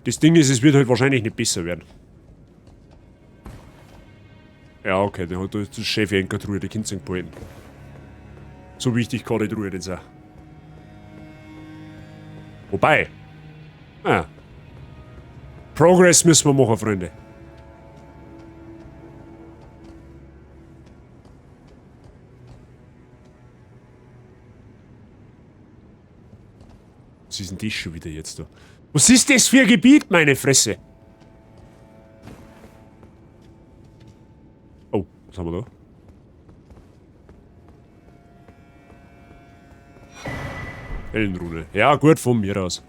Das Ding ist, es wird halt wahrscheinlich nicht besser werden. Ja, okay, der hat das Chef Truhe, die Kinder sind behalten. So wichtig kann die Truhe nicht sein. Wobei. Ah. Progress müssen wir machen, Freunde. Was ist denn das schon wieder jetzt da? Was ist das für ein Gebiet, meine Fresse? Oh, was haben wir da? Ellenrune. Ja, gut, von mir aus.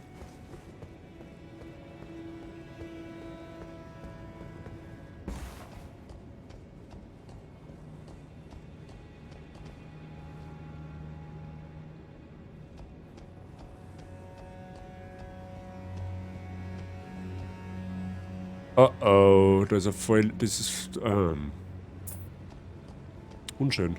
Oh oh, da ist er voll. Das ist unschön.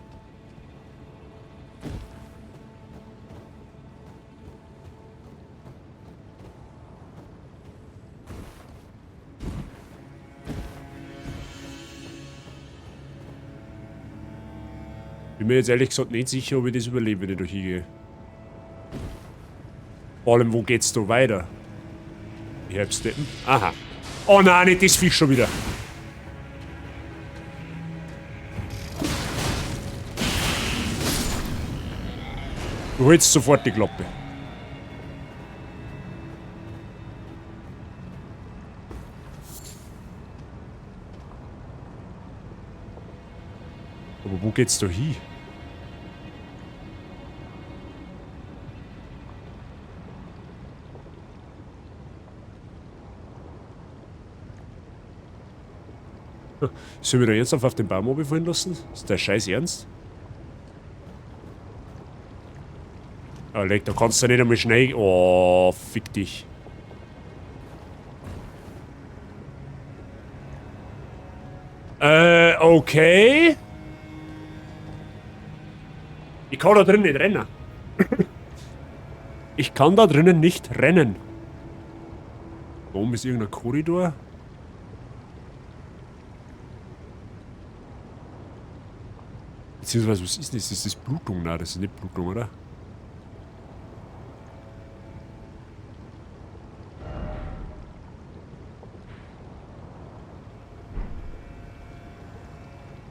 Bin mir jetzt ehrlich gesagt nicht sicher, ob ich das überlebe, wenn ich da hingehe. Vor allem, wo geht's da weiter? Ich hab's steppen. Aha. Oh nein, nicht das Viech schon wieder. Du holst sofort die Klappe. Aber wo geht's da hin? Sollen wir da jetzt auf den Baum runterfallen lassen? Ist der Scheiß ernst? Ah, leck, da kannst du nicht einmal schnell... Oh, fick dich. Okay. Ich kann da drin nicht rennen. Ich kann da drinnen nicht rennen. Da oben ist irgendein Korridor. Beziehungsweise, was ist das? Ist das Blutung? Nein, das ist nicht Blutung, oder?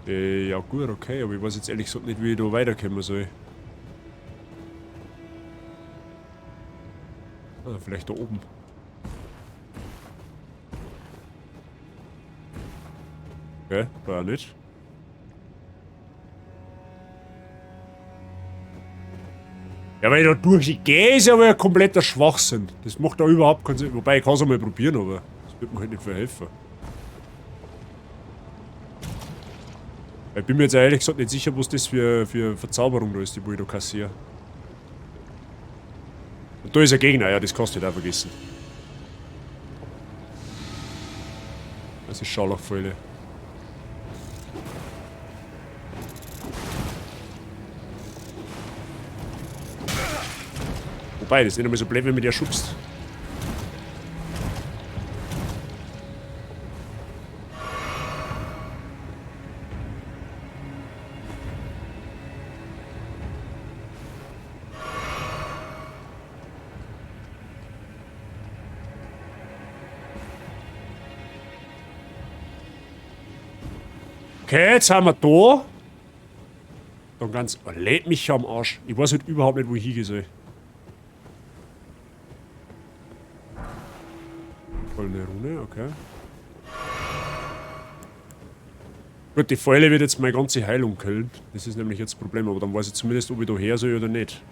Ja gut, okay, aber ich weiß jetzt ehrlich gesagt nicht, wie ich da weiterkommen soll. Ah, vielleicht da oben. Okay, war nicht. Ja, wenn ich da durchgehe, ist aber ein kompletter Schwachsinn. Das macht da überhaupt keinen Sinn. Wobei, ich kann es einmal probieren, aber das wird mir halt nicht viel helfen. Ich bin mir jetzt ehrlich gesagt nicht sicher, was das für Verzauberung da ist, die wo ich da kassiere. Und da ist ein Gegner, ja, das kannst du nicht auch vergessen. Das ist Scharlachfäule. Wobei, das ist nicht einmal so blöd, wenn man der schubst. Okay, jetzt haben wir da. Dann ganz. Oh, lädt mich am Arsch. Ich weiß halt überhaupt nicht, wo ich hingehen soll. Goldene Rune, okay. Gut, die Pfeile wird jetzt meine ganze Heilung killen. Das ist nämlich jetzt das Problem, aber dann weiß ich zumindest, ob ich da her soll oder nicht.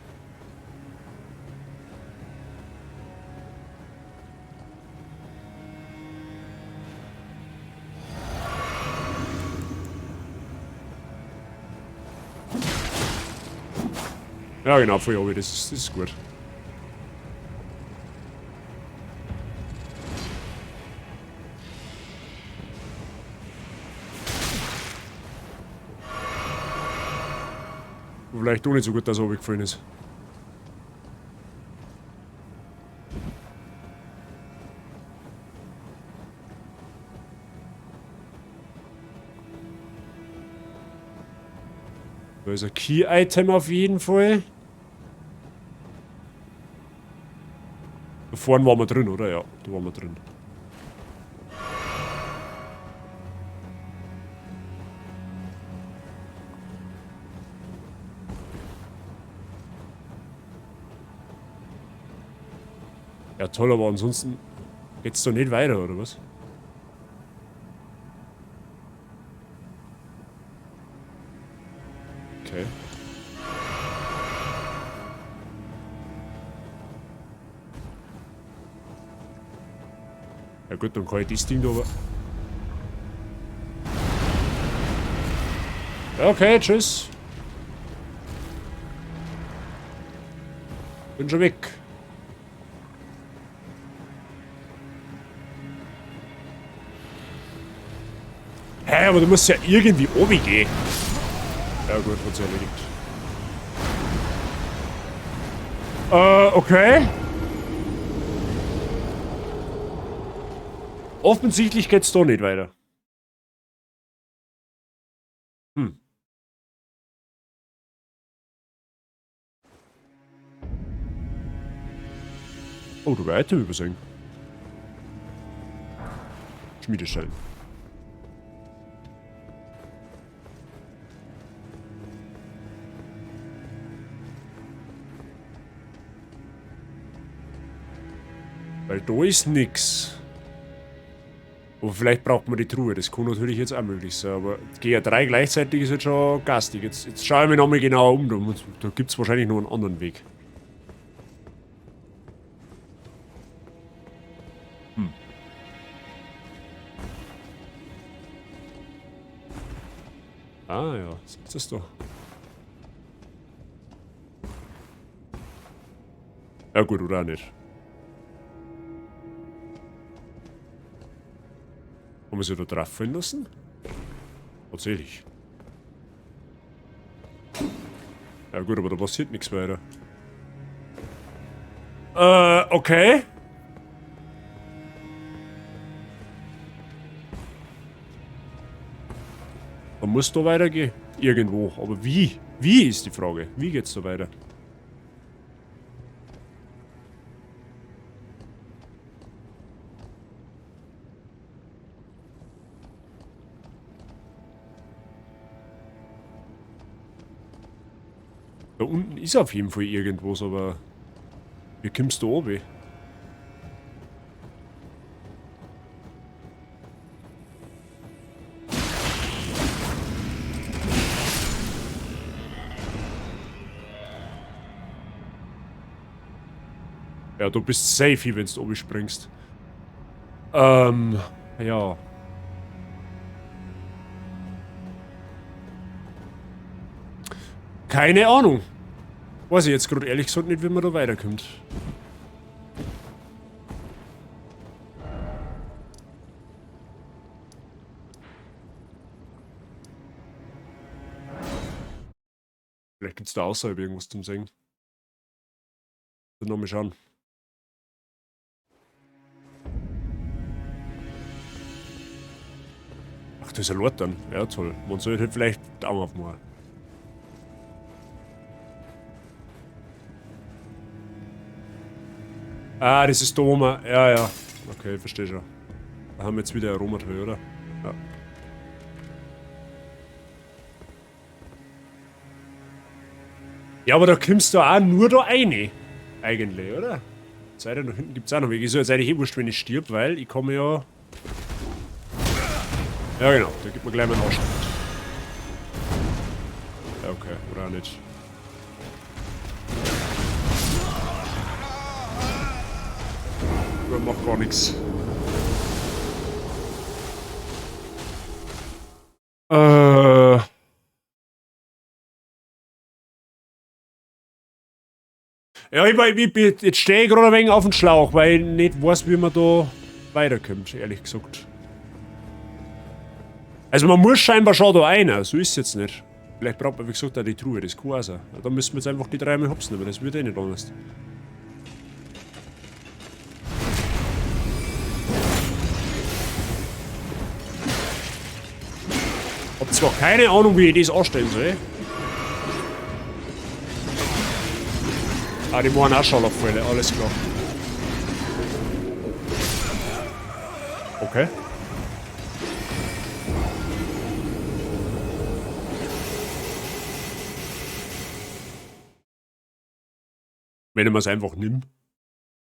Ja genau, voll runter, das ist gut. Vielleicht auch nicht so gut, dass er runtergefallen ist. Da ist ein Key-Item auf jeden Fall. Da vorne waren wir drin, oder? Ja, da waren wir drin. Ja toll, aber ansonsten geht's doch nicht weiter, oder was? Okay. Ja gut, dann kann ich das Ding da aber... Okay, tschüss. Bin schon weg. Hä, aber du musst ja irgendwie oben gehen. Ja gut, hat sich erledigt. Okay. Offensichtlich geht's da nicht weiter. Hm. Oh, du weiter übersehen. Schmiedestein. Weil da ist nix. Aber vielleicht braucht man die Truhe, das kann natürlich jetzt auch möglich sein, aber GR3 gleichzeitig ist jetzt schon gastig. Jetzt schaue ich mich nochmal genauer um, da gibt's wahrscheinlich noch einen anderen Weg. Hm. Ah ja, was ist das da? Ja gut, oder auch nicht. Haben wir sie da drauf fallen lassen? Tatsächlich. Ja gut, aber da passiert nichts weiter. Okay. Da muss da weitergehen. Irgendwo. Aber wie? Wie ist die Frage? Wie geht's da weiter? Da unten ist auf jeden Fall irgendwas, aber wie kommst du oben? Ja, du bist safe, wenn du oben springst. Ja. Keine Ahnung. Weiß ich jetzt grad ehrlich gesagt nicht, wie man da weiterkommt. Vielleicht gibt's da außerhalb irgendwas zum Sehen. Dann nochmal schauen. Ach, da ist ein Lord dann. Ja, toll. Man sollte halt vielleicht Daumen aufmachen. Ah, das ist da oben. Ja, ja. Okay, verstehe schon. Da haben wir jetzt wieder Aromatöl, oder? Ja. Ja, aber da kommst du auch nur da rein. Eigentlich, oder? Seite nach hinten gibt's auch noch Wege. Ist ja jetzt eigentlich eh wurscht, wenn ich stirb, weil ich komme ja... Ja genau, da gibt man gleich mal einen Arsch. Ja, okay, oder auch nicht. Ja, macht gar nichts. Ja, jetzt stehe ich gerade ein wenig auf dem Schlauch, weil ich nicht weiß, wie man da weiterkommt, ehrlich gesagt. Also man muss scheinbar schon da rein, so ist es jetzt nicht. Vielleicht braucht man, wie gesagt, auch die Truhe, das kann auch sein. Ja, da müssen wir jetzt einfach die dreimal hopsen, aber das wird eh nicht anders. Hab zwar keine Ahnung, wie ich das anstellen soll. Ah, die machen auch schon auf Fälle, alles klar. Okay. Wenn ich es einfach nimm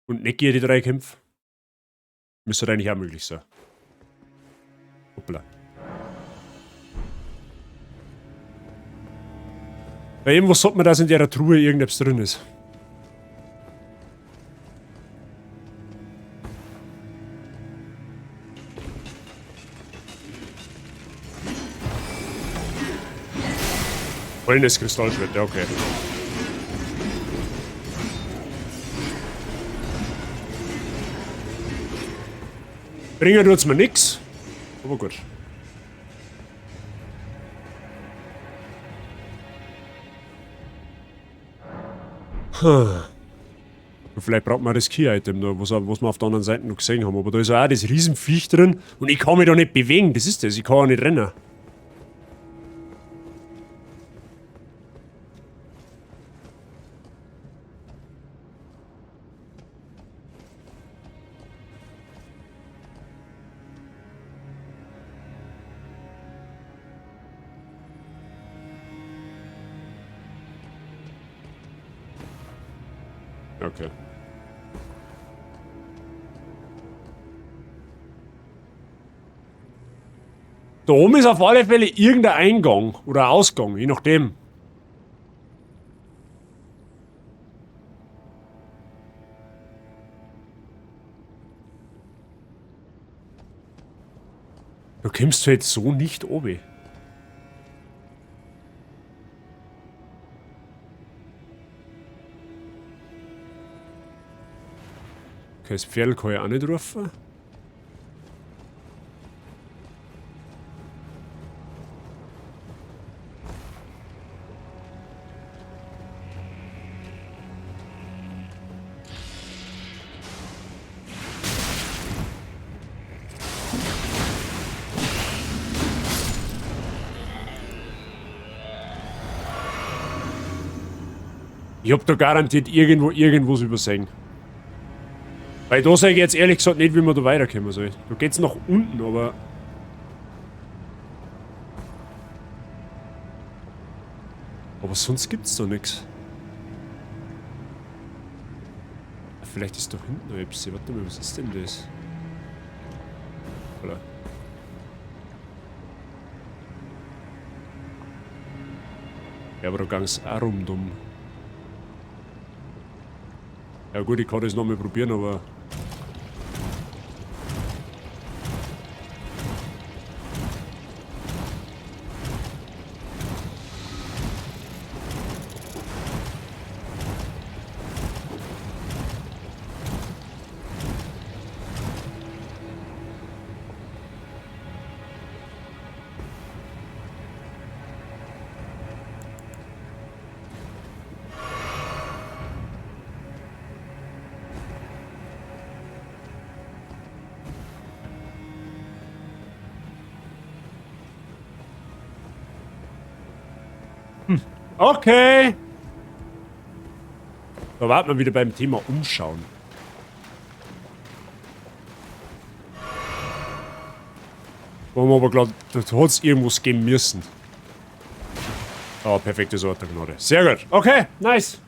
und nicht gehe die drei Kämpfe, müsste das eigentlich auch möglich sein. Hoppla. Bei irgendwas sagt man, dass in der Truhe irgendetwas drin ist. Goldenes Kristallschwert, ja, okay. Bringen tut's mir nix, aber gut. Hm. Vielleicht braucht man das Key-Item da, was wir auf der anderen Seite noch gesehen haben. Aber da ist auch das Riesenviech drin und ich kann mich da nicht bewegen, das ist das, ich kann auch nicht rennen. Okay. Da oben ist auf alle Fälle irgendein Eingang oder Ausgang, je nachdem. Da kommst du jetzt so nicht oben. Okay, das Pferd kann ich auch nicht rufen. Ich hab da garantiert irgendwo irgendwas übersehen. Weil da sag ich jetzt ehrlich gesagt nicht, wie man da weiterkommen soll. Da geht's nach unten, aber... Aber sonst gibt's da nix. Vielleicht ist da hinten noch etwas. Warte mal, was ist denn das? Oder? Ja, aber da ging's auch rundum. Ja gut, ich kann das nochmal probieren, aber... Okay. Da warten wir wieder beim Thema Umschauen. Wo wir aber glaubt, da hat's irgendwas geben müssen. Ah, perfekte Sorte Gnade. Sehr gut. Okay, nice.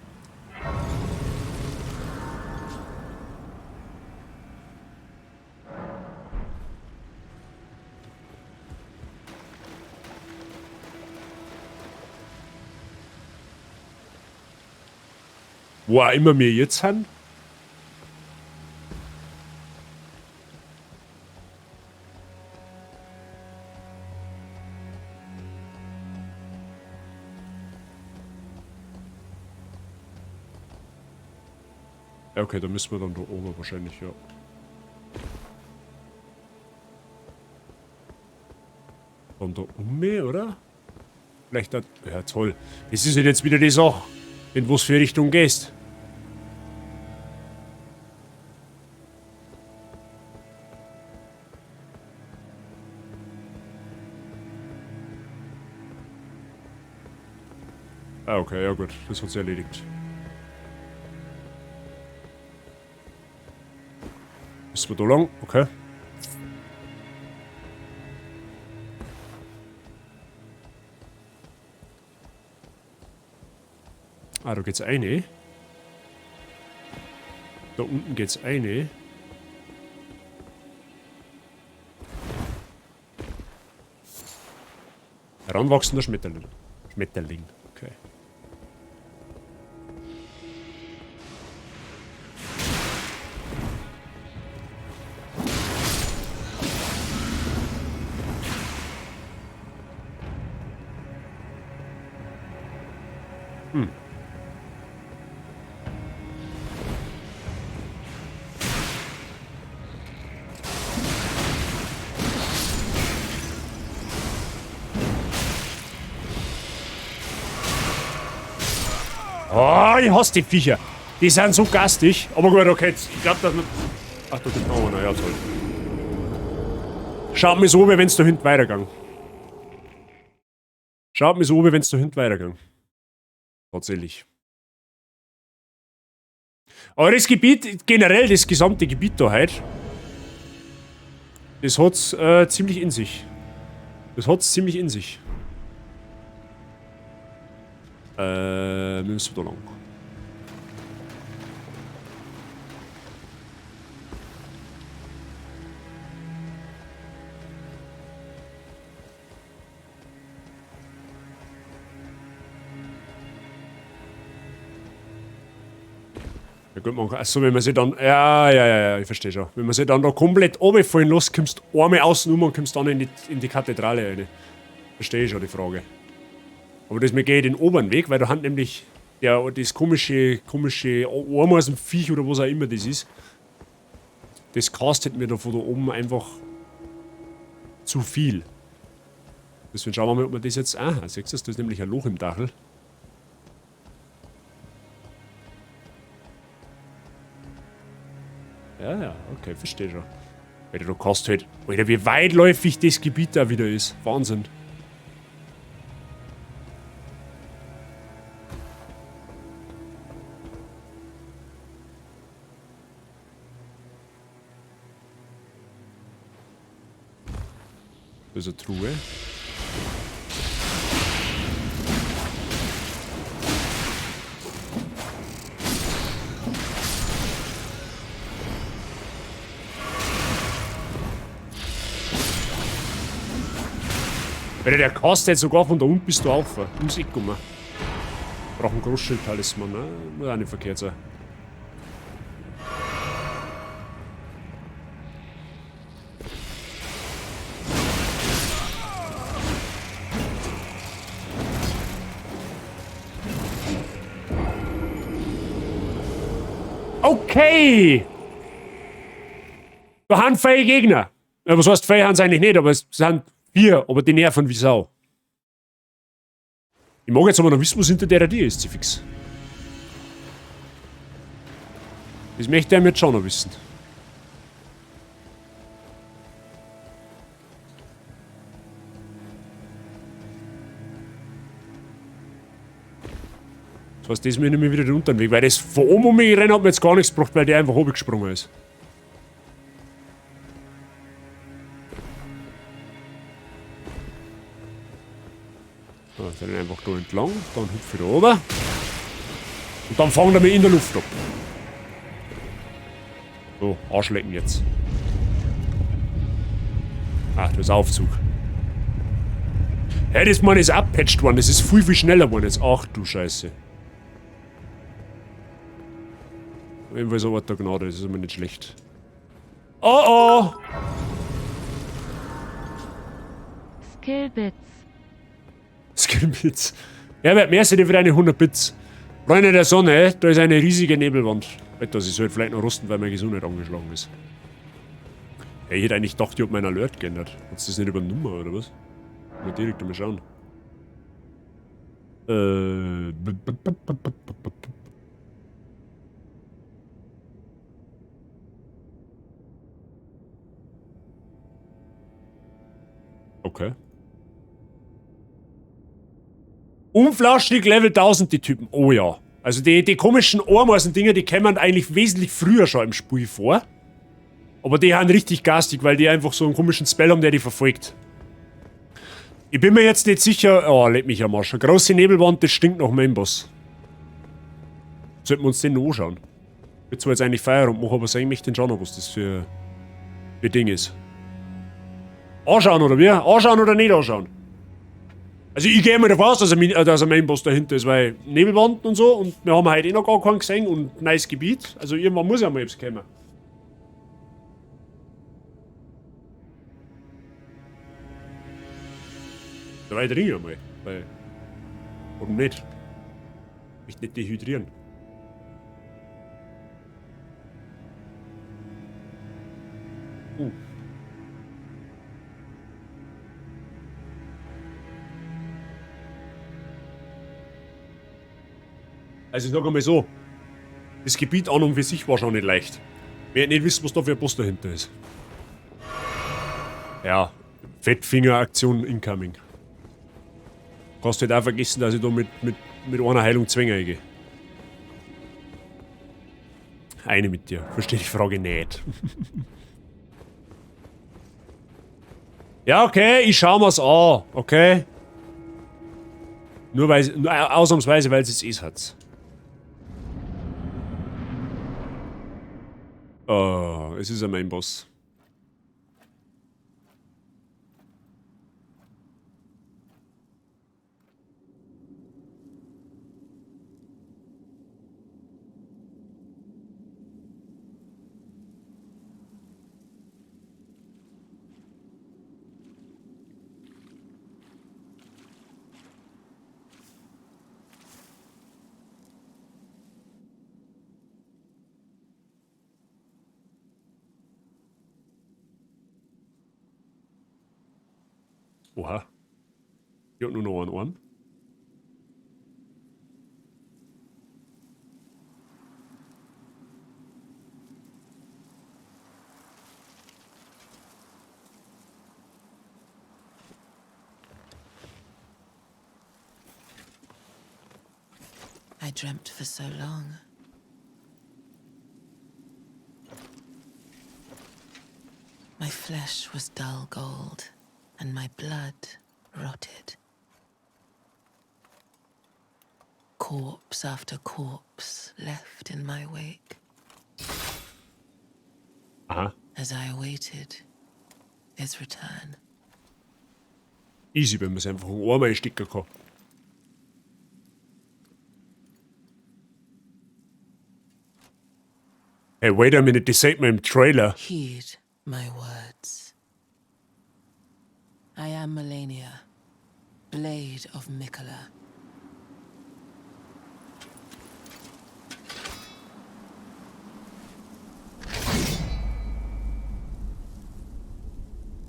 Wo auch immer wir jetzt sind. Ja, okay, da müssen wir dann da oben wahrscheinlich, ja. Dann da um mich, oder? Vielleicht da. Ja, toll. Das ist halt jetzt wieder die Sache. In was für Richtung gehst. Ah, okay, ja gut. Das hat sich erledigt. Müssen wir da lang? Okay. Ah, da geht's eine. Da unten geht's eine. Heranwachsender Schmetterling. Schmetterling, okay. Oh, ich hasse die Viecher. Die sind so gastig. Aber gut, okay. Ich glaube, dass man. Ach, da gibt noch einer. Ja, toll. Schaut mir so, wie wenn's da hinten weitergegangen. Schaut mir so, wie wenn's da hinten weitergegangen. Tatsächlich. Aber das Gebiet, generell das gesamte Gebiet da heute, das hat's ziemlich in sich. Das hat's ziemlich in sich. Wir müssen da lang. Ja gut, man, achso, wenn man sich dann. Ja, ja, ja, ja, ich verstehe schon. Wenn man sich dann da komplett runterfallen lässt, kommst du einmal außen um und kommst dann in die Kathedrale rein. Verstehe ich schon die Frage. Aber das mir geht den oberen Weg, weil da hat nämlich das komische Ameisenviech oder was auch immer das ist. Das castet mir da von da oben einfach zu viel. Deswegen schauen wir mal, ob man das jetzt. Ah, siehst du das? Da ist nämlich ein Loch im Dachel. Ja, ja, okay, verstehe schon. Alter, du kannst halt. Alter, wie weitläufig das Gebiet da wieder ist. Wahnsinn. Das ist eine Truhe. Alter, der kostet jetzt sogar von da unten bis da auf. Ums Eck kommen. Braucht einen Großschild-Talisman, ne? Muss auch nicht verkehrt sein. Okay! Da haben vier Gegner. Ja, was heißt, vier haben sie eigentlich nicht, aber es sind 4, aber die nerven wie Sau. Ich mag jetzt aber noch wissen, was hinter der Tür ist, fix. Das möchte ich jetzt schon noch wissen. Das heißt, das muss ich nämlich wieder den unteren Weg, weil das von oben um mich rennen hat mir jetzt gar nichts gebracht, weil der einfach oben gesprungen ist. So, dann einfach da entlang, dann hüpfe ich da oben. Und dann fangen wir mich in der Luft ab. So, Arschlecken jetzt. Ach, das ist Aufzug. Hey, das Mann ist abgepatcht worden, das ist viel, viel schneller geworden jetzt. Ach du Scheiße. Jedenfalls ein Ort der Gnade, das ist immer nicht schlecht. Oh oh! Skillbits. Skillbits. Herbert, mehr sind für deine 100 Bits. Freunde der Sonne, da ist eine riesige Nebelwand. Alter, sie sollte vielleicht noch rosten, weil meine Gesundheit angeschlagen ist. Ja, ich hätte eigentlich gedacht, ich hab meinen Alert geändert. Hat's das nicht übernommen, oder was? Mal direkt mal schauen. Okay. Umflaschig Level 1000, die Typen. Oh ja. Also die komischen Ameisen-Dinger, die kämen eigentlich wesentlich früher schon im Spiel vor. Aber die haben richtig garstig, weil die einfach so einen komischen Spell haben, der die verfolgt. Ich bin mir jetzt nicht sicher... Oh, leck mich am Arsch. Eine große Nebelwand, das stinkt nach Mainboss. Sollten wir uns den noch anschauen. Ich will zwar jetzt eigentlich Feierabend machen, aber sagen, ich möchte den schon noch, was das für Ding ist. Anschauen oder wie? Anschauen oder nicht anschauen? Also ich gehe mal davon aus, dass ein Mainboss dahinter ist, weil Nebelwand und so, und wir haben heute eh noch gar keinen gesehen und neues Gebiet. Also irgendwann muss ja mal etwas kommen. Da war ich drin einmal, weil... Warum nicht? Ich möchte nicht dehydrieren. Also ich sag einmal so, das Gebiet an und für sich war schon nicht leicht. Wir hätten nicht wissen, was da für ein Boss dahinter ist. Ja, Fettfinger-Aktion incoming. Kannst du halt auch vergessen, dass ich da mit einer Heilung zwinge gehe. Eine mit dir. Verstehe die Frage nicht. Ja, okay, ich schau mir's an, okay? Nur weil, nur ausnahmsweise, weil es jetzt hat. Oh, es ist ein Mainboss. Oha. Ich hab nur noch einen Arm. I dreamt for so long. My flesh was dull gold, and my blood rotted. Corpse after corpse left in my wake. Aha. As I awaited his return. Easy, wenn man es einfach ein Ohr einstecken kann. Hey, wait a minute, das sieht man im Trailer. Heed my words. I am Malenia, Blade of Miquella.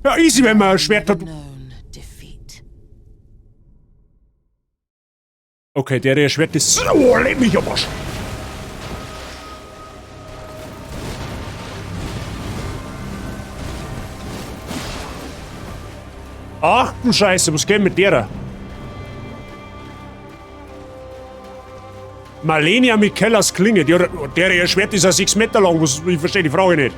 Ja, easy, wenn man ein Schwert hat. Okay, der Schwert ist... Oh, leck mich am Arsch. Ach du Scheiße, was geht mit der? Malenia Miquellas Klinge, der ihr Schwert ist ja 6 Meter lang, was, ich verstehe die Frage nicht.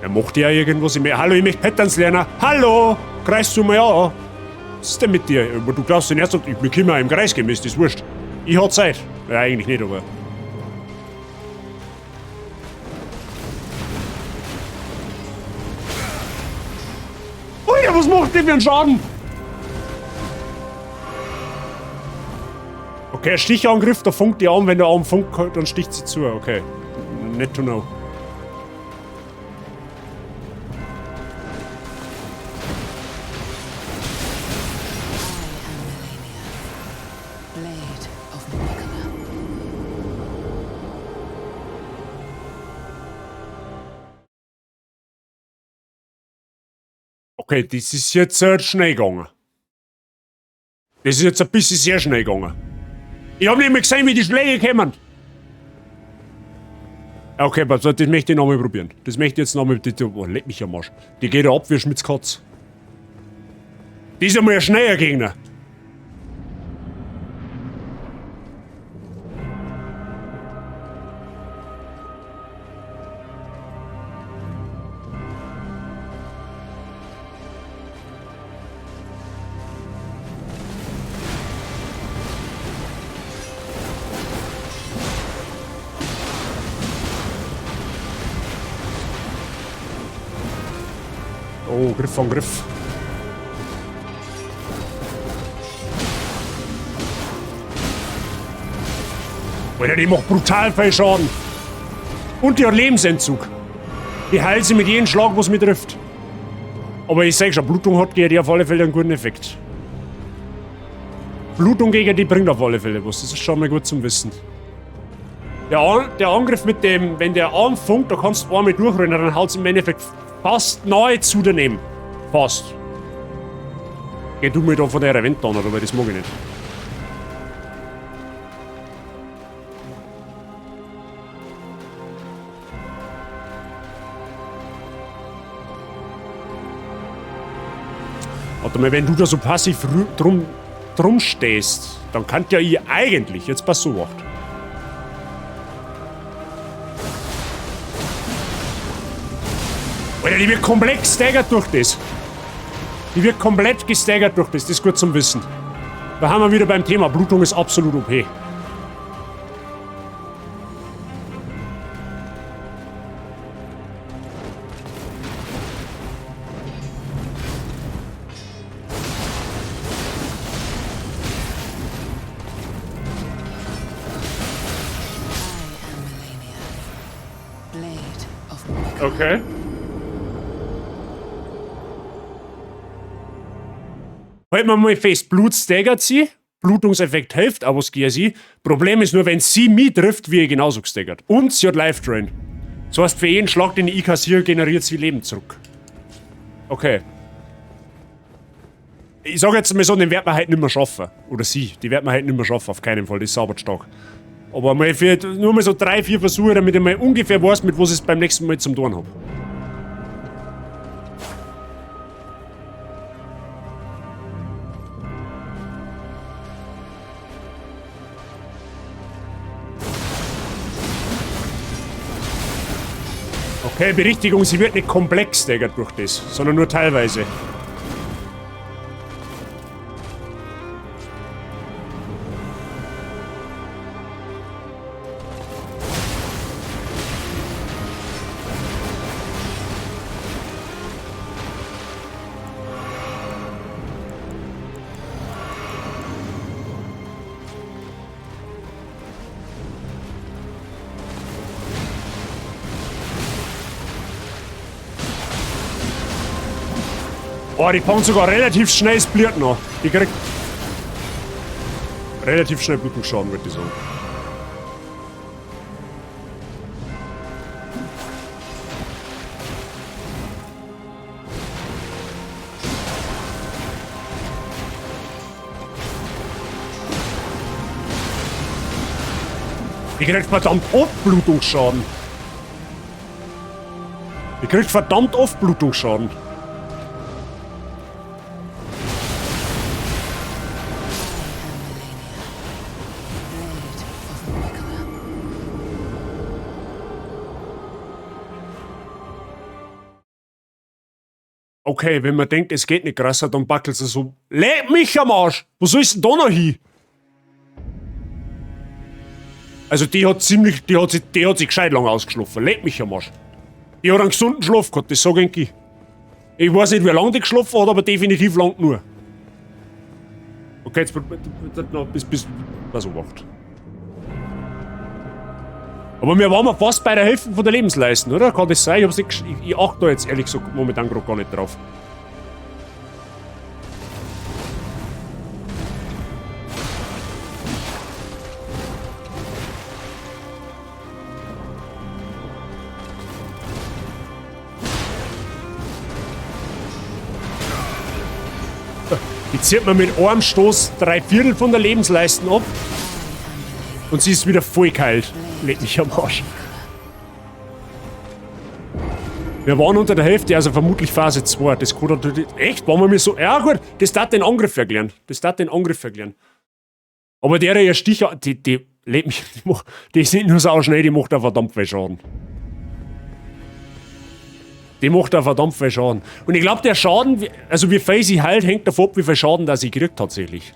Er macht ja irgendwas in mir. Hallo, ich möchte Patterns lernen. Hallo, kreist du mal an? Was ist denn mit dir? Aber du glaubst den ersten, ich kann mir im Kreis gehen, mir ist das wurscht. Ich hab Zeit. Ja, eigentlich nicht, aber. Alter, was macht der für einen Schaden? Okay, Stichangriff, da funkt die an, wenn der Arm funkt, dann sticht sie zu. Okay. Net to know. I am Melania, Blade of Miquella. Okay, das ist jetzt schnell gegangen. Das ist jetzt ein bisschen sehr schnell gegangen. Ich hab nicht mehr gesehen, wie die Schläge kommen. Okay, pass auf, das möchte ich nochmal probieren. Das möchte ich jetzt nochmal. Oh, leck mich am Arsch. Die geht ja ab wie Schmitz Katz. Die ist ja mal ein schneller Gegner. Oh, Griff an Griff. Alter, die macht brutal viel Schaden. Und die hat Lebensentzug. Die heilt sie mit jedem Schlag, was mich trifft. Aber ich sag schon, Blutung hat gegen die auf alle Fälle einen guten Effekt. Blutung gegen die bringt auf alle Fälle was. Das ist schon mal gut zum Wissen. Der Angriff mit dem, wenn der Arm funkt, da kannst du einmal durchrennen, dann haut's im Endeffekt fast nahezu daneben. Fast. Geh du mir da von der Wand an, oder? Weil das mag ich nicht. Warte mal, wenn du da so passiv drum stehst, dann kann ja ich eigentlich, jetzt pass so acht. Alter, die wird komplett gestaggert durch das. Die wird komplett gestaggert durch das, das ist gut zum Wissen. Da haben wir wieder beim Thema, Blutung ist absolut OP. Okay. Halten wir mal fest, Blut staggert sie, Blutungseffekt hilft, aber es geht sie. Problem ist nur, wenn sie mich trifft, wird ich genauso gestaggert. Und sie hat Life Drain. Das heißt, für jeden Schlag, den ich kassiere, generiert sie Leben zurück. Okay. Ich sag jetzt mal so, den wird man halt nicht mehr schaffen. Oder sie, die wird man halt nicht mehr schaffen, auf keinen Fall, das ist sauber stark. Aber mal für, nur mal so 3, 4 Versuche, damit ich mal ungefähr weiß, mit was ich es beim nächsten Mal zum tun hab. Okay, Berichtigung, sie wird nicht komplex staggert durch das, sondern nur teilweise. Oh, die fangen sogar relativ schnell das Blut noch. Die kriegt relativ schnell Blutungsschaden, würde ich sagen. Die kriegt verdammt oft Blutungsschaden. Die kriegt verdammt oft Blutungsschaden. Okay, wenn man denkt, es geht nicht krasser, dann backelt es so. Leck mich am Arsch! Wo soll ich denn da noch hin? Also die hat ziemlich, die hat sich gescheit lang ausgeschlafen. Leck mich am Arsch. Die hat einen gesunden Schlaf gehabt, das sag ich. Ich weiß nicht, wie lange die geschlafen hat, aber definitiv lang genug. Okay, jetzt noch bis was macht. Aber wir waren mal fast bei der Hälfte von der Lebensleisten, oder? Kann das sein? Ich hab's nicht, ich achte da jetzt ehrlich gesagt momentan grad gar nicht drauf. Die zieht man mit einem Stoß 3/4 von der Lebensleisten ab. Und sie ist wieder voll kalt. Leck mich am Arsch. Wir waren unter der Hälfte, also vermutlich Phase 2. Das kann natürlich... Echt? Waren wir mir so... Ja gut, das darf den Angriff erklären. Das darf den Angriff erklären. Aber der, ihr Stich... Die, die, leck mich, die, macht, die ist nicht nur sau schnell, die macht auch verdammt viel Schaden. Die macht auch verdammt viel Schaden. Und ich glaub, der Schaden, also wie viel sie heilt, hängt davon ab, wie viel Schaden da sie kriegt tatsächlich.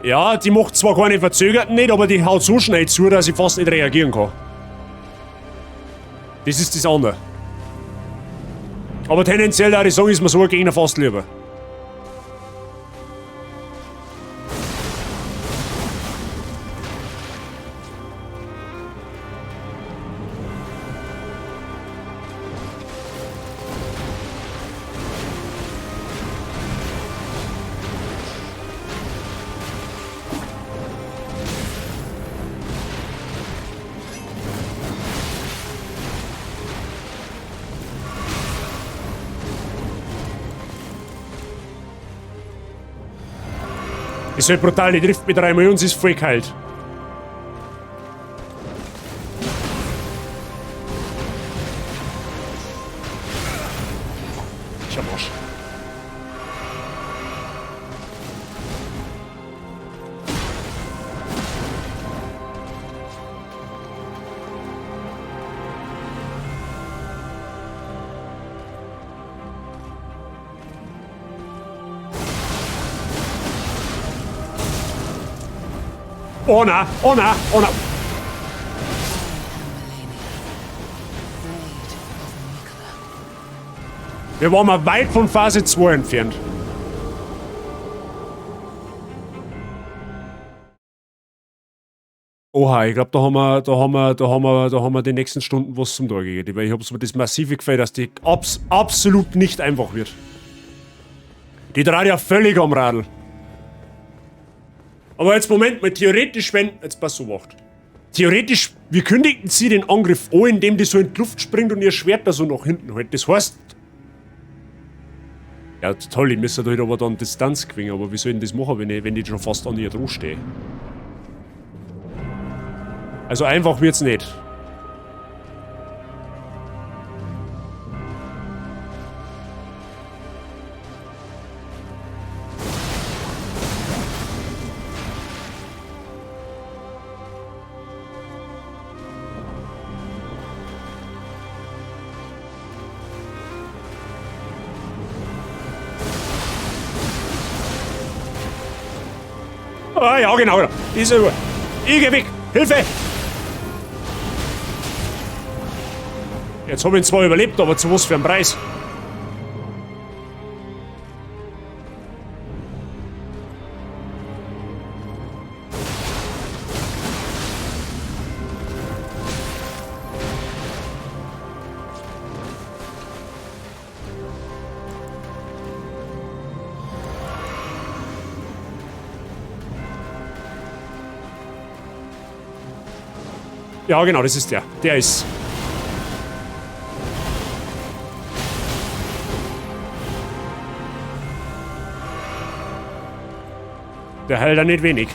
Ja, die macht zwar keine Verzögerten nicht, aber die haut so schnell zu, dass ich fast nicht reagieren kann. Das ist das andere. Aber tendenziell, würde ich sagen, ist mir so ein Gegner fast lieber. Ist halt brutal, die trifft mit 3 Millionen, sie ist voll kalt. Ich am Arsch. Oh na, oh na, oh na. Wir waren mal weit von Phase 2 entfernt. Oha, ich glaub, da haben wir die nächsten Stunden was zum Tag gegeben. Weil ich hab so das massive Gefühl, dass die absolut nicht einfach wird. Die dreht ja völlig am Radl. Aber jetzt Moment mal, theoretisch, wenn... Jetzt pass so macht. Theoretisch, wie kündigten sie den Angriff an, indem die so in die Luft springt und ihr Schwert da so nach hinten hält? Das heißt... Ja, toll, ich müsste halt aber dann Distanz gewinnen, aber wie soll ich denn das machen, wenn ich schon fast an ihr dran stehe? Also einfach wird's nicht. Ah, ja, genau, genau. Ist ja gut. Ich geh weg. Hilfe! Jetzt hab ich ihn zwar überlebt, aber zu was für einem Preis? Ja, genau, das ist der. Der ist. Der heilt ja nicht wenig.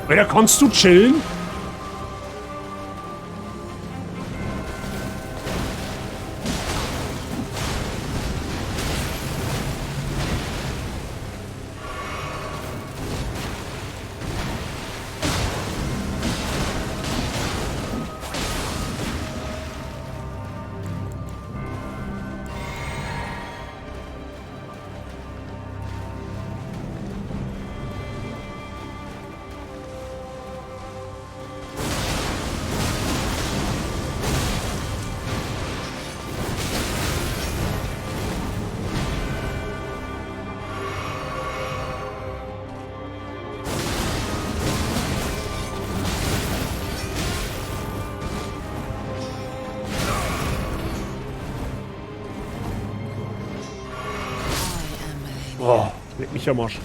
Alter, kannst du chillen? mich am Arsch.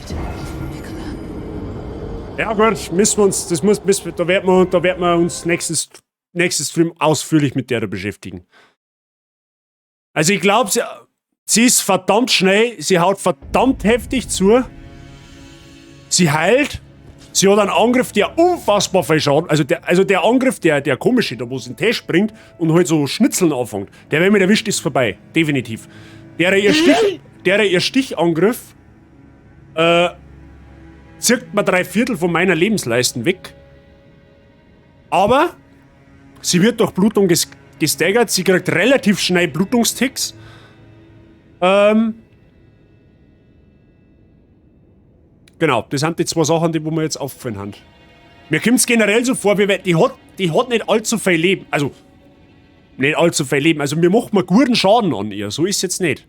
Blade of Miquella. Ja gut, müssen wir uns, das muss, müssen, da werden wir uns nächstes Stream ausführlich mit der beschäftigen. Also ich glaub, sie ist verdammt schnell, sie haut verdammt heftig zu. Sie heilt. Sie hat einen Angriff, der unfassbar viel Schaden, also der Angriff, der komische, da wo sie in den Tisch bringt und halt so Schnitzeln anfängt, der, wenn mich erwischt, ist vorbei. Definitiv. Der ihr Stichangriff zirkt mir 3/4 von meiner Lebensleisten weg. Aber sie wird durch Blutung gestaggert, sie kriegt relativ schnell Blutungsticks. Genau, das sind die zwei Sachen, die wo mir jetzt aufgefallen haben. Mir kommt's generell so vor, wie wenn, die hat nicht allzu viel Leben. Also, nicht allzu viel Leben. Also, mir macht man guten Schaden an ihr. So ist's jetzt nicht.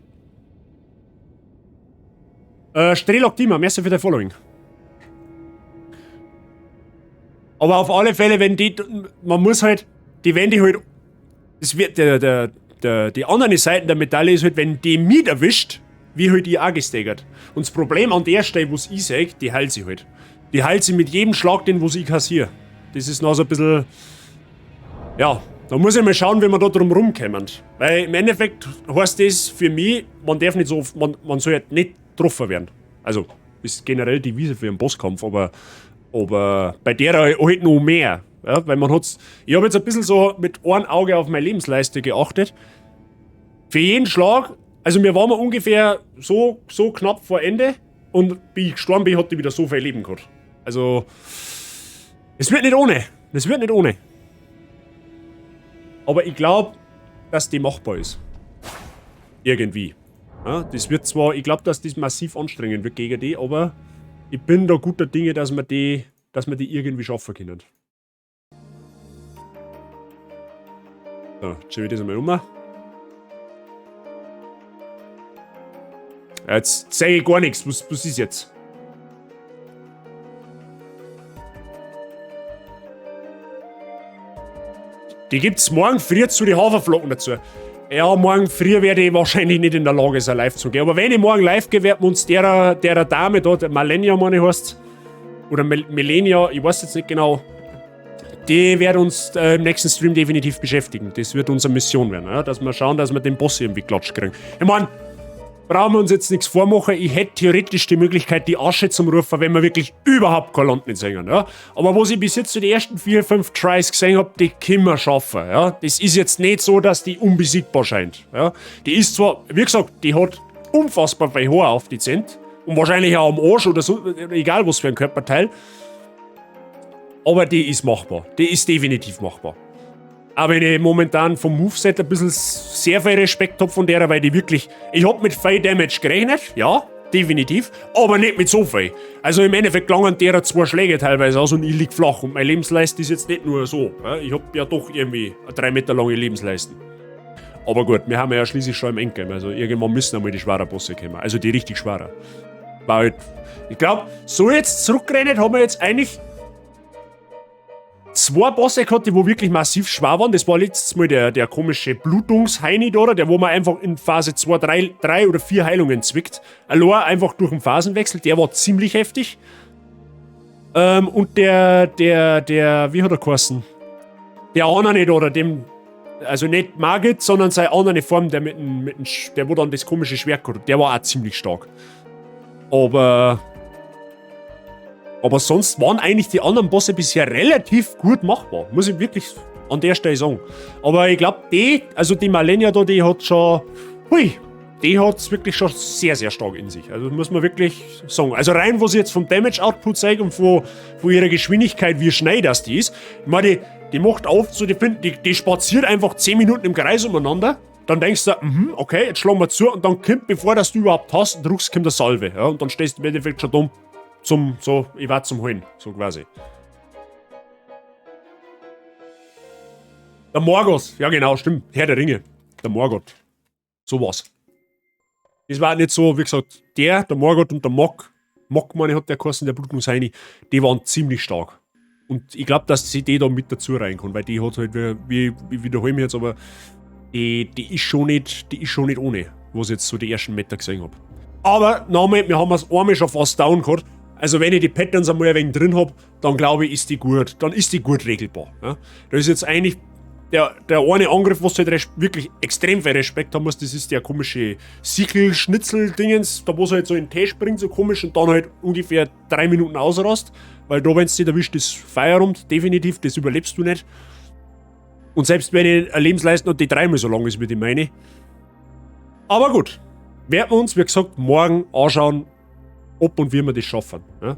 Strelok Dima, merci für dein Following. Aber auf alle Fälle, wenn die, man muss halt, die, wenn die halt, es wird, der, der, der, die andere Seite der Medaille ist halt, wenn die mich erwischt, wie halt die auch gesteigert. Und das Problem an der Stelle, wo's ich seh, die heilt sie halt. Die heilt sie mit jedem Schlag, den wo's ich kassiere. Das ist noch so ein bisschen, ja, da muss ich mal schauen, wie wir da drum rumkommen. Weil im Endeffekt heißt das für mich, man darf nicht so oft, man, man soll halt nicht getroffen werden. Also, ist generell die Wiese für einen Bosskampf, aber bei der halt noch mehr. Ja, weil man hat's, ich hab jetzt ein bisschen so mit einem Auge auf meine Lebensleiste geachtet. Für jeden Schlag, also wir waren ungefähr so knapp vor Ende und wie ich gestorben bin, hat die wieder so viel Leben gehabt. Also, es wird nicht ohne. Es wird nicht ohne. Aber ich glaub, dass die machbar ist. Irgendwie. Ja, das wird zwar, ich glaub, dass das massiv anstrengend wird gegen die, aber ich bin da guter Dinge, dass wir die irgendwie schaffen können. So, jetzt schiebe ich das einmal um. Ja, jetzt zeige ich gar nichts. Was ist jetzt? Die gibt's morgen früh zu den Haferflocken dazu. Ja, morgen früh werde ich wahrscheinlich nicht in der Lage sein, live zu gehen. Aber wenn ich morgen live gehe, werden wir uns derer Dame da, der Malenia, meine ich, heißt, oder Melenia, ich weiß jetzt nicht genau, die wird uns im nächsten Stream definitiv beschäftigen. Das wird unsere Mission werden, ja? Dass wir schauen, dass wir den Boss irgendwie klatsch kriegen. Ich mein, brauchen wir uns jetzt nichts vormachen. Ich hätte theoretisch die Möglichkeit, die Asche zum Rufen, wenn wir wirklich überhaupt kein Land nicht sehen. Ja? Aber was ich bis jetzt zu den ersten 4, 5 Tries gesehen hab, die können wir schaffen. Ja? Das ist jetzt nicht so, dass die unbesiegbar scheint. Ja? Die ist zwar, wie gesagt, die hat unfassbar viel Haar auf die Zent und wahrscheinlich auch am Arsch oder so, egal was für ein Körperteil. Aber die ist machbar. Die ist definitiv machbar. Auch wenn ich momentan vom Moveset ein bisschen sehr viel Respekt hab von der, weil die wirklich... Ich hab mit viel Damage gerechnet, ja, definitiv, aber nicht mit so viel. Also im Endeffekt gelangen derer 2 Schläge teilweise aus und ich lieg flach. Und meine Lebensleiste ist jetzt nicht nur so. Ja? Ich hab ja doch irgendwie eine 3 Meter lange Lebensleiste. Aber gut, wir haben ja schließlich schon im Endgame. Also irgendwann müssen einmal die schweren Bosse kommen. Also die richtig schweren. War halt, ich glaub, so jetzt zurückgerechnet haben wir jetzt eigentlich 2 Bosse gehabt, die wo wirklich massiv schwer waren. Das war letztes Mal der komische Blutungsheini da, der wo man einfach in Phase 2, 3 oder 4 Heilungen zwickt. Allein einfach durch den Phasenwechsel, der war ziemlich heftig. Und der, wie hat er geheißen? Der andere da, oder dem, also nicht Margit, sondern seine andere Form, der mit dem, mit dem Sch-, der wo dann das komische Schwert gehabt hat, der war auch ziemlich stark. Aber sonst waren eigentlich die anderen Bosse bisher relativ gut machbar. Muss ich wirklich an der Stelle sagen. Aber ich glaub, die, also die Malenia da, die hat schon, hui, die hat's wirklich schon sehr, sehr stark in sich. Also muss man wirklich sagen. Also rein, was ich jetzt vom Damage Output zeige und von ihrer Geschwindigkeit, wie schnell das die ist. Ich meine, die macht auf, so die, find, die, die spaziert einfach 10 Minuten im Kreis umeinander. Dann denkst du, okay, jetzt schlagen wir zu und dann kommt, bevor das du überhaupt hast, druckst, kommt eine Salve. Ja, und dann stehst du im Endeffekt schon dumm. Zum, so, ich warte zum Holen, so quasi. Der Morgoth, ja genau, stimmt, Herr der Ringe, der Morgoth, so war's. Das war nicht so, wie gesagt, der Morgoth und der Mog, Mog, meine ich, hat der geheißen, der Blutungsheini, die waren ziemlich stark. Und ich glaub, dass sie die da mit dazu reinkommt, weil die hat halt, wie wiederhole ich mich jetzt, aber die ist schon nicht, die ist schon nicht ohne, was ich jetzt so die ersten Meter gesehen hab. Aber nochmal, wir haben es einmal schon fast down gehabt. Also wenn ich die Patterns einmal ein wenig drin hab, dann glaube ich, ist die gut. Dann ist die gut regelbar. Ja? Da ist jetzt eigentlich der eine Angriff, was du halt wirklich extrem viel Respekt haben musst, das ist der komische Sickel-Schnitzel-Dingens, da wo sie halt so in den Tee springt, so komisch, und dann halt ungefähr 3 Minuten ausrast. Weil da, wenn es dich erwischt, ist Feierabend, definitiv, das überlebst du nicht. Und selbst wenn ich eine Lebensleiste und die dreimal so lang ist wie die meine. Aber gut, werden wir uns, wie gesagt, morgen anschauen, ob und wie wir das schaffen. Ja?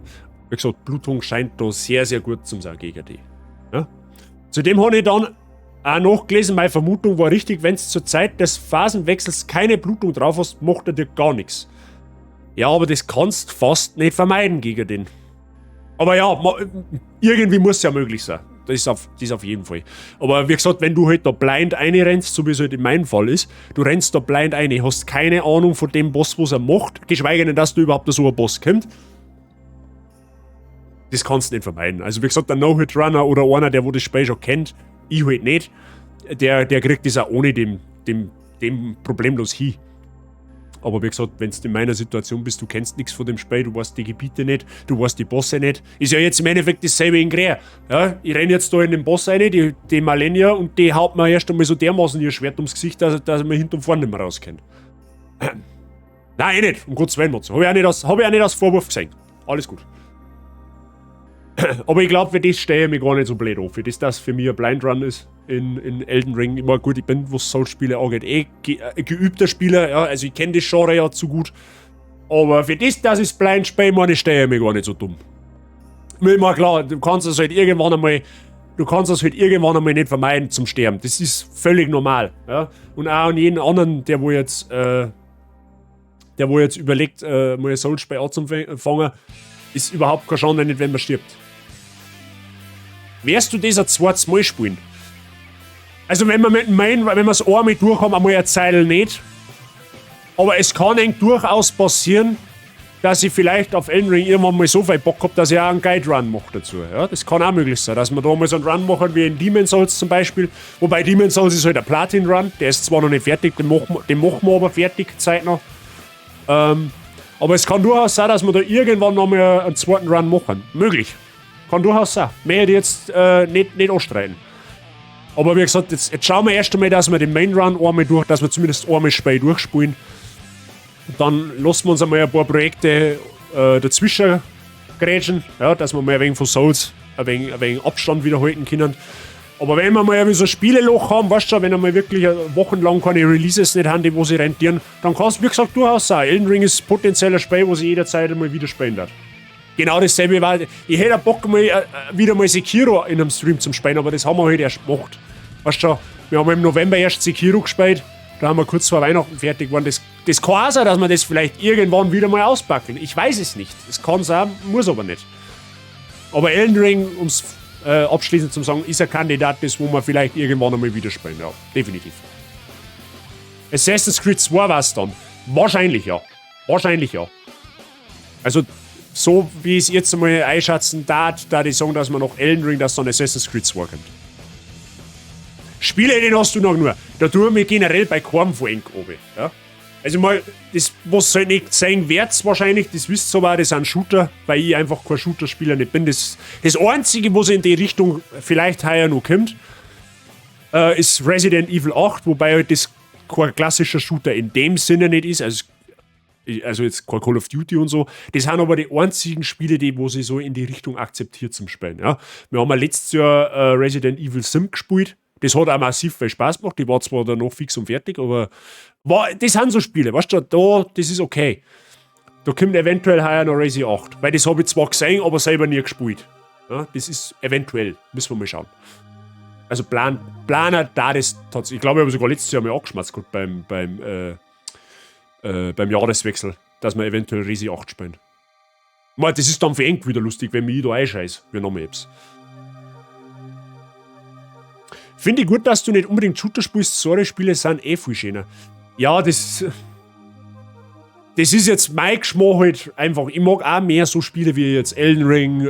Wie gesagt, Blutung scheint da sehr, sehr gut zum sein gegen die. Ja? Zudem habe ich dann auch nachgelesen, meine Vermutung war richtig: Wenn du zur Zeit des Phasenwechsels keine Blutung drauf hast, macht er dir gar nichts. Ja, aber das kannst fast nicht vermeiden gegen den. Aber ja, irgendwie muss es ja möglich sein. Das ist auf jeden Fall. Aber wie gesagt, wenn du halt da blind reinrennst, so wie es halt in meinem Fall ist, du rennst da blind rein, hast keine Ahnung von dem Boss, was er macht, geschweige denn, dass du überhaupt so ein Boss kommt. Das kannst du nicht vermeiden. Also wie gesagt, der No-Hit-Runner oder einer, der wo das Spiel schon kennt, ich halt nicht, der kriegt das auch ohne dem problemlos hin. Aber wie gesagt, wenn du in meiner Situation bist, du kennst nichts von dem Spiel, du weißt die Gebiete nicht, du weißt die Bosse nicht. Ist ja jetzt im Endeffekt dasselbe in Grea. Ja, ich renne jetzt da in den Boss rein, die Malenia, und die haut mir erst einmal so dermaßen ihr Schwert ums Gesicht, dass ich mir hinten und vorne nicht mehr rauskenne. Nein, eh nicht, um Gottes Willen. Habe ich, auch nicht als, hab ich auch nicht als Vorwurf gesehen. Alles gut. Aber ich glaube, für das stehe ich mich gar nicht so blöd an. Für das, dass für mich ein Blind Run ist in Elden Ring. Ich meine, gut, ich bin, was Souls-Spiele angeht, eh ge geübter Spieler. Ja, also ich kenne das Genre ja zu gut. Aber für das, dass ich blind spiele, meine, stehe ich mich gar nicht so dumm. Mir immer klar, du kannst es halt irgendwann einmal nicht vermeiden zum Sterben. Das ist völlig normal. Ja? Und auch an jeden anderen, der wo jetzt überlegt, mal ein Souls-Spiel anzufangen, ist überhaupt keine Schande nicht, wenn man stirbt. Wirst du das ein zweites Mal spielen? Also wenn wir mit dem Main, wenn wir es einmal durch haben, einmal eine Zeile nicht. Aber es kann eigentlich durchaus passieren, dass ich vielleicht auf Elden Ring irgendwann mal so viel Bock hab, dass ich auch einen Guide Run mache dazu. Ja, das kann auch möglich sein, dass wir da mal so einen Run machen wie in Demon's Souls zum Beispiel. Wobei Demon's Souls ist halt ein Platin Run, der ist zwar noch nicht fertig, den machen wir aber fertig zeitnah. Aber es kann durchaus sein, dass wir da irgendwann noch mal einen zweiten Run machen. Möglich. Kann durchaus sein. Mehr ich jetzt nicht anstreiten. Aber wie gesagt, jetzt schauen wir erst einmal, dass wir den Main Run einmal durch, dass wir zumindest einmal Spiel durchspielen. Und dann lassen wir uns einmal ein paar Projekte dazwischen grätschen, ja, dass wir mal ein wenig von Souls ein wenig Abstand wieder halten können. Aber wenn wir mal irgendwie so ein Spieleloch haben, weißt du schon, wenn einmal wirklich wochenlang keine Releases nicht haben, die wo sich rentieren, dann kannst du, wie gesagt, durchaus sein. Elden Ring ist potenziell ein Spiel, wo sich jederzeit einmal wieder spielen wird. Genau dasselbe war, ich hätte Bock mal, wieder mal Sekiro in einem Stream zum Spielen, aber das haben wir halt erst gemacht. Weißt du schon, wir haben im November erst Sekiro gespielt, da haben wir kurz vor Weihnachten fertig geworden. Das kann auch sein, dass wir das vielleicht irgendwann wieder mal auspacken. Ich weiß es nicht. Es kann sein, muss aber nicht. Aber Elden Ring, um es abschließend zu sagen, ist ein Kandidat, das wo wir vielleicht irgendwann einmal wieder spielen. Ja, definitiv. Assassin's Creed 2 war es dann. Wahrscheinlich ja. Wahrscheinlich ja. Also, so wie ich es jetzt einmal einschätzen darf, da ich sagen, dass man noch Elden Ring, dass dann Assassin's Creed 2 kommt. Spiele, den hast du noch nur. Da tue ich mich generell bei keinem von enk oben. Ja? Also mal, das, was halt nicht sein wird wahrscheinlich, das wisst ihr aber auch, das sind Shooter, weil ich einfach kein Shooter-Spieler nicht bin. Das Einzige, was in die Richtung vielleicht heuer noch kommt, ist Resident Evil 8, wobei halt das kein klassischer Shooter in dem Sinne nicht ist. Also jetzt kein Call of Duty und so. Das sind aber die einzigen Spiele, die wo sie so in die Richtung akzeptiert zum Spielen. Ja. Wir haben ja letztes Jahr Resident Evil 7 gespielt. Das hat auch massiv viel Spaß gemacht. Die war zwar danach fix und fertig, aber das sind so Spiele, weißt du, da, das ist okay. Da kommt eventuell heuer noch Resi 8, weil das habe ich zwar gesehen, aber selber nie gespielt. Ja, das ist eventuell, müssen wir mal schauen. Also Planer da das tatsächlich, ich glaube, ich habe sogar letztes Jahr mal angeschmatzt gehabt beim Jahreswechsel, dass wir eventuell Resi 8 spielen. Mal, das ist dann für enk wieder lustig, wenn mich da einscheiß, wie nochmal etwas. Finde ich gut, dass du nicht unbedingt Shooter spielst. Story-Spiele sind eh viel schöner. Ja, das ist jetzt mein Geschmack halt einfach. Ich mag auch mehr so Spiele wie jetzt Elden Ring,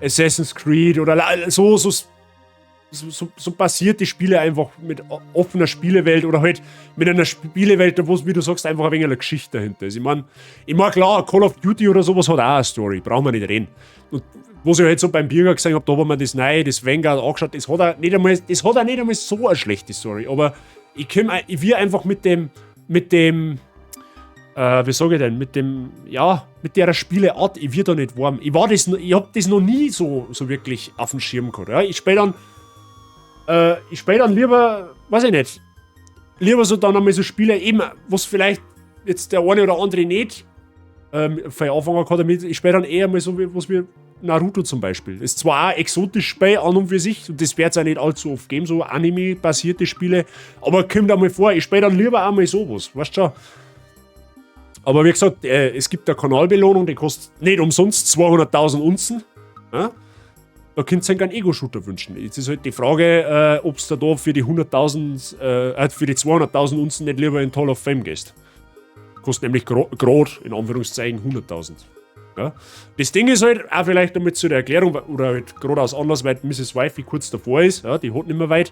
Assassin's Creed oder so. so basierte Spiele einfach mit offener Spielewelt oder halt mit einer Spielewelt, wo es, wie du sagst, einfach ein wenig eine Geschichte dahinter ist. Ich mein klar, Call of Duty oder sowas hat auch eine Story, brauchen wir nicht reden. Und was ich halt so beim Birger gesehen habe, da wo man das neue, das Vanguard angeschaut, das hat auch nicht einmal so eine schlechte Story, aber ich wir einfach mit dem, wie sage ich denn, mit dem, ja, mit der Spieleart, ich wird da nicht warm. Ich hab das noch nie so wirklich auf dem Schirm gehabt. Ja. Ich spiele dann lieber, weiß ich nicht, lieber so dann einmal so Spiele eben, was vielleicht jetzt der eine oder andere nicht viel anfangen kann damit. Ich spiele dann eher mal so, wie, was wir Naruto zum Beispiel. Ist zwar auch exotisch Spiel an und für sich, und das wird es auch nicht allzu oft geben, so Anime-basierte Spiele, aber kommt einmal vor, ich spiele dann lieber einmal sowas, weißt du schon. Aber wie gesagt, es gibt eine Kanalbelohnung, die kostet nicht umsonst 200.000 Unzen. Ja? Da könnt ihr euch einen Ego-Shooter wünschen. Jetzt ist halt die Frage, ob du da für die 100.000, für die 200.000 Unzen nicht lieber in Hall of Fame gehst. Kostet nämlich gerade, in Anführungszeichen, 100.000. Ja? Das Ding ist halt, auch vielleicht damit zu der Erklärung, oder halt gerade aus Anlass, weil Mrs. Wifey kurz davor ist, ja, die hat nicht mehr weit.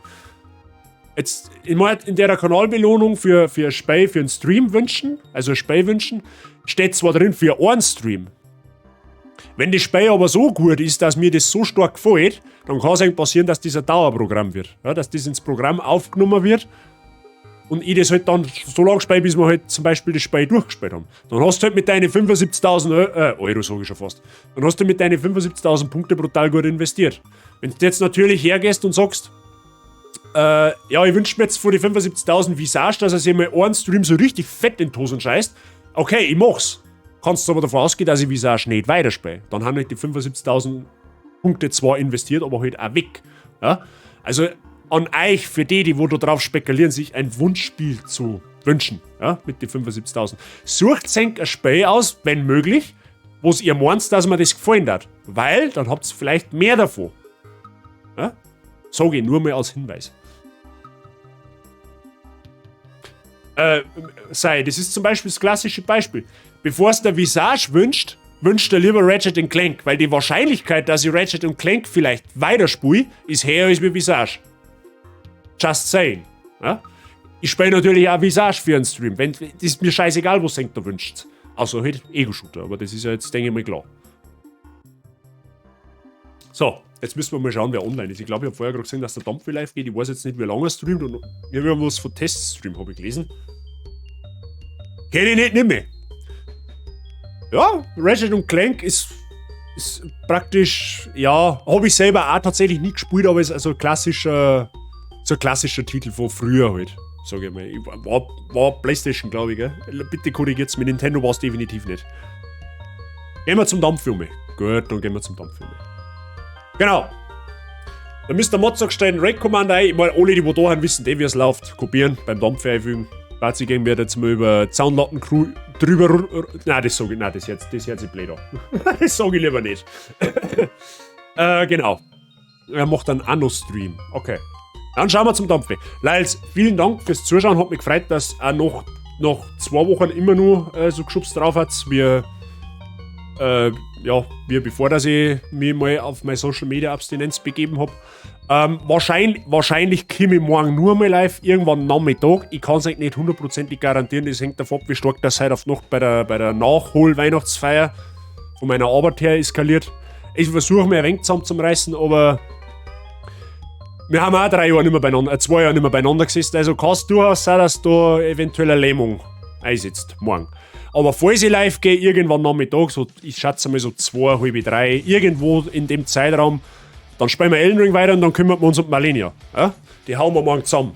Jetzt, ich mein, in der Kanalbelohnung für ein Spiel, für einen Stream wünschen, also ein Spiel wünschen, steht zwar drin für einen Stream. Wenn das Spiel aber so gut ist, dass mir das so stark gefällt, dann kann es eigentlich passieren, dass das ein Dauerprogramm wird. Ja, dass das ins Programm aufgenommen wird und ich das halt dann so lange spiele, bis wir halt zum Beispiel das Spiel durchgespielt haben. Dann hast du halt mit deinen 75.000 Euro, sage ich schon fast, dann hast du mit deinen 75.000 Punkte brutal gut investiert. Wenn du jetzt natürlich hergehst und sagst, ja, ich wünsche mir jetzt vor die 75.000 Visage, dass er sich mal einen Stream so richtig fett in die Hosen scheißt. Okay, ich mach's. Kannst du aber davon ausgehen, dass ich Visage nicht weiterspiele. Dann haben halt die 75.000 Punkte zwar investiert, aber halt auch weg. Ja? Also an euch, für die, die wo da drauf spekulieren, sich ein Wunschspiel zu wünschen, ja, mit den 75.000. Sucht ein Spiel aus, wenn möglich, wo ihr meint, dass mir das gefallen hat. Weil dann habt ihr vielleicht mehr davon. Ja? Sage ich nur mal als Hinweis. Sei, das ist zum Beispiel das klassische Beispiel. Bevor es der Visage wünscht, wünscht er lieber Ratchet and Clank, weil die Wahrscheinlichkeit, dass ich Ratchet and Clank vielleicht weiterspiele, ist höher als mit Visage. Just saying. Ja? Ich spiele natürlich auch Visage für einen Stream. Wenn, das ist mir scheißegal, was sich da wünscht. Außer halt Ego-Shooter, aber das ist ja jetzt, denke ich mal, klar. So, jetzt müssen wir mal schauen, wer online ist. Ich glaube, ich habe vorher gerade gesehen, dass der Dampf live geht. Ich weiß jetzt nicht, wie lange er streamt. Und wir haben was von Teststream, habe ich gelesen. Kenn ich nicht, nicht mehr. Ja, Ratchet und Clank ist praktisch, ja, habe ich selber auch tatsächlich nie gespielt, aber ist also so ein klassischer Titel von früher halt, sage ich mal. War PlayStation, glaube ich, gell? Bitte korrigiert's, mit Nintendo war es definitiv nicht. Gehen wir zum Dampfjunge. Gut, dann gehen wir zum Dampfjunge. Genau. Der Mr. Mod sagt, stellen Raid Command ein. Ich meine, alle, die wo da haben, wissen eh, wie es läuft. Kopieren, beim Dampf einfügen. Bazi gehen wir jetzt mal über Zaunlatten Crew drüber. Nein, das sage ich, nein, das hört sich blöd an. Das sage ich lieber nicht. Genau. Er macht einen Anno-Stream. Okay. Dann schauen wir zum Dampfe. Leils, vielen Dank fürs Zuschauen. Hat mich gefreut, dass auch noch 2 Wochen immer nur so geschubst drauf hat. Ja, wie bevor dass ich mich mal auf meine Social Media Abstinenz begeben habe. Wahrscheinlich komme ich morgen nur mal live, irgendwann Nachmittag. Ich kann es eigentlich nicht hundertprozentig garantieren. Das hängt davon ab, wie stark das heute auf Nacht bei der Nachhol-Weihnachtsfeier von meiner Arbeit her eskaliert. Ich versuche mir ein wenig zusammenzureißen, aber wir haben auch 3 Jahre nicht mehr beieinander, 2 Jahre nicht mehr beieinander gesessen. Also kann es durchaus sein, dass da eventuell eine Lähmung einsetzt morgen. Aber falls ich live gehe, irgendwann Nachmittag, so, ich schätze mal so 2, halb drei, irgendwo in dem Zeitraum, dann spielen wir Elden Ring weiter und dann kümmern wir uns um Malenia. Ja? Die hauen wir morgen zusammen.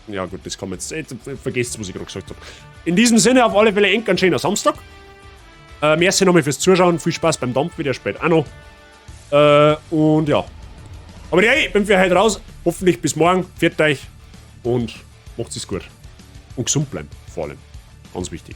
Ja gut, das kann man jetzt vergesst, was ich gerade gesagt habe. In diesem Sinne auf alle Fälle enk einen schönen Samstag. Merci nochmal fürs Zuschauen. Viel Spaß beim Dampf wieder spät auch noch. Und ja. Aber ja, ich bin für heute raus. Hoffentlich bis morgen. Pfiat euch und macht es gut. Und gesund bleiben, vor allem. Ganz wichtig.